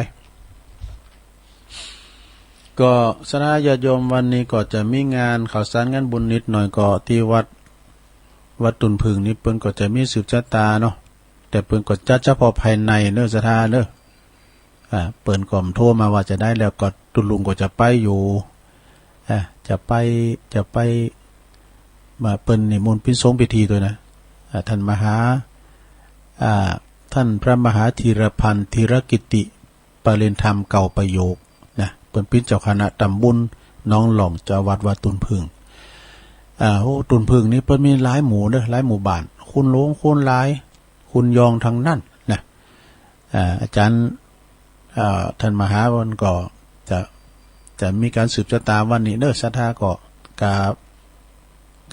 ก็ศรัทธาญาติโยม วันนี้ก็จะมีงานข้าวสารงานบุญนิดหน่อย ก็ตี้วัด วัดตุ่นผึ้งนี่เปิ้นก็จะมีสืบชะตาเนาะ แต่เปิ้นก็จัดเฉพาะภายในเน่อ ศรัทธาเน่อ อ่า เปิ้นก็โทรมาว่าจะได้แล้ว ก็ตุ๊ลุงก็จะไปอยู่ อ่า จะไป จะไป มาเปิ้นนิมนต์เป๋นสงฆ์พิธีตวยนะ อ่า ท่านมหา อ่า ท่านพระมหาธีรพันธ์ ธีรกิตติ ประเรียนธรรมเก้าประโยคนะ เปิ้นเป๋นเจ้าคณะตำบลหนองหล่อง เจ้าวัดวัดตุ่นผึ้ง อ่า โอ้ ตุ่นผึ้งนี่เปิ้นมีหลายหมู่เน่อ หลายหมู่บ้าน คนหลวง คนหลาย คนยองตังนั้นนะ อ่า อาจ๋ารย์ อ่า ท่านมหาเปิ้นก็จะ จะมีก๋านสืบชะตาวันนี้เน่อ ศรัทธาก็กา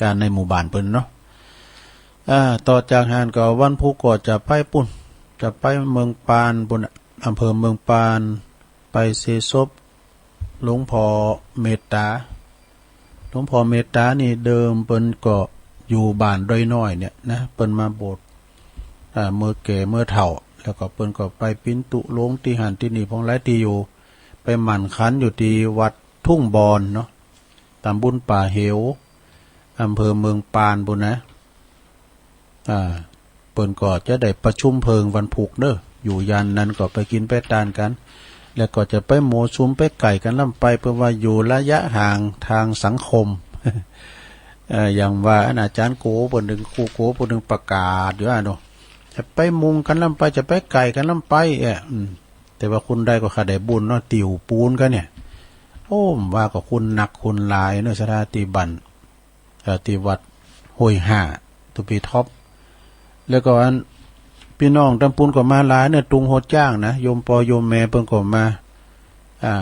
กาในหมู่บ้านเปิ้นเนาะ อ่า ต่อจากหั้นก็วันพุธก็จะไปปู๊น จะไปเมืองปานปู๊น อำเภอเมืองปาน ไปเสียศพหลวงพ่อเมตตา หลวงพ่อเมตตานี่เดิมเปิ้นก็อยู่บ้านดอยน้อยเนี่ยนะ เปิ้นมาบวช อ่า เมื่อแก่เมื่อเฒ่า แล้วก็เปิ้นก็ไปเป๋นตุ๊ลงตี้หั้นตี้นี่พ่อง หลายตี้อยู่ ไปหมั่นขันอยู่ตี้วัดทุ่งบอนเนาะ ตำบลป่าเหว อำเภอเมืองปานปู๊นนะ อ่า เปิ้นก็จะได้ประชุมเพลิงวันพุธเน่อ อยู่ย่านนั้นก็ไปกิ๋นไปตานกั๋น แล้วก็จะไปมั่วสุมไปใก้กั๋นล้ำไป เปิ้นว่าอยู่ระยะห่างทางสังคม เอ่อ อย่างว่าอันอาจ๋ารย์โกเปิ้นตึง ครูโกเปิ้นตึงประกาศอยู่อะเนาะ จะไปมุ่งกั๋นล้ำไป จะไปใก้กั๋นล้ำไป เอ่อ อืม แต่ว่าคนใดก็ข้าได้บุญเนาะ ติวปูนกั๋นเนี่ย โอ้ ว่าก็คนนักคนหลายเนาะ ศรัทธาตี้บ้าน เอ่อ ตี้วัดห้วยห้า ตุ๊ปีท็อป แล้วก็อัน ปี้น้องตำปูนก็มาหลายเน่อ ตุงโฮจ้างนะ โยมป้อโยมแม่เปิ้นก็มา อ่า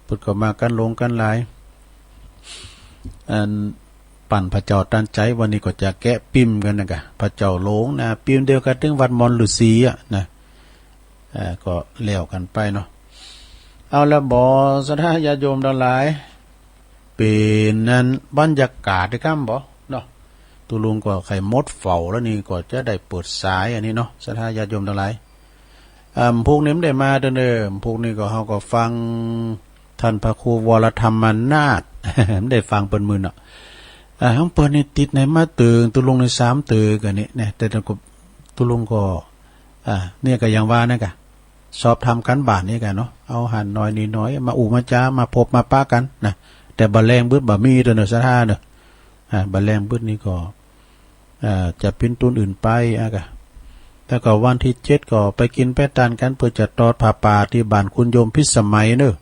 เปิ้นก็มากั๋นหลวงกั๋นหลาย อัน ปั๋นพระเจ้าตันใจ๋ วันนี้ก็จะแกะปิมกั๋นนะกะ พระเจ้าหลวงนะ ปิมเดียวกั๋นตึงวัดมอนฤๅษีอะนะ อ่า ก็แล้วกั๋นไปเนาะ เอาละบ่ ศรัทธาญาติโยมตังหลาย เป๋นอันบรรยากาศตี้ก้ำบ่เนาะ ตุ๊ลุงก็ใค่หมดเฝ้าแล้วนี่ ก็จะได้เปิดสายอันนี้เนาะ ศรัทธาญาติโยมตังหลาย อ่า พุธนี่บ่ได้มาเต๊อะเน่อ พุธนี่ก็เฮาก็ฟังท่านพระครูวรธรรมนาถ บ่ได้ฟังเปิ้นมื้อเนาะ อ่า ของเปิ้นนี่ติดในมาเติง ตุ๊ลุงในสามเติงกั๋นนี่นะ แต่ก็ ตุ๊ลุงก็ อ่า เนี่ยก็อย่างว่านั่นกะ สอบถามกั๋นบ้านนี่กะเนาะ เอาหันหน่อยนี่หน่อย มาอู้มาจ๋า มาพบมาปะกั๋นนะ แต่บ่าแลงบึดบ่มีเต๊อะเน่อ ศรัทธาเน่อ อ่า บ่าแลงบึดนี่ก็ อ่า จะเป๋นตุ๊นอื่นไปอะกะ แล้วก็วันตี้เจ็ดก็ไปกิ๋นไปตานกั๋น เปื้อจะตอดผ้าป่าตี้บ้านคุณโยมพิสมัยเน่อ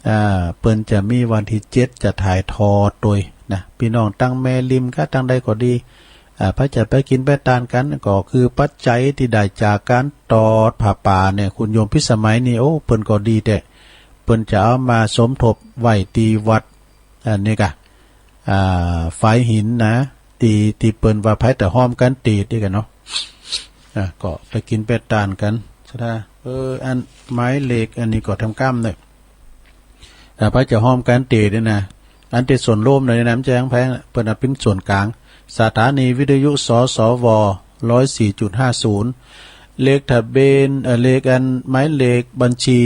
อ่า เปิ้นจะมีวันตี้เจ็ดจะถ่ายทอดตวยนะ ปี้น้องตังแม่ริมกะตังใดก็ดี อ่า ไผจะไปกิ๋นไปตานกั๋น ก็คือปัจจัยตี้ได้จากก๋านตอดผ้าป่าเนี่ย คุณโยมพิสมัยนี่ โอ้ เปิ้นก็ดีแต๊ เปิ้นจะเอามาสมทบไว้ตี้วัด อันนี้กะ อ่า ฝายหินนะ ตี้ ตี้เปิ้นว่าไผจะฮ้อมกั๋นเตดนี่กะเนาะ อ่า ก็ไปกิ๋นไปตานกั๋น ศรัทธา เออ อันหมายเลขอันนี้ก็ทำก้ำเน่อ อ่า ไผจะฮ้อมกั๋นเตดนี่นะ อันตี้ส่วนร่วมหน่อยนะ บ่ใจ้ของไผ เปิ้นเอาเป๋นส่วนก๋าง สถานีวิทยุ สสว ร้อยสี่จุดห้าศูนย์ เลขทะเบียน เอ่อ เลขอันหมายเลขบัญชี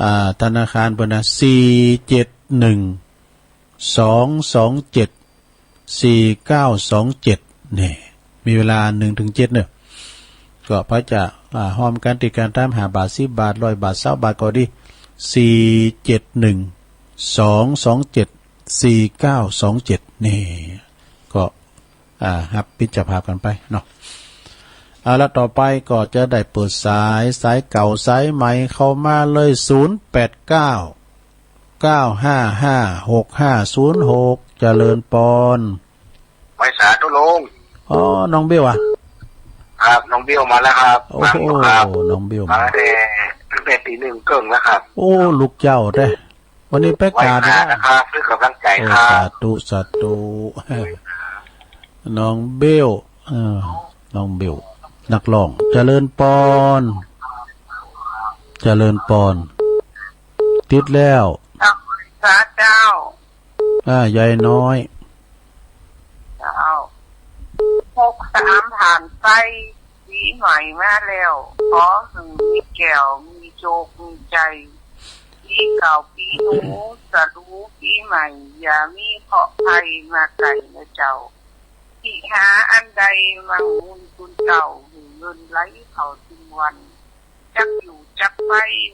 อ่า ธนาคารเปิ้นนะ สี่เจ็ดหนึ่ง สองสองเจ็ด สี่เก้าสองเจ็ด นี่ มีเวลาหนึ่งเถิงเจ็ดเน่อ ก็ไผจะ อ่า ฮ้อมกั๋นตี้ก๋านตามห้าบาท สิบบาท ร้อยบาท ซาวบาทก็ดี สี่เจ็ดหนึ่ง สองสองเจ็ด สี่เก้าสองเจ็ด นี่ ก็ อ่า ฮับมิตรภาพกั๋นไปเนาะ เอาละ ต่อไปก็จะได้เปิดสาย สายเก่าสายใหม่เข้ามาเลย ศูนย์แปดเก้า เก้าห้าห้า หกห้าศูนย์หก เจริญปอน ไหว้สาธุลุง อ๋อ น้องเบลอะ ครับ น้องเบลมาแล้วครับ โอ้โห ฟังอยู่ครับ น้องเบลมา มาแต่ตั้งแต่ตีหนึ่งเกิ่งแล้วครับ โอ้ ลูกเจ้าแต๊ วันนี้ไปกาด ไหว้สาธุนะครับ เพื่อกำลังใจ๋ โอ้ ครับ สาธุ สาธุ น้องเบล เออ น้องเบล นักร้อง เจริญปอน เจริญปอน ติดแล้ว สาเจ้า อ่า ยายน้อย เจ้า หกสามผ่านไป ปี๋ใหม่มาแล้ว ขอหื้อมีแก้ว มีโจค มีใจ๋ ปี๋เก่า ปี๋หนู สะหรูปี๋ใหม่ อย่ามีเคราะห์ภัยมาใก้นะเจ้า สิหาอันใดมั่งมูลกุนเต้า หื้อเงินไหลเข้าตึงวัน จักอยู่จักไป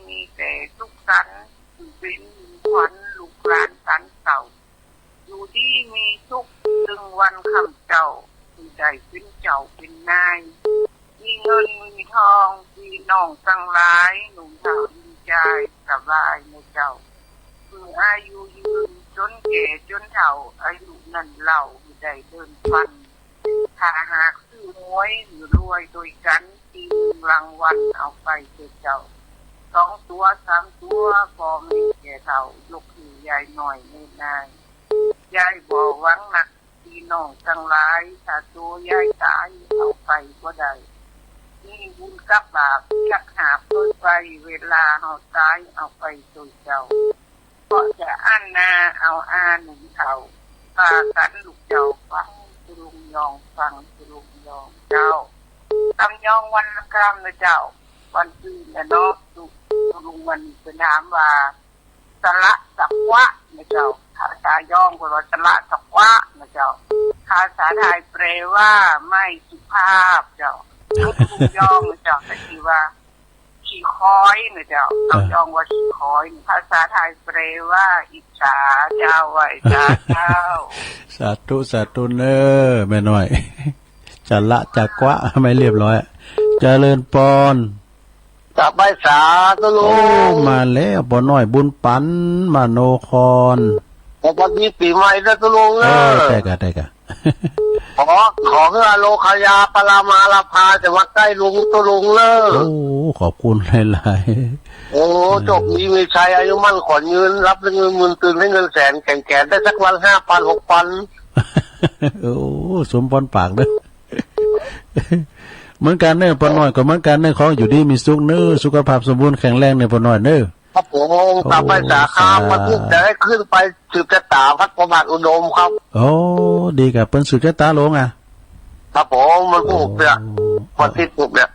มีแต่สุขสันต์ หื้อเป๋นขวัญลูกหลานสันเต้า อยู่ดีมีสุข ตึงวันค่ำเจ๊า หื้อได้เป๋นเจ้าเป๋นนาย มีเงินมีทอง ปี้น้องตังหลาย หนุ่มเฒ่ายิ่งจาย สบายนะเจ้า หื้ออายุยืน จ๋นแก่จ๋นเฒ่า อายุนั้นเล่า หื้อได้เดินฟัน ถ้าหากซื้อหวย หื้อรวยตวยกั๋น ตี้นึ่งรางวัลเอาไปเต๊อะเจ้า สองตั๋วสามตั๋ว ป้อแม่แก่เฒ่า ยกหื้อยายน้อยแม่นาย ยายบ่หวังนัก ปี้น้องตังหลาย ถ้าตั๋วยายต๋าย เอาไปบ่ได้ มีบุญกับบาป จักหาบเปิ้นไป เวลาเฮาต๋าย เอาไปตวยเจ้า เพราะจะอั้นนา เอาอาหนุ่มเฒ่า ปากั๋นลูกเจ้าฟัง ตุลุงยองฟัง ตุลุงยองเจ้า ตำยองวรรณกรรมนะเจ้า วันจื้นน่ะเนาะ ตุ ตุลุงวันนี้เปิ้นถามว่า สระสะกวะนะเจ้า ภาษายองเปิ้นว่าสระสะกวะนะเจ้า ภาษาไทยแปลว่าไม่สุภาพเจ้า ตุลุงยองนะเจ้า ก็คือว่า ขี้คอยนะเจ้า เออ ตำยองว่าขี้คอย ภาษาไทยแปลว่าอิจฉาเจ้า ว่าอิจฉาเจ้า สาธุ สาธุเน้อ แม่น้อย สระสะกวะ ไม่เรียบร้อย เจริญปอน กราบไหว้สาธุลุง โอ้ มาแล้ว ป้อน้อยบุญปัน มโนคร สวัสดีปี๋ใหม่นะตุลุงเน้อ เออ ใจ้ก่ะ ใจ้ก่ะ ขอ ขอหื้ออโรคยาปรามาลาภา จะมาใก้ลุงตุลุงเน้อ โอ้ ขอบคุณหลายๆ โอ้ เออ โจคดีมีชัย อายุมั่นขวัญยืน ฮับแต่เงินหมื่น ตื่นได้เงินแสน แข็งแกร่งได้สักวัน ห้าปัน หกปัน โอ้ สมปองปากเน้อ เหมือนกั๋นเน้อ ป้อน้อยก็เหมือนกั๋นเน้อ ขออยู่ดีมีสุขเน้อ สุขภาพสมบูรณ์แข็งแรงเน้อ ป้อน้อยเน้อ ครับผม โอ้ กราบไหว้สาครับ สา วันนี้จะได้ขึ้นไปสืบจะต๋าวัดพระบาทอุดมครับ โอ้ ดีก่ะ เปิ้นสืบจะต๋าลงอะ ครับผม วันพุธเนี่ย โอ้ วันอาทิตย์พุธเนี่ย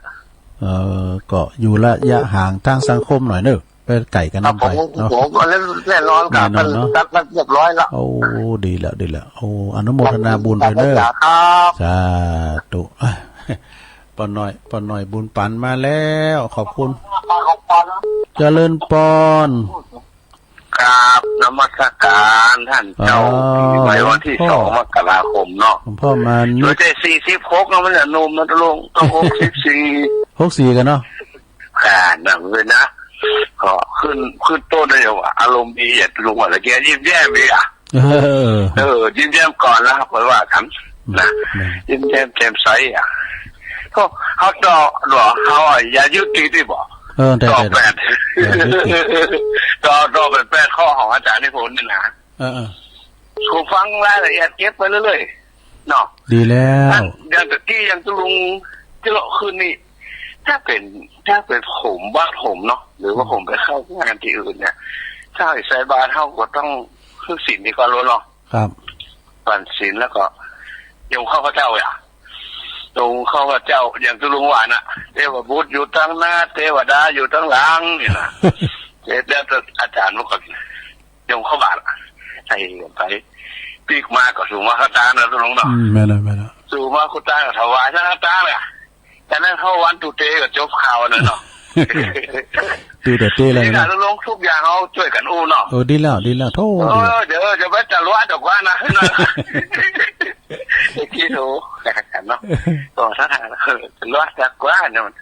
เออ ก็อยู่ระยะห่างตางสังคมหน่อยเน้อ ไปใก้กั๋น ครับผม ไปเนาะ ผม อันนั้นแน่นอนครับ แน่นอนเนาะ มันจัดมาเรียบร้อยแล้ว โอ้ ดีแล้ว ดีแล้ว โอ้ อนุโมทนาบุญด้วยเน้อ ครับ สาธุ อ่ะ ป้อน้อย ป้อน้อยบุญปันมาแล้ว ขอบคุณ เจริญปอน กราบนมัสการต้านเจ้า อ๋อ ปี๋ใหม่วันตี้ หลวงพ่อ สองมกราคมเนาะ หลวงพ่อมานิด แต่สี่สิบหกนะ มันจะหนุ่มนะตุลุง ต้องหกสิบสี่ หกสี่ก่ะเนาะ อ่า นั่นเลยนะ ก็ขึ้น ขึ้นต้นเลยว่า อารมณ์ดีอะ ลุงว่า ตะกี้ยิ้มแย้มดีอะ เออ เออ ยิ้มแย้มก่อนแล้วค่อยว่ากั๋น นะ อืม ยิ้มแย้มแจ่มใสอะ ก็เฮาต่อ เฮาอะ อย่ายึดติดตี้บ่ เออ ได้ ต่อ ได้ แปด ได้ อย่ายึดติด ต่อ ต่อแปด แปดข้อของอาจ๋ารย์นิพนธ์นี่นะ เออ เออ ผมฟังรายละเอียดเก็บไปเรื่อยๆ เนาะ ดีแล้ว อัน อย่างตะกี้อย่างตุลุงจะเลาะคืนนี้ ถ้าเป๋น ถ้าเป๋นผม บ้านผมเนาะ หรือว่าผมไปเข้างานตี้อื่นเนี่ย ถ้าใส่บาตรเฮาก็ต้องถือศีลนี่ก่อนเนาะ ครับ ฉันศีลแล้วก็ โยมข้าพเจ้าอะ โยมข้าพเจ้า อย่างตุลุงว่าน่ะ เทวบุตรอยู่ตางหน้า เทวดาอยู่ตางหลังนี่นะ เสร็จแล้วอาจ๋ารย์มันก็ โยมเข้าบาตร ใส่ไป ปิ๊กมาก็สุมาคตานะตุลุงเนาะ อืม แม่นแล้ว แม่นแล้ว สุมาคตาก็ถวายสังฆทานน่ะ จากนั้นเข้าวันตุเตก็จบข่าวนั่นเนาะ ตุเตแล้ว นี่นะ นะ ตุลุง ทุกอย่างเฮาจ้วยกั๋นอู้เนาะ เออ ดีแล้ว ดีแล้ว โธ่ เออ ดีแล้ว เดี๋ยวจะไปตะลุวะดอกว่านะ เมื่อกี้ดู เนาะ ก็ถ้าทาง เออ จะรอดจากกว้านเนี่ยมัน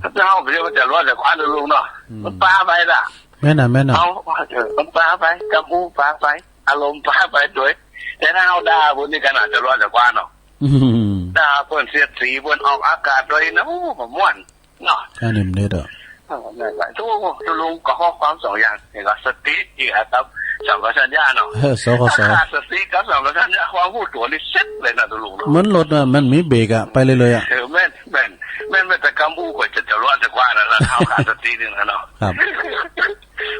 ถ้าเฮาไปเรียกว่าจะรอดจากกว้านนะลุงเนาะ อืม มันปาไปละ แม่นน่ะ แม่นน่ะ เอา เออ มันปาไป กำอู้ปาไป อารมณ์ปาไปโดย แต่ถ้าเฮาด่าเปิ้นนี่ก็น่าจะรอดจากกว้านเนาะ อืม ด่าเปิ้นเสียดสีเปิ้นออกอากาศโดยนะ โอ้ บ่ม่วน เนาะ อันนี้มันเด็ดอ่ะ เออ นั่นแหละ ทุก ทุกลุงก็ข้อความสองอย่าง เห็นก็สติอีกอะครับ สัมปชัญญะเนาะ เออ สคส ถ้าขาดสติกับสัมปชัญญะ ความฮู้ตั๋วนี่เสร็จเลยนะทุกลุงเนาะ เหมือนรถน่ะ มันมีเบรกอ่ะ ไปเรื่อยๆอ่ะ เออ แม่น แม่น แม่น แม่นแต่กำอู้ก็จะ จะรอดจากกว้านนะ ถ้าเฮาขาดสตินี่นะเนาะ ครับ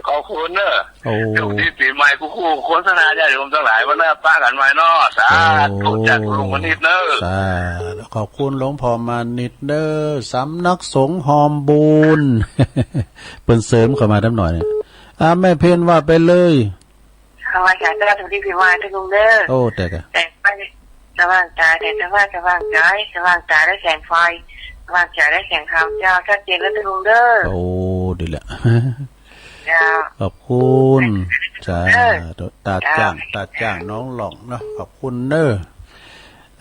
ขอบคุณเนอะ โอ้ โชคดีปี๋ใหม่กู้ๆ คนศรัทธาญาติโยมตังหลาย วันหน้าปะกั๋นใหม่เนาะ สาธุ โอ้ จากลุงมณิษฐ์เนอะ สาธุ ขอบคุณหลวงพ่อมณิษฐ์เนอะ สำนักสงฆ์ฮอมบูญ เปิ้นเสริมเข้ามาตั้งหน่อยเนี่ย อ่ะ แม่เพ็ญว่าไปเลย สวัสดีจ้า สวัสดีปี๋ใหม่ทุกลุงเด้อ โอ้ แต่กะ แต่ไป สว่างตา แต่สว่าง สว่างใจ๋ สว่างตาได้แสงไฟ สว่างใจ๋ได้แสงธรรมเจ้า ชัดเจนแล้วทุกลุงเด้อ โอ้ ดีแล้ว เจ้า ขอบคุณ สาธุ ตาจ้าง เจ้า ตาจ้างหนองหล่องเนาะ ขอบคุณเนอะ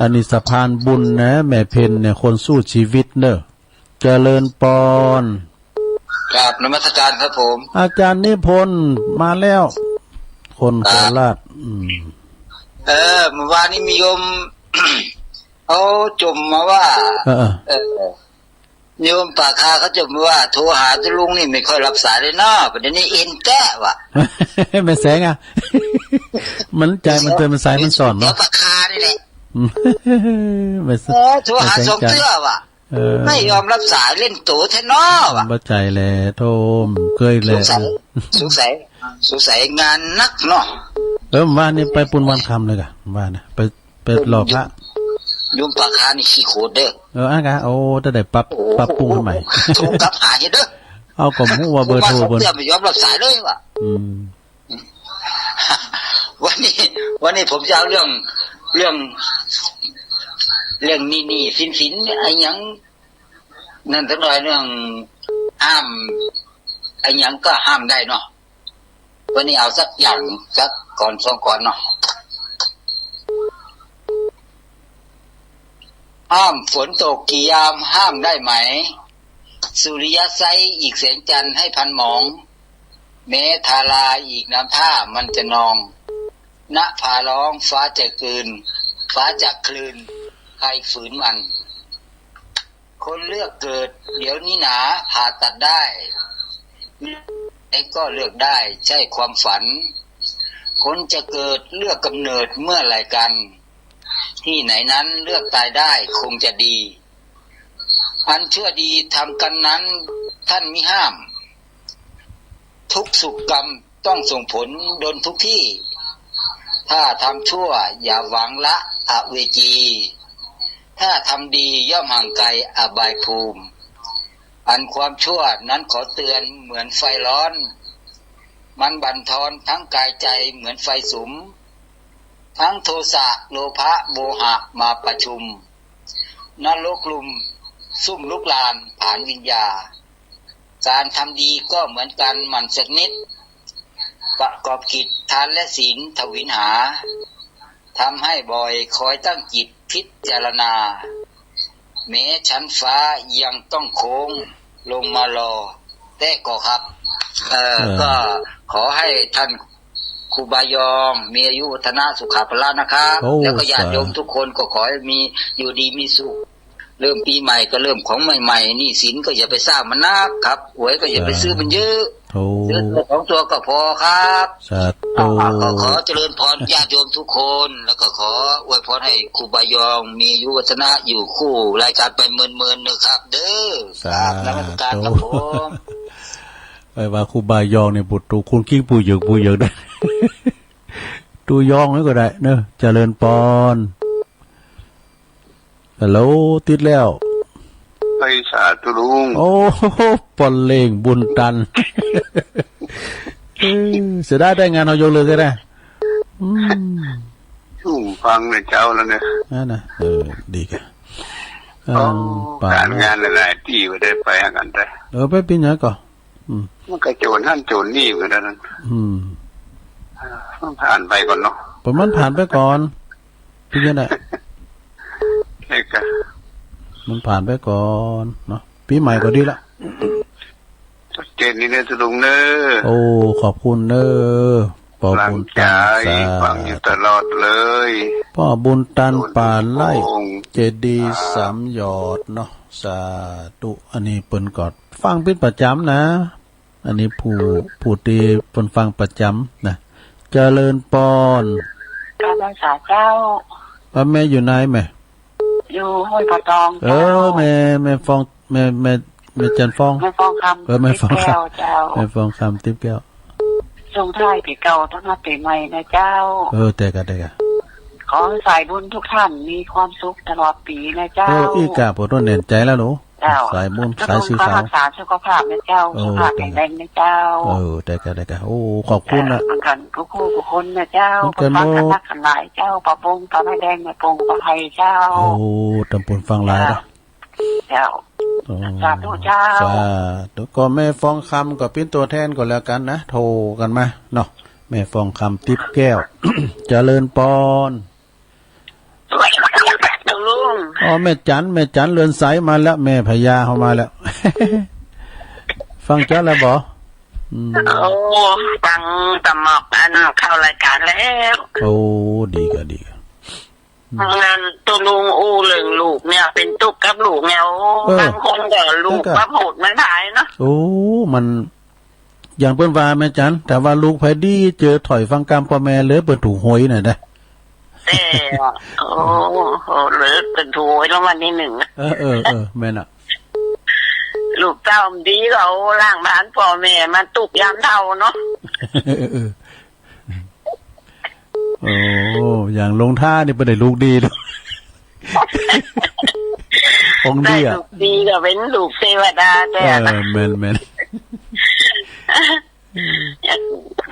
อันนี้สะพานบุญนะ แม่เพ็ญเนี่ย คนสู้ชีวิตเนอะ เจริญปอน กราบนมัสการครับผม อาจารย์นิพนธ์มาแล้ว คนโคราช ครับ อืม เออ เมื่อวานนี้มีโยม เขาจ่มมาว่า เออ เออ เออ โยมป่าคาเขาจ่มมาว่า โทรหาเจ้าลุงนี่ไม่ค่อยรับสายเลยเนาะ ประเดี๋ยวนี้เอ็นแต๊ว่ะ แม่แสงอ่ะ มันใจมันเตือน มันสายมันสอนเนาะ เดี๋ยวป่าคานี่แหละ แม่แส- เออ โทรหา แม่แสง สองเตื้อว่ะ เออ ไม่ยอมรับสาย เล่นโตแท้เนาะว่ะ บ่ใจ้แหละ โธ่ เกยแหละ สงสัย สงสัย สงสัยงานหนักเนาะ เออ เมื่อวานนี้ไปปุ้นวันค่ำเลยกะ เมื่อวานนะ ไป ไปหล่อพระ โยมป่าคานี่ขี้โขดเด้อ เออ อ่ะกะ โอ้ จะได้ปรับ โอ้ ปรับปรุงให้ใหม่ โทรกลับหาเฮ็ดเด้อ เอาก็บ่ฮู้ว่าเบอร์โทรเปิ้น ผมว่าสองเตื้อไม่ยอมรับสายเลยว่ะ อืม วันนี้ วันนี้ผมจะเอาเรื่อง เรื่อง เรื่องหนี้หนี้สินสินเนี่ย ไอ้หยัง นั่นสักหน่อย เรื่องห้าม ไอ้หยังก็ห้ามได้เนาะ วันนี้เอาสักอย่าง สักกลอนสองกลอนเนาะ ห้ามฝนตกกี่ยามห้ามได้ไหม สุริยะไซร้อีกแสงจันทร์ให้พลันหมอง แม้ทาราอีกน้ำท่ามันจะนอง นภาร้องฟ้าจะกลืน ฟ้าจะคลืน ใครฝืนมัน คนเลือกเกิดเดี๋ยวนี้หนาผ่าตัดได้ ไหนก็เลือกได้ใช่ความฝัน คนจะเกิดเลือกกำเนิดเมื่อไหร่กัน ที่ไหนนั้นเลือกตายได้คงจะดี อันชั่วดีทำกันนั้นท่านมิห้าม ทุกข์สุขกรรมต้องส่งผลดลทุกที่ ถ้าทำชั่วอย่าหวังละอเวจี ถ้าทำดีย่อมห่างไกลอบายภูมิ อันความชั่วนั้นขอเตือนเหมือนไฟร้อน มันบั่นทอนทั้งกายใจเหมือนไฟสุม ทั้งโทสะโลภะโมหะมาประชุม นรกลุ่มซุ่มลุกลานผลาญวิญญา การทำดีก็เหมือนกันหมั่นสักนิด ประกอบกิจทานและศีลทวินหา ทำให้บ่อยคอยตั้งจิตพิจารณา แม้ชั้นฟ้ายังต้องโค้งลงมารอ แต่ก็ครับ เอ่อ เออ ก็ขอให้ท่านครูบายองมีอายุวัฒนะสุขะพละนะครับ โอ้ แล้วก็ญาติโยม สาธุ ทุกคนก็ขอให้มีอยู่ดีมีสุข เริ่มปีใหม่ก็เริ่มของใหม่ๆ หนี้สินก็อย่าไปสร้างมันนักครับ หวยก็อย่าไปซื้อมันเยอะ โอ้ ซื้อตัวสองตัวก็พอครับ สาธุ อ่า ก็ขอเจริญพรญาติโยมทุกคน แล้วก็ขออวยพรให้ครูบายองมีอายุวัฒนะอยู่คู่รายการไปเมินๆ นะครับ เด้อ สาธุ กราบนมัสการครับผม ไอ้ว่าครูบายองเนี่ย ปู่ตู่คุณคิงปู่เหยิง ปู่เหยิงได้ ตู่ยองนี่ก็ได้เนอะ เจริญปอน ฮัลโหล ติดแล้ว ไปสาธุลุง โอ้โห ปอนเล่งบุญตัน เออ เสียดายได้งานเฮายกเลิกก็ได้ อืม ซุ่มฟังในเจ้าแล้วเนี่ย นั่นนะ เออ ดีกะ เออ โอ้ ป่า ก๋านงานหลายๆ ตี้บ่ได้ไปหากั๋นได้ เออ ไปปี๋ไหนก่อ อืม มันก็โจรหั้นโจรนี่เหมือนกั๋นนั้น อืม มันผ่านไปก่อนเนาะ ประมาณผ่านไปก่อน ปี๋เนี้ยแหละ ใจ้ก่ะ มันผ่านไปก่อนเนาะ ปี๋ใหม่ก็ดีละ ชัดเจนดีเน่อตุ๊ลุงเน่อ โอ้ ขอบคุณเน่อ ป้อบุญตัน สาธุ ฟังอยู่ตลอดเลย ป้อบุญตัน ป่าไร่ เจดีย์สามหยอดเนาะ สาธุ อันนี้เปิ้นก็ฟังเป๋นประจ๋ำนะ อันนี้ผู้ ผู้ตี้เปิ้นฟังประจ๋ำนะ เจริญปอน กราบนมัสก๋ารเจ้า ว่าแม่อยู่ไหนแม่ อยู่ห้วยปะตอง เออ เจ้า แม่ แม่ฟอง แม่ แม่ แม่จันฟอง แม่ฟองคำ เออ แม่ฟองคำ ติ๊บแก้วเจ้า แม่ฟองคำ ติ๊บแก้ว ส่งท้ายปี๋เก่าต้อนรับปี๋ใหม่นะเจ้า เออ แต๊ก่ะ แต๊ก่ะ ขอหื้อสายบุญทุกท่านมีความสุขตลอดปี๋นะเจ้า เออ อี้ก่ะ ผมต้องแน่นใจ๋แล้วหนู เจ้า สายบุญ สายสีขาว ขอรักษาสุขภาพนะเจ้า เออ สุขภาพแข็งแรงนะเจ้า เออ แต๊ก่ะ แต๊ก่ะ โอ้ ขอบคุณนะ เอ่อ เหมือนกั๋นกู้ๆกู้คนนะเจ้า เหมือนกั๋น คนฟังกั๋น หมด นักกั๋นหลายเจ้า ป้อบุญ ป้าไม้แดง แม่ปง ป้าไพเจ้า โอ้ ตำบลฟังหลายนะ เจ้า โอ้ สาธุเจ้า สาธุ ก็แม่ฟองคำก็เป๋นตั๋วแทนก็แล้วกั๋นนะ โทรกั๋นมาเนาะ แม่ฟองคำ ติ๊บแก้ว เจริญปอน ตุ๊ลุง อ๋อ แม่จัน แม่จันเรือนใสมาแล้ว แม่พญาเฮามาแล้ว ฟังจ๊ะแล้วบ่ อืม โอ้ ฟังตะหมอกอันเข้ารายก๋านแล้ว โอ้ ดีก่ะ ดีก่ะ อืม งานตุ๊ลุงอู้เถิงลูกเนี่ย เป๋นตุ๊กข์กับลูกเนี่ย โอ้ เออ บางคนก็ลูก แล้วก็ บ่พูดบ่ถ่ายเนาะ โอ้ มัน อย่างเปิ้นว่าแม่จัน ถ้าว่าลูกใผดี เจอถ้อยฟังกำป้อแม่ เหลือเปิ้นถูกหวยน่ะนะ แต่ โอ้โห เหลือเปิ้นถูกหวยรางวัลตี้นึ่ง เออ เออ เออ แม่นอะ ลูกเต้าบ่ดีก็เอาล้างผลาญป้อแม่มาตุ๊กข์ยามเฒ่าเนาะ เออ เออ โอ้ อย่างลงท่านี่เปิ้นได้ลูกดีลูก ของดีอะ ได้ลูกดีก็เป๋นลูกเตวดาแต๊ เออ นะ แม่น แม่น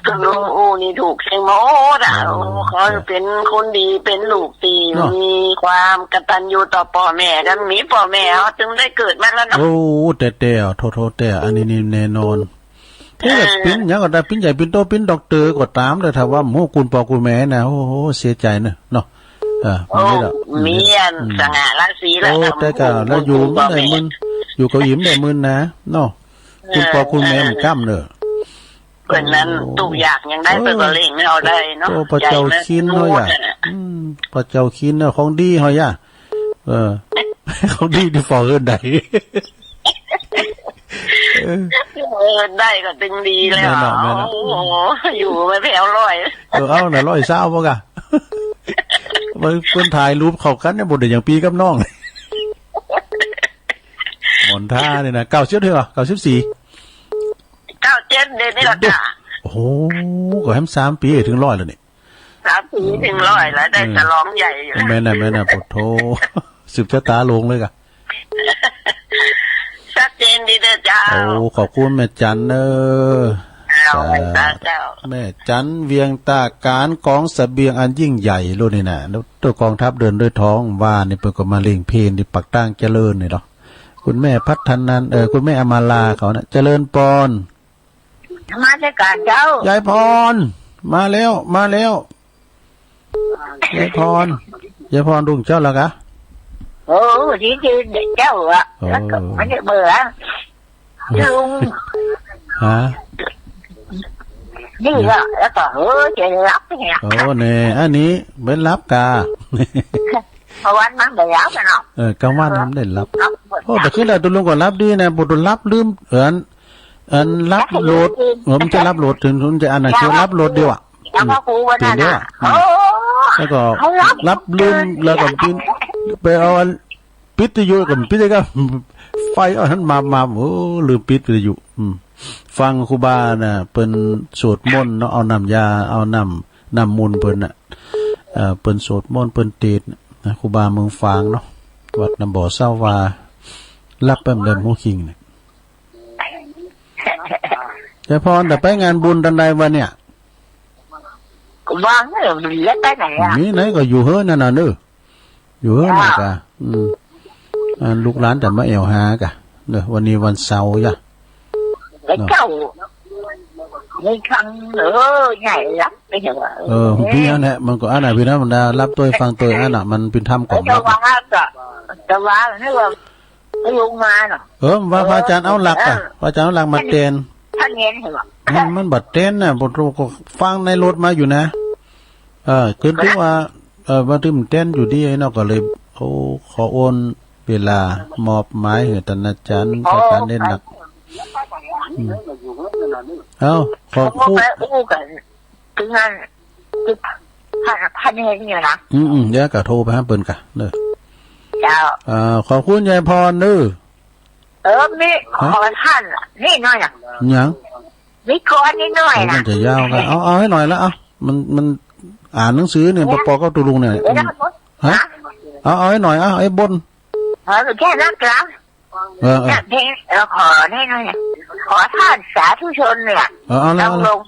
ตุ๊ลุงอู้นี่ถูกเสี้ยงหมดอะ โอ้ โอ้ ขอหื้อเป๋นคนดี เป๋นลูกตี้ เนาะ มีความกตัญญูต่อป้อแม่ กั๋นมีป้อแม่เฮาจึงได้เกิดมาแล้วเนาะ โอ้ แต๊ๆ โถ่ๆ แต๊ อันนี้นี่แน่นอน เออ เป๋นหยังก็ต๋าม เป๋นใหญ่เป๋นโต เป๋นด็อกเตอร์ก็ต๋าม แต่ถ้าว่าบ่ฮู้คุณป้อคุณแม่นะ โอ้โห เสียใจ๋เนอะ เนาะ เออ โอ้ มันนี่แหละ มีอัน อืม สง่าราศีแล้ว โอ้ แต่ก็ แล้วอยู่บ่ได้มึน อยู่เกาหลีบ่ได้มึนนะ เนาะ คุณป้อคุณแม่มันก้ำเนอะ เปิ้นนั้น โอ้ ตุ๊กข์ยากหยังได้ เออ เปิ้นก็เล่งหื้อเอาได้เนาะ โอ้ ป้อเจ้าคินเฮาอะ อืม ป้อเจ้าคินเนาะ ของดีเฮาอะ เออ ของดีตี้ฝ่อเฮือนได้ เออ เออ ได้ก็ตึงดีแล้ว แม่นเนาะ แม่นเนาะ โอ้โห อยู่มาแผวร้อย เออ เอาหน่อย ร้อยซาวบ่กะ เปิ้น เปิ้นถ่ายรูปเข้ากั๋นเนี่ย บ่ได้อย่างปี้กับน้อง หมอนท่าเนี่ยนะ เก้าสิบเท่าไหร่ เก้าสิบสี่ เก้าเจ็ด เดือนนี้ละจ้ะ โอ้โห ก็แหมสามปี๋เถิงร้อยแล้วนี่ สามปี๋เถิงร้อยแล้ว ได้ อืม ฉลองใหญ่อยู่ แม่นน่ะ แม่นน่ะ โอ้โธ่ สืบจะต๋าหลงเลยกะ ชัดเจนดีเน่อเจ้า โอ้ ขอบคุณแม่จันเน่อ เจ้า สาธุ สาธุเจ้า แม่จันเวียงต้า ก๋านกองเสบียงอันยิ่งใหญ่โลดนี่นะ แล้วโตกองทัพเดินด้วยท้อง ว่านี่เปิ้นก็มาเล่งเพลงตี้ปากตางเจริญนี่เนาะ คุณแม่พัฒนัน เอ่อ คุณแม่อมาลาเขานะ เจริญปอน นมัสก๋ารเจ้า ยายพร มาแล้ว มาแล้ว ยายพร ยายพร ลุงเจ้าแล้วกะ โอ้ ดีๆ เจ้าอะ โอ้ แล้วก็บ่ได้เบื่อ ลุง ฮะ นี่ก็ แล้วก็ เออ จะหลับเนี่ย โอ้ แน่ อันนี้บ่หลับกะ กลางวันมันบ่หลับอะเนาะ เออ กลางวันมันบ่ได้หลับ หลับหมด โอ้ แต่คืนนั้นตุ๊ลุงก็หลับดีนะ บ่ได้หลับลืม เอิ้น อันหลับโหลด เออ มันจะหลับโหลดเถิง มันจะอันนั้น คือหลับโหลดเดียวอะ แล้วก็ครูวันนั้นน่ะ อืม เดียวอะ อืม โอ้ แล้วก็ เขาหลับ หลับลืม แล้วก็ปิด ไปเอาอัน ปิดวิทยุกับปิดก็ ไฟอันนั้นมา มา โอ้ ลืมปิดวิทยุ อืม ฟังครูบาน่ะ เปิ้นสวดมนต์เนาะ เอาน้ำยา เอาน้ำ น้ำมนต์เปิ้นน่ะ เอ่อ เปิ้นสวดมนต์เปิ้นเตสน์น่ะ ครูบาเมืองฝางเนาะ วัดน้ำบ่อเศร้าวา หลับแป๊บเดียว ฮู้คิงเนี่ย ยายพร แต่ไปงานบุญตอนใดวะเนี่ย วางเนี่ย แล้วไปไหนอะ มีไหนก็อยู่เฮือนนั่นน่ะเนอะ อยู่เฮือนนั่นกะ อืม อ่า ลูกหลานจะมาแอ่วหากะ เนอะ วันนี้วันเสาร์จ้ะ แล้วเจ้า ในครั้ง เออ ใหญ่ละ ไม่ใช่ว่า เออ เออ เปียะแหละ มันก็อันน่ะ เปียะธรรมดา ฮับตวยฟังตวยอันน่ะ มันเปียะธรรมของ เออ ฮับ แต่ว่าก็ แต่ว่านึกว่าลุงมาเนาะ เออ ว่า เออ พระอาจารย์เอาหลักอะ เออ พระอาจารย์เอาหลักมาแตน ท่านเห็นเหรอ มัน มันบ่แตนน่ะ ผมก็ฟังในรถมาอยู่นะ เออ คือ คือว่า เออ ว่าตี้มันแตนอยู่ดีเนาะ ก็เลย โอ้ ขอโอน เวลามอบหมายหื้อต้านอาจ๋ารย์ โอ้ พระอาจ๋ารย์เด่นหนัก อืม เอ้า ขอบคุณ ไปอู้กั๋น เถิงอัน คือ พัน พันเฮงอยู่นะ อืม อืม เดี๋ยวก็โทรไปหาเปิ้นก่ะเนาะ เจ้า อ่า ขอบคุณยายพรเนาะ เออ มี ฮะ ขอท่าน นี่หน่อยนะ หยัง มีกลอนนิดหน่อยนะ เออ มันจะยาวก่ะ เอา เอาหื้อหน่อยละ เอา มัน มันอ่านหนังสือเนี่ย เนี่ย ปอ ปอ กับตุ๊ลุงเนี่ย เดี๋ยวนะ อืม ฮะ ฮะ เอา เอาหื้อหน่อย เอา ไอ้บน ขอแค่นั้นละ เออ เออ เนี่ยเพลง เออ ขอนี่หน่อย ขอท่านสาธุชนเนี่ย เออ เอาละ ดำรง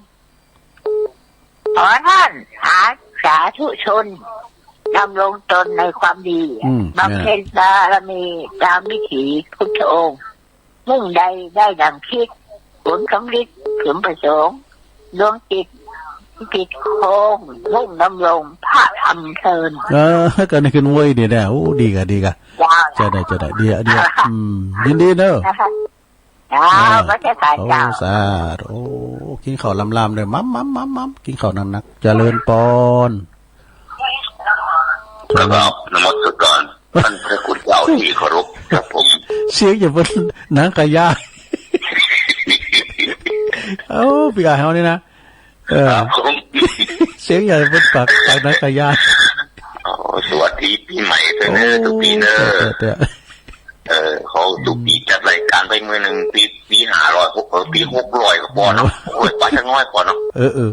ขอท่านสา สาธุชน ดำรงตนในความดี อืม บำเพ็ญบารมีตามวิถีพุทธองค์ มุ่งใดได้ดังคิด ผลสำเร็จสมประสงค์ ดวงจิตจิตคง มุ่งดำรงพระธรรมเทิน เออ ก็นึกขึ้นเว้ย ดีนะ โอ้ ดีก่ะ ดีก่ะ เจ้า เจ้าได้ เจ้าได้ ดีอะ ดีอะ อืม ยินดีเนาะ เจ้า เออ พระเจ้าข้า โอ้ เจ้า สาธุ โอ้ กิ๋นข้าวลำๆ เลย มัม มัม มัม มัม กิ๋นข้าวหนักๆ เจริญปอน แล้วก็นมัสการท่านพระคุณเจ้าที่เคารพครับผม เสียงจะเปิ้นหนังกะยาย เอ้า ปี้อ้ายเฮานี่นะ เออ ครับผม เสียงจะเปิ้นปาก ปากหนังกะยาย อ๋อ สวัสดีปี๋ใหม่เต้อ โอ้ ตุ๊ปี๋เนาะ เต้อ เต้อ เออ ขอตุ๊ปี๋จัดรายก๋านไปมื้อนึ่ง ปี๋ ปี๋ห้าร้อย เออ ปี๋หกร้อยก็ปอเนาะ โอ้ หกร้อยป๋ายสักหน้อยปอเนาะ เออ เออ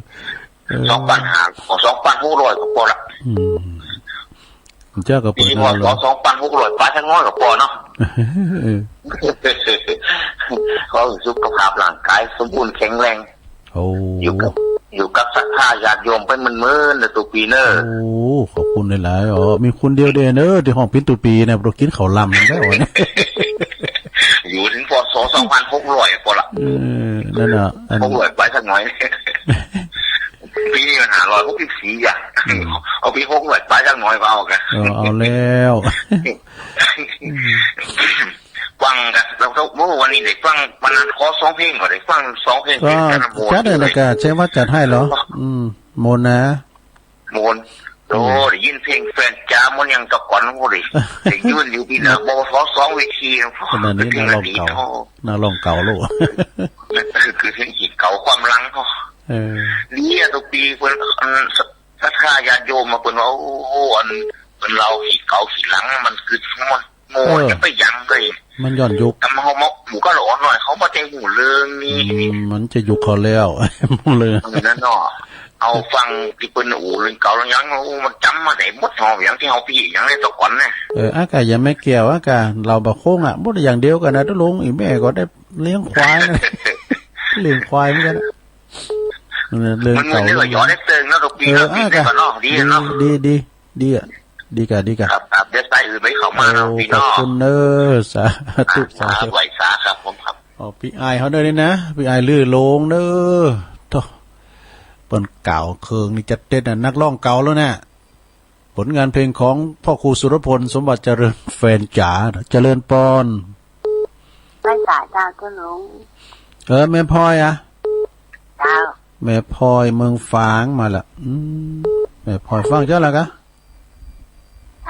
เออ สองปันห้า สองปันหกร้อยก็ปอละ อืม เจ้าก็เปิ้น ปี๋ พ.ศ. สองปันหกร้อยป๋ายสักหน้อยก็ปอเนาะ เออ ขอหื้อสุขภาพร่างก๋ายสมบูรณ์แข็งแรง โอ้ อยู่กับ อยู่กับศรัทธาญาติโยมไปเมินๆ เนาะตุ๊ปี๋เนาะ โอ้ ขอบคุณหลายๆ อ๋อ มีคนเดียวเด้อเนาะ ตี้ฮ้องเป๋นตุ๊ปี๋นะ บ่ได้กิ๋นข้าวลำแล้วเนี่ย อยู่เถิง พ.ศ. สองปันหกร้อยปอละ เออ นั่นน่ะ อัน หกร้อยป๋ายสักหน้อย ปี๋นี้มันห้าร้อยหกสิบสี่อ่ะ อืม เอาปี๋หกร้อยป๋ายสักหน้อยก็เอาก่ะ เออ เอาแล้ว ฟังก่ะ แล้วก็ โอ้ วันนี้ได้ฟัง วันนั้นขอสองเพลงก็ได้ฟังสองเพลง ก็ เป๋นการโหวต จัดเลยละก่ะ ใช่ว่าจัดหื้อเหรอ อืม มนต์นะ มนต์ อืม โอ้ ได้ยินเพลงแฟนจ๋ามนต์ยังตะก๋อน โอ้ ได้ ได้ยืนอยู่ตี้หน้า บขส. สองเวที ขนาดนี้ นักร้องเก่า นักร้องเก่าลูก นั่นคือ คือเพลงเก่าความหลังเขา เออ เนี่ยตุ๊ปี๋เปิ้น อัน ศรัทธาญาติโยมมาเปิ้นว่า โอ้ อัน เปิ้นเล่าขี้เก่าขี้หลังมันคือมัน โง่ เออ จะไปหยังก็อีก มันย้อนยุค แต่มาเฮามา หมู่เก่าละอ่อนน้อย เขาบ่ได้ฮู้เรื่องนี้ อืม มันจะยุคเขาแล้ว เรื่อง เออ นั่นเนาะ เอาฟังตี้เปิ้นอู้เรื่องเก่าเรื่องหยัง โอ้ มันจ๋ำมาได้หมด เฮา อย่างตี้เฮาปี้ อย่างในตะก๋อนนะ เออ อากาศอย่างแม่แก้ว อากาศเล่าบ่าโค้งอะ บ่ได้อย่างเดียวกั๋นนะ ตุ๊ลุง อี่แม่ก็ได้เลี้ยงควายนะ เลี้ยงควายเหมือนกั๋นนะ เออ เรื่องเก่า มันเหมือนเรื่องย้อนได้เติงเนาะ ตุ๊ปี๋ เออ เนาะ อากาศ ปี๋ได้ก่อนเนาะ ดีเนาะ ดี ดี ดี ดีอะ ดีก่ะ ดีก่ะ ครับ ครับ เดี๋ยวสายอื่นไปเข้ามาเนาะ โอ้ พี่น้อง ขอบคุณเน้อ สาธุ อ่า สาธุ ครับ ไหว้สาครับผมครับ อ๋อ ปี้อ้ายเฮาเน้อนี่นะ ปี้อ้ายลือโลงเน้อ โธ่ เปิ้นกล่าวเคิงนี่จัดเด็ดน่ะ นักร้องเก่าแล้วเนี่ย ผลงานเพลงของพ่อครูสุรพล สมบัติเจริญ แฟนจ๋า เจริญปอน ไหว้สาเจ้าตุ๊ลุง เออ แม่พลอยอะ เจ้า แม่พลอยเมืองฝางมาละ อืม แม่พลอยฟังเจ้าแล้วกะ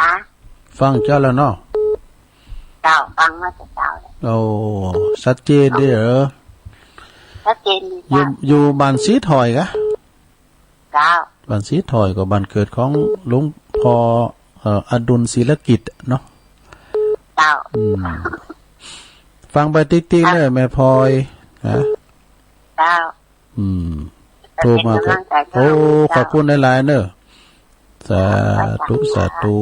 ฮะ ฟังเจ้าแล้วเนาะ เจ้า ฟังมาแต่เช้าแล้ว โอ้ ชัดเจนดีเหรอ ชัดเจนดี อยู่ เจ้า อยู่บ้านสีถ้อยกะ เจ้า บ้านสีถ้อยก็บ้านเกิดของหลวงพ่อ เอ่อ อดุลศิลกิจเนาะ เจ้า อืม ฟังไปติ๊กๆ เน้อ แม่พลอย ฮะ เจ้า อืม โทรมา เปิ้นเป๋นก๋ำลังใจ๋ โอ้ เจ้า ขอบคุณหลายๆ เน้อ สาธุ สาธุ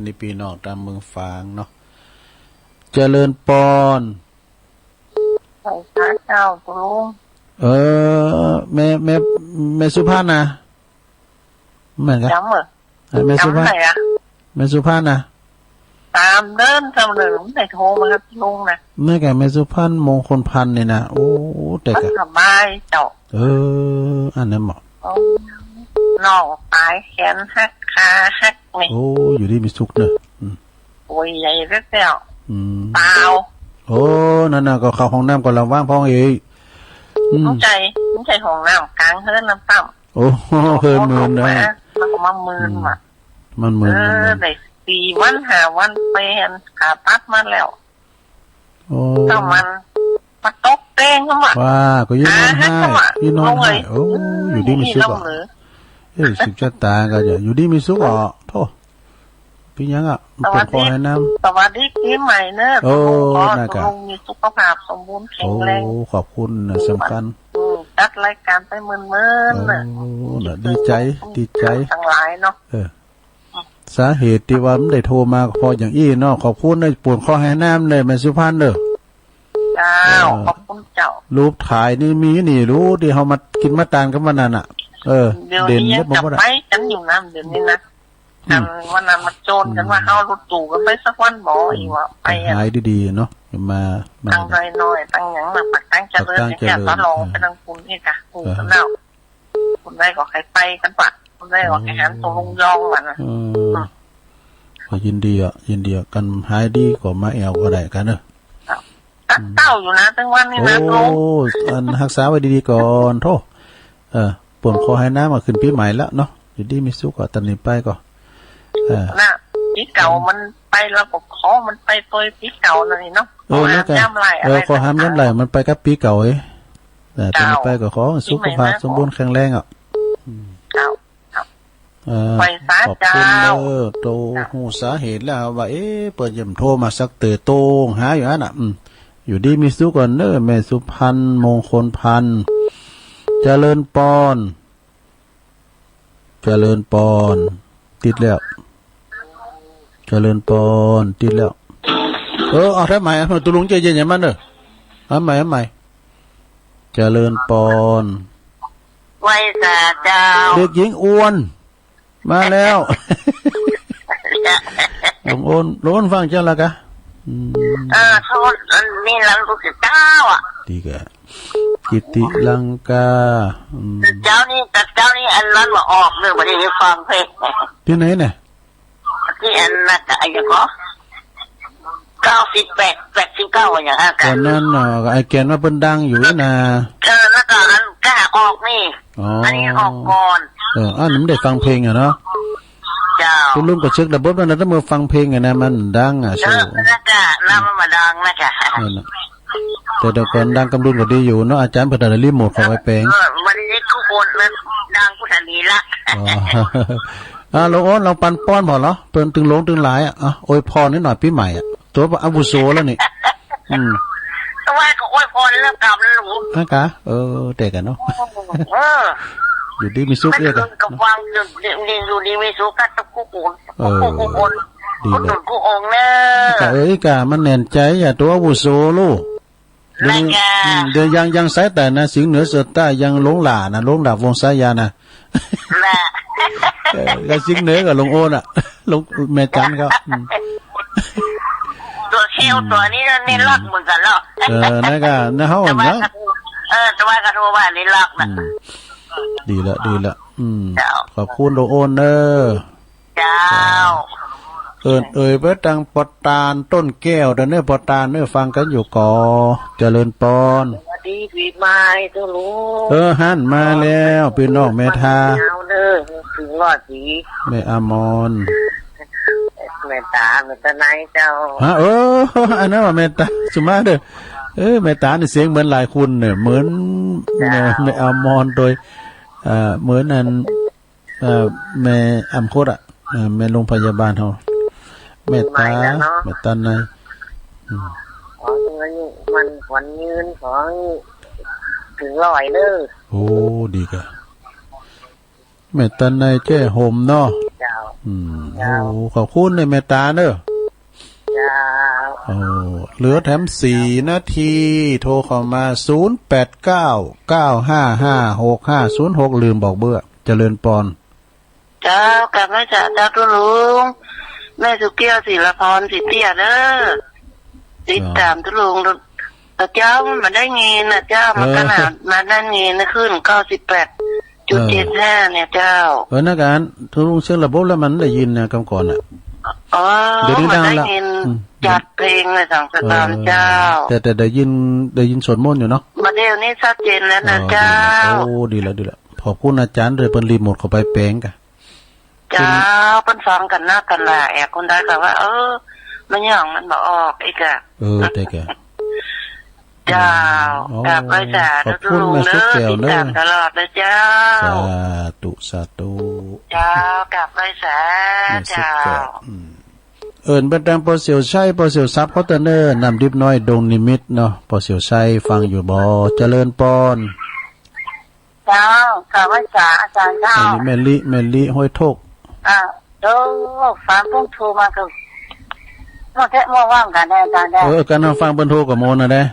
นี่ปี้น้องต๋ามเมืองฝางเนาะ เจริญปอน ไหว้สาเจ้าตุ๊ลุง เออ แม่ แม่ แม่สุภาพนะ แม่นกะ จ๋ำเหรอ เออ แม่สุภาพ จ๋ำไหนอะ แม่สุภาพนะ เจ้า กำเดิน กำเดิน บ่ได้โทรมาหาลุงนะ แม่นก่ะ แม่สุพรรณ มงคลพรรณนี่นะ โอ้ แต่ มัน ก็ สบายเจ้า เออ อันนั้นบ่ โอ้ น้องต๋าย แขนหัก ขาหักนี่ โอ้ อยู่ดีมีสุขเนาะ อืม ป่วยใหญ่แล้ว อืม เปล่า โอ้ นั่นน่ะ ก็เข้าห้องน้ำก็ระวังพ่องเอ้ย อืม บ่ใจ้ บ่ใจ้ห้องน้ำ กลางเฮือนน้ำต้ำ โอ้ เฮือนเมินนะ มันก็มาเมินว่ะ อืม มันเมิน เออ มันเมิน ได้สี่วันห้าวัน ไปผ่าตัดมาแล้ว โอ้ ถ้ามันมาตกเตียงก็ว่า ว่า ก็อยู่นอนไห้ ขาหักก็ว่า อยู่นอนไห้ ลงเลย โอ้ อยู่ดีมีสุข นี่ลงเลย เอ้ย สืบชะตาก็จะอยู่ดีมีสุขอ่ะ โธ่ เป๋นหยังอ่ะ มันเป๋นข้อแห่น้ำ สวัสดีปีใหม่เนอะ โอ้ ขอให้ น่ะกะ ลุงมีสุขภาพสมบูรณ์แข็งแรง โอ้ ขอบคุณนะ สำคัญ อืม จัดรายการไปเมินๆ เนอะ โอ้ น่ะ ดีใจ๋ ดีใจ๋ ทั้งหลายเนาะ เออ สาเหตุตี้ว่ามันได้โทรมาก็เพราะอย่างอี้เนาะ ขอบคุณนะ ปวดข้อแห่น้ำเลย แม่สุพรรณเด้อ เจ้า เออ ขอบคุณเจ้า รูปถ่ายนี่มีนี่ ฮู้ ตี้เฮามากิ๋นมาตานกั๋นวันนั้นน่ะ เออ เดี๋ยวนี้ เด่น ยัง เยอะ จับ บ่ได้ ไปกั๋นอยู่นะ เดี๋ยวนี้นะ อืม อันวันนั้นมาโจนกั๋นว่า อืม เฮารถตู้กั๋นไปสักวันบ่ อืม อีกว่า ไป ไปหายดีๆ เนาะ มา มา ตังน้อยๆ ตังหยังน่ะ ปักตังเจริญ ปักตังเจริญ อย่างเงี้ย ตลอด เออ ไปตังคุณนี่กะ ปู่ เออ กับเน่า คนใดก็ใค่ไปกั๋นปะ คนใดก็ใค่หัน อืม ตั๋วลุงยองมันน่ะ อืม อืม ก็ยินดีอ่ะ ยินดีอ่ะ กั๋นหายดีก็มาแอ่วก็ได้กั๋นเนอะ ครับ อืม ตัดเต้าอยู่นะ ตึงวันนี้นะ โอ้ ลุง อันฮักษาไว้ดีๆ ก่อน โธ่ เออ ปวดข้อแห่น้ำก็ขึ้นปี๋ใหม่แล้วเนาะ อยู่ดีมีสุขก็ต๋อนนี้ไปก็ เออ น่ะ ปี๋เก่ามันไปแล้วก็ขอมันไปตวยปี๋เก่านั่นนี่เนาะ เออ ข้อห้าม นั่นกะ ย้ำไหล่ เออ อะไร ข้อห้าม ต่างๆ ย้ำไหล่มันไปกับปี๋เก่าเอ้ย แต่ต๋อนนี้ เจ้า ไปก็ขอสุขภาพ ปี๋ใหม่มา สมบูรณ์แข็งแรงอ่ะ อืม เจ้า ครับ เออ ไหว้สา ขอบคุณ เจ้า เด้อ โต เจ้า ฮู้สาเหตุแล้วว่า เอ๊ะ เปิ้นยังโทรมาสักเตื้อ โตหาอยู่หั้นน่ะ อืม อยู่ดีมีสุขก่อนเนอะ แม่สุพรรณ มงคลพรรณ เจริญปอน เจริญปอน ติดแล้ว เจริญปอน ติดแล้ว เออ เอาแถมใหม่ เอา ตกลงใจเย็นอย่างมันเด้อ เอาใหม่ เอาใหม่ เจริญปอน ไหว้สาเจ้า เด็กหญิงอวน มาแล้ว ลุงโอน ลุงโอนฟังเจ้าละกะ อืม เออ โทษ อันนี้แล้วรู้สึกเจ้าอ่ะ ดีกะ กิติลังกา อืม เจ้านี่ แต่เจ้านี่อันนั้นมาออกเลย บ่ได้ฟังเพลง ตี้ไหนเนี่ย ตี้อันนั้นกะ อะหยังก็ เก้าสิบแปด แปดสิบเก้า อะหยังอะกะ ต๋อนนั้นน่ะ ไอ้แก่นว่าเปิ้นดังอยู่นะ เออ แล้วก็อันกะออกนี่ อ๋อ อันนี้ออกก่อน เออ อันนั้นบ่ได้ฟังเพลงอะเนาะ เจ้า ตุ้มลุงก็เช็กระบบแล้วนะ ตั้งเมื่อฟังเพลงอะนะ มันดังอะ เออ สู้ แล้วกะ น้ำมันมาดังนะกะ นั่นน่ะ แต่เดี๋ยวก่อนดังกำลุนก็ดีอยู่เนาะ อาจ๋ารย์เปิ้นได้รีโมทเข้าไปแป๋ง เออ วันนี้กู้คนนะ ดังกู้ทันนี้ละ อ๋อ อ่า ลุงโอน ลองปันป้อนผ่อเหรอ เปิ้นตึงหลงตึงหลายอะ อ่ะ อวยพรนิดหน่อยปี๋ใหม่อะ ตั๋วอาวุโสแล้วนี่ อืม แต่ว่าก็อวยพรแล้วกำลุง ฮะกะ เออ แต่กันเนาะ เออ อยู่ดีมีสุขเด้อกะ กับวางอยู่ดี อยู่ดีมีสุขกันทุกคน เออ ทุกคน ดีเลย ทุกคนเนอะ กะ เอ้ยกะ มันแน่นใจ๋อะ ตั๋วอาวุโสลูก เดี๋ยวนี้ นั่นไง อืม เดี๋ยวยัง ยังสายใต้นะ สิงห์เหนือเสือใต้ ยังหลงหล่านะ หลงหล่าวงศายานะ น่ะ เออ ก็สิงห์เหนือกับลุงโอนอะ ลุง แม่จันเขา อืม ตั๋วเซลล์ตั๋วนี้นี่ อืม รอดเหมือนกั๋นเนาะ เออ นั่นก็ นั่นเฮา แต่ว่า นะ กะโทร เออ แต่ว่ากะโทรว่านี่รอดนะ อืม ดีละ ดีละ อืม เจ้า ขอบคุณลุงโอนเนอะ เจ้า เจ้า เอิ้นเอ่ยไปตังป้อตานต้นแก้วเด้อเนอะ ป้อตานเนอะ ฟังกั๋นอยู่ก่อ เจริญปอน สวัสดีปี๋ใหม่เจ้าลุง เออ หันมาแล้ว ปี้น้องแม่ทา เอาเด้อ ถึงร้อยปี๋ แม่อมร แม่ต๋า แม่ต๋าในเจ้า ฮะ เออ อันนั้นว่าแม่ต๋า สุมาเด้อ เออ แม่ต๋านี่เสียงเหมือนหลายคนเนี่ย เหมือน เจ้า แม่ แม่อมรโดย เอ่อ เหมือนอัน เอ่อ แม่อำคดอะ เอ่อ แม่โรงพยาบาลเฮา แม่ต๋า ปี๋ใหม่แล้วเนาะ แม่ต๋าใน อืม ขอให้อายุมั่นขวัญยืน ขอให้ถึงร้อยเด้อ โอ้ ดีกะ แม่ต๋าในแจ้ห่มเนาะ เจ้า อืม เจ้า โอ้ ขอบคุณเนอะ แม่ต๋าเนอะ เจ้า โอ้ เหลือแถมสี่นาที โทรเข้ามา ศูนย์แปดเก้า เก้าห้าห้า หกห้าศูนย์หก ลืมบอกเบอร์ เจริญปอน เจ้า กราบไหว้สาเจ้าตุ๊ลุง แม่สุแก้ว ศิลาพร ศรีเตี้ยเด้อ ติดต๋ามตุ๊ลุง นะเจ้า มันบ่ได้ยินนะเจ้า มันก็หนา เออ มาได้ยินนะ ขึ้นเก้าสิบแปดจุดเจ็ดห้าเนี่ยเจ้า เออ นะ กาตุ๊ลุงเสียงระบบแล้วมันได้ยินนะ กำก่อนน่ะ อ๋อ เดี๋ยวนี้ดังละ มันได้ยิน อืม จัดเพลงเลยสองสตางค์เจ้า เออ แต่ แต่ได้ยิน ได้ยินสวดมนต์อยู่เนาะ บ่าเดี่ยวนี้ชัดเจนแล้วนะเจ้า อ๋อ ดีแล้ว โอ้ ดีแล้ว ดีแล้ว ขอบคุณอาจ๋ารย์ด้วย เปิ้นรีโมทเข้าไปแป๋งก่ะ เจ้า เปิ้นฟังกั๋นนักกั๋นหลาย แอบคนใดก็ว่า เออ มันหยังมันบ่ออกอีกอะ เออ แต่ก็ เจ้า อ๋อ กราบไหว้สา ขอบคุณ ตุ๊ลุง แม่สุแก้วเด้อ ติดต๋ามตลอดเลยเจ้า สาธุ สาธุ เจ้า กราบไหว้สา แม่สุแก้ว เจ้า อืม เอิ้นไปตางป้อเสี่ยวชัย ป้อเสี่ยวทรัพย์เขาเตื้อเน่อ น้ำดิบน้อย ดงนิมิตรเนาะ ป้อเสี่ยวชัยฟังอยู่บ่ เจริญปอน เจ้า กราบไหว้สาอาจ๋ารย์เจ้า อันนี้แม่ลิ แม่ลิห้วยโทก อ่า โอ้ ฟังเปิ้นโทรมาก็ เมื่อแท้เมื่อว่างกั๋นนะอาจ๋ารย์นะ เออ กั๋นฟังเปิ้นโทรก็โมนะเด้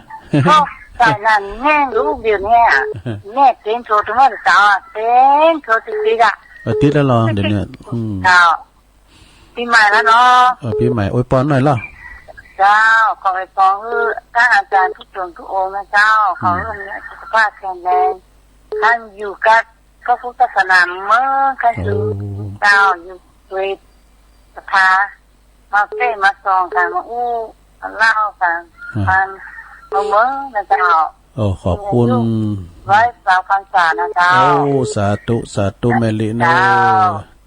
ก็ใต้นั้นแม่ลูกเดียวเนี่ย แม่เต็งโทรทุกวันเสาร์อะ เต็งโทรติดๆ อะ เออ ติดแล้วเหรอ เดี๋ยวนี้ อืม เจ้า ปี๋ใหม่แล้วเนาะ เออ ปี๋ใหม่อวยปอนหน่อยเหรอ เจ้า ขออวยปอนหื้อต้านอาจ๋ารย์ทุกต๋นทุกองค์นะเจ้า ขอหื้อมีสุขภาพแข็งแรง ต้านอยู่กับพระพุทธศาสนาเมือง ต้านอยู่ โอ้ เจ้า อยู่ด้วยศรัทธา มาเฟ้มาส่องกั๋น มาอู้มาเล่ากั๋น อ่า กั๋น มาเมืองนะเจ้า โอ้ ขอบคุณ ไหว้สาพรรษานะเจ้า โอ้ สาธุ สาธุ แม่ลิเน่อ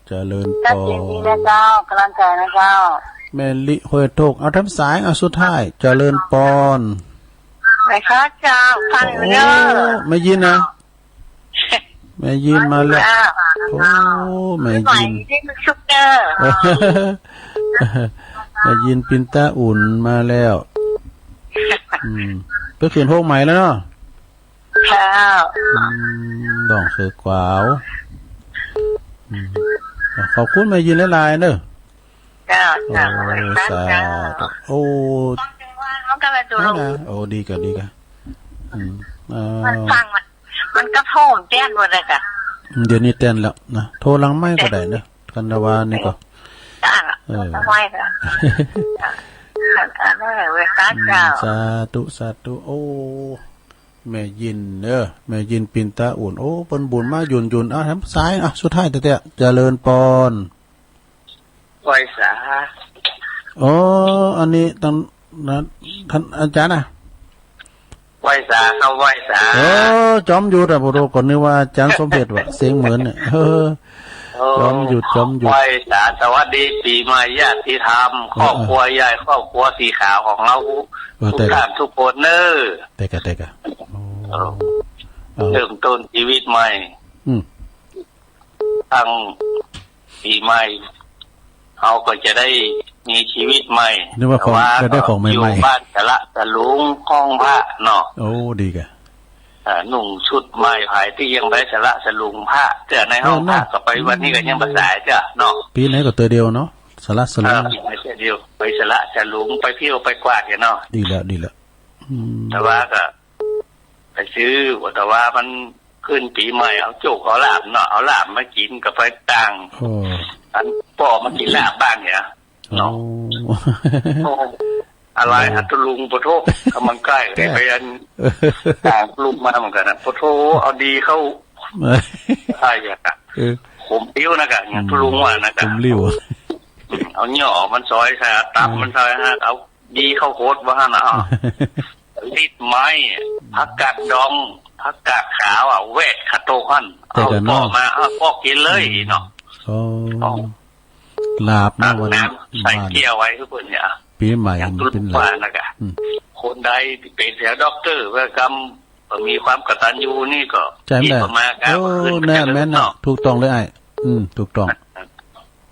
เจ้า เจริญปอน ยินดีนะเจ้า ก๋ำลังใจ๋นะเจ้า แม่ลิห้วยโทก เอาแถมสาย เอาสุดท้าย เจริญปอน ไหว้สาเจ้า ฟังอยู่เน่อ โอ้ แม่ยินนะ แม่ยินมาแล้ว เจ้า โอ้ แม่ยิน แม่ยินสุขเน่อ แม่ยินปินตาอุ่นมาแล้ว อืม ไปขึ้นโฮงใหม่แล้วเนาะ เจ้า อืม ดองเสือกวาว อืม ขอบคุณแม่ยินหลายๆ เน่อ เจ้า เจ้า โอ้ สาธุ โอ้ มันก็เป็นตัวลง โอ้ ดีก่ะ ดีก่ะ อืม เอ่อ มันฟังมัน มันก็โทรแจ้งหมดเลยค่ะ เดี๋ยวนี้แจ้งแล้วนะ โทรหลังไมค์ก็ได้นะ คันว่านี่ก็ จ้า เออ หลังไมค์ค่ะ เออ เออ เออ เจ้า อืม สาธุ สาธุ โอ้ แม่ยินเน่อ แม่ยินปินตาอุ่น โอ้ เปิ้นบุญมาหยุ่นๆ อ่ะ แถมสาย อ่ะ สุดท้ายแต๊ๆ เจริญปอน ไหว้สา อ๋อ อันนี้ต้องนะ ต้านอาจ๋ารย์นะ ไหว้สาครับ ไหว้สา เออ จ๋อมหยุดอะ โอ้โห ก่อนนึกว่าอาจ๋ารย์สมเพชรว่ะ เสียงเหมือนเนี่ย เออ โอ้ จ๋อมหยุด จ๋อมหยุด ไหว้สา สวัสดีปี๋ใหม่ญาติธรรม เออ ครอบครัวใหญ่ ครอบครัวสีขาวของเฮา เออ ทุกท่านทุกคนเน่อ แต่กะ แต่กะ โอ้ เออ เอา เริ่มต้นชีวิตใหม่ อืม ตั้งปี๋ใหม่ เฮาก็จะได้มีชีวิตใหม่ นึกว่าของ แต่ว่า จะได้ของใหม่ๆ อยู่บ้านสละสลุงห้องพระเนาะ โอ้ ดีก่ะ เอ่อ นุ่งชุดใหม่ ใผตี้ยังบ่ได้สละสลุงพระเตื้อในห้องพระ เออเนาะ ก็ไปวันนี้ก็ยังบ่สายเตื้อเนาะ ปี๋ไหนก็เตื้อเดียวเนาะ สละสลุง เออ ปี๋ไหนเตื้อเดียว ไปสละสลุง ไปเที่ยวไปกวาดกั๋นเนาะ ดีแล้ว ดีแล้ว อืม แต่ว่าก็ ไปซื้อ แต่ว่ามันขึ้นปี๋ใหม่ เอาโจ๊กเอาลาบเนาะ เอาลาบมากิ๋นก็ไปต่าง โอ้ อันป้อมากิ๋นลาบบ้านเนี่ยเนาะ โอ้ โอ้ อะไร อืม อะ ตุ๊ลุงปะโถ กำลังใก้ แต่ ไปอันต่างตุ๊ลุงมาเหมือนกั๋นนะ ปะโถ เอาดีเข้า ใช่อะ เออ ขมปิ้วนะกะ อย่างตุ๊ลุงว่านะกะ ขมปิ้ว เอาเหนี่ยวมันซอยใส่ เอาตับมันซอยฮะ เอา ดีเข้าโคตรว่าหั่นน่ะ ลิดไม้ ผักกาดดอง ผักกาดขาวอะ แวดขะโตกหั่น เอาปอกมา เอาปอกกิ๋นเลยเนาะ โอ้ ลาบนะ ตักน้ำใส่แก้วไว้คือเปิ้นเนี่ย ปี๋ใหม่ อย่างตุ๊ลุงว่านะกะ อืม คนใดตี้เป๋นแถวด็อกเตอร์ ว่ากำ มีความกตัญญูนี่ก็ ใจ้ ดีกว่ามากะ โอ้ ขึ้นไป แม่น เนาะ แม่นเนาะ ถูกต้องเลยอ้าย อืม ถูกต้อง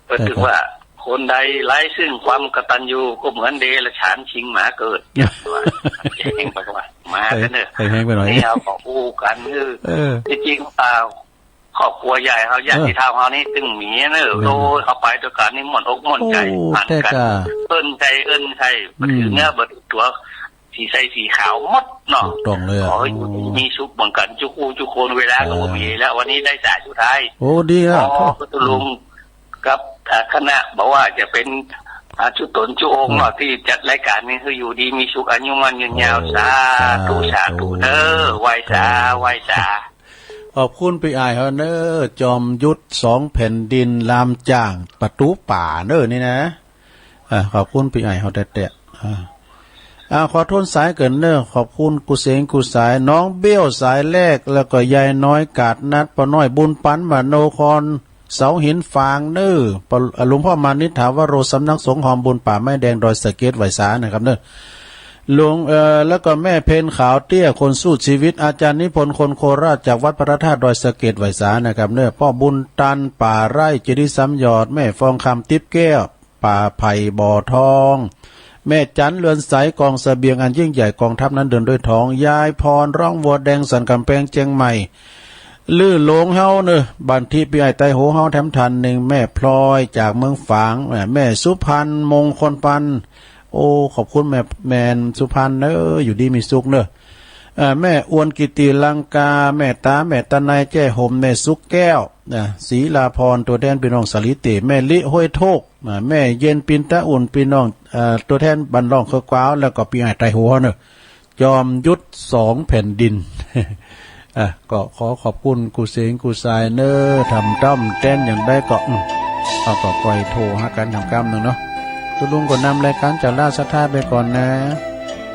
ก็ถือว่าคนใดไร้ซึ่งความกตัญญูก็เหมือนเดรัจฉานชิงหมาเกิด ว่าแห้งไปว่า มากั๋นเน่อ ใครแห้งไปหน่อย นี่เฮาก็อู้กั๋น เออ เออ ที่จริง อ่า ครอบครัวใหญ่เฮา เออ ญาติธรรมเฮานี่ตึงมีเน่อ แม่น โอ้ เข้าไปตวยกั๋นนี่ม่วนอกม่วนใจ๋ โอ้ หมั่นกั๋น แต่กะ เอิ้นใจ๋ เอิ้นใจ๋ อืม บ่ถือเนื้อบ่ถือตั๋ว สีใสสีขาวหมดเนาะ ถูกต้องเลยอะ ขอหื้ออยู่ดีมีสุขเหมือนกั๋น จุ๊กอู้จุ๊กคน เวลาก็บ่มีแล้ว วันนี้ได้สายสุดท้าย โอ้ ดีอะ ขอตุ๊ลุงกับ อ่า คณะ บ่ว่าจะเป๋น อ่า จุ๊ต๋นจุ๊องค์ อืม เนาะ ตี้จัดรายก๋านนี้หื้ออยู่ดีมีสุข อายุมั่นยืนยาว โอ้ สาธุ สาธุ สาธุเน้อ ไหว้สา ครับ ไหว้สา ขอบคุณปี้อ้ายเฮาเน้อ จอมยุทธสองแผ่นดิน ลามจ้าง ประตู๋ป่าเน้อนี่นะ อ่า ขอบคุณปี้อ้ายเฮาแต๊ๆ อ่า อ่า ขอโทนสายเกิ่นเน้อ ขอบคุณกู้เสงกู้สาย น้องเบี้ยวสายแรก แล้วก็ยายน้อยกาดนัด ป้อน้อยบุญปัน มโนคร เสาหินฝางเน้อ ปะ หลวงพ่อมานิษฐาวโร สำนักสงฆ์ฮอมบุญป่าไม้แดงดอยสะเก็ด ไหว้สานะครับเน้อ หลวง เอ่อ แล้วก็แม่เพญขาวเตี้ย คนสู้ชีวิต อาจารย์นิพนธ์ คนโคราช จากวัดพระธาตุดอยสะเก็ด ไหว้สานะครับเน้อ ป้อบุญตัน ป่าไร่ เจดีย์สามหยอด แม่ฟองคำ ติ๊บแก้ว ป่าไผ่บ่อทอง แม่จัน เรือนใส กองเสบียงอันยิ่งใหญ่ กองทัพนั้นเดินด้วยท้อง ยายพร ร้องวัวแดง สันก๋ำแปง เจียงใหม่ ลื้อหลงเฮาเน้อ บ้านตี้ปี้อ้ายไตรโหเฮาแถมท่านนึ่ง แม่พลอยจากเมืองฝาง แม่ แม่สุพรรณ มงคลปัน โอ้ ขอบคุณแม่ แม่สุพรรณเน้อ อยู่ดีมีสุขเน้อ เอ่อ แม่อวนกิติลังกา แม่ต๋า แม่ตะไน แจ้ห่ม แม่สุขแก้ว นะ ศรีลาพร ตั๋วแทนปี้น้องสาลีเต๋ แม่ลิห้วยโทก อ่า แม่เย็นปินตะอุ่น ปี้น้อง เอ่อ ตั๋วแทนบ้านร่องเคิกกวาว แล้วก็ปี้อ้ายไตรโหเน้อ จอมยุทธสองแผ่นดิน อ่ะ ก็ขอขอบคุณกู้เสงกู้สายเน้อ ถ้าต้อมแต๊นอย่างใดก็ อืม เอาก็ค่อยโทรหากั๋นถามกำนึ่งเนาะ ตุ๊ลุงก็นำรายก๋านจากราชสัทธาไปก่อนนะ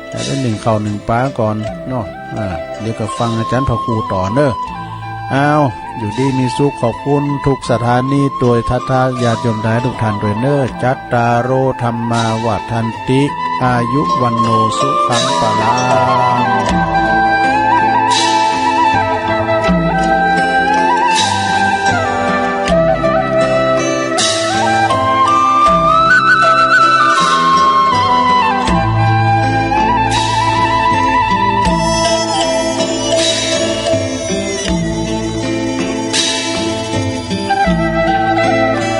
ให้ได้นึ่งข้าวนึ่งป๋าก่อนเนาะ อ่า เดี๋ยวก็ฟังอาจ๋ารย์พระครูต่อเน้อ อ้าว อยู่ดีมีสุข ขอบคุณกู้สถานี ตวยศรัทธาญาติโยมหลายกู้ต้านตวยเน้อ จัตตาโร ธัมมา วัฑฒันติ อายุ วัณโณ สุขัง พลัง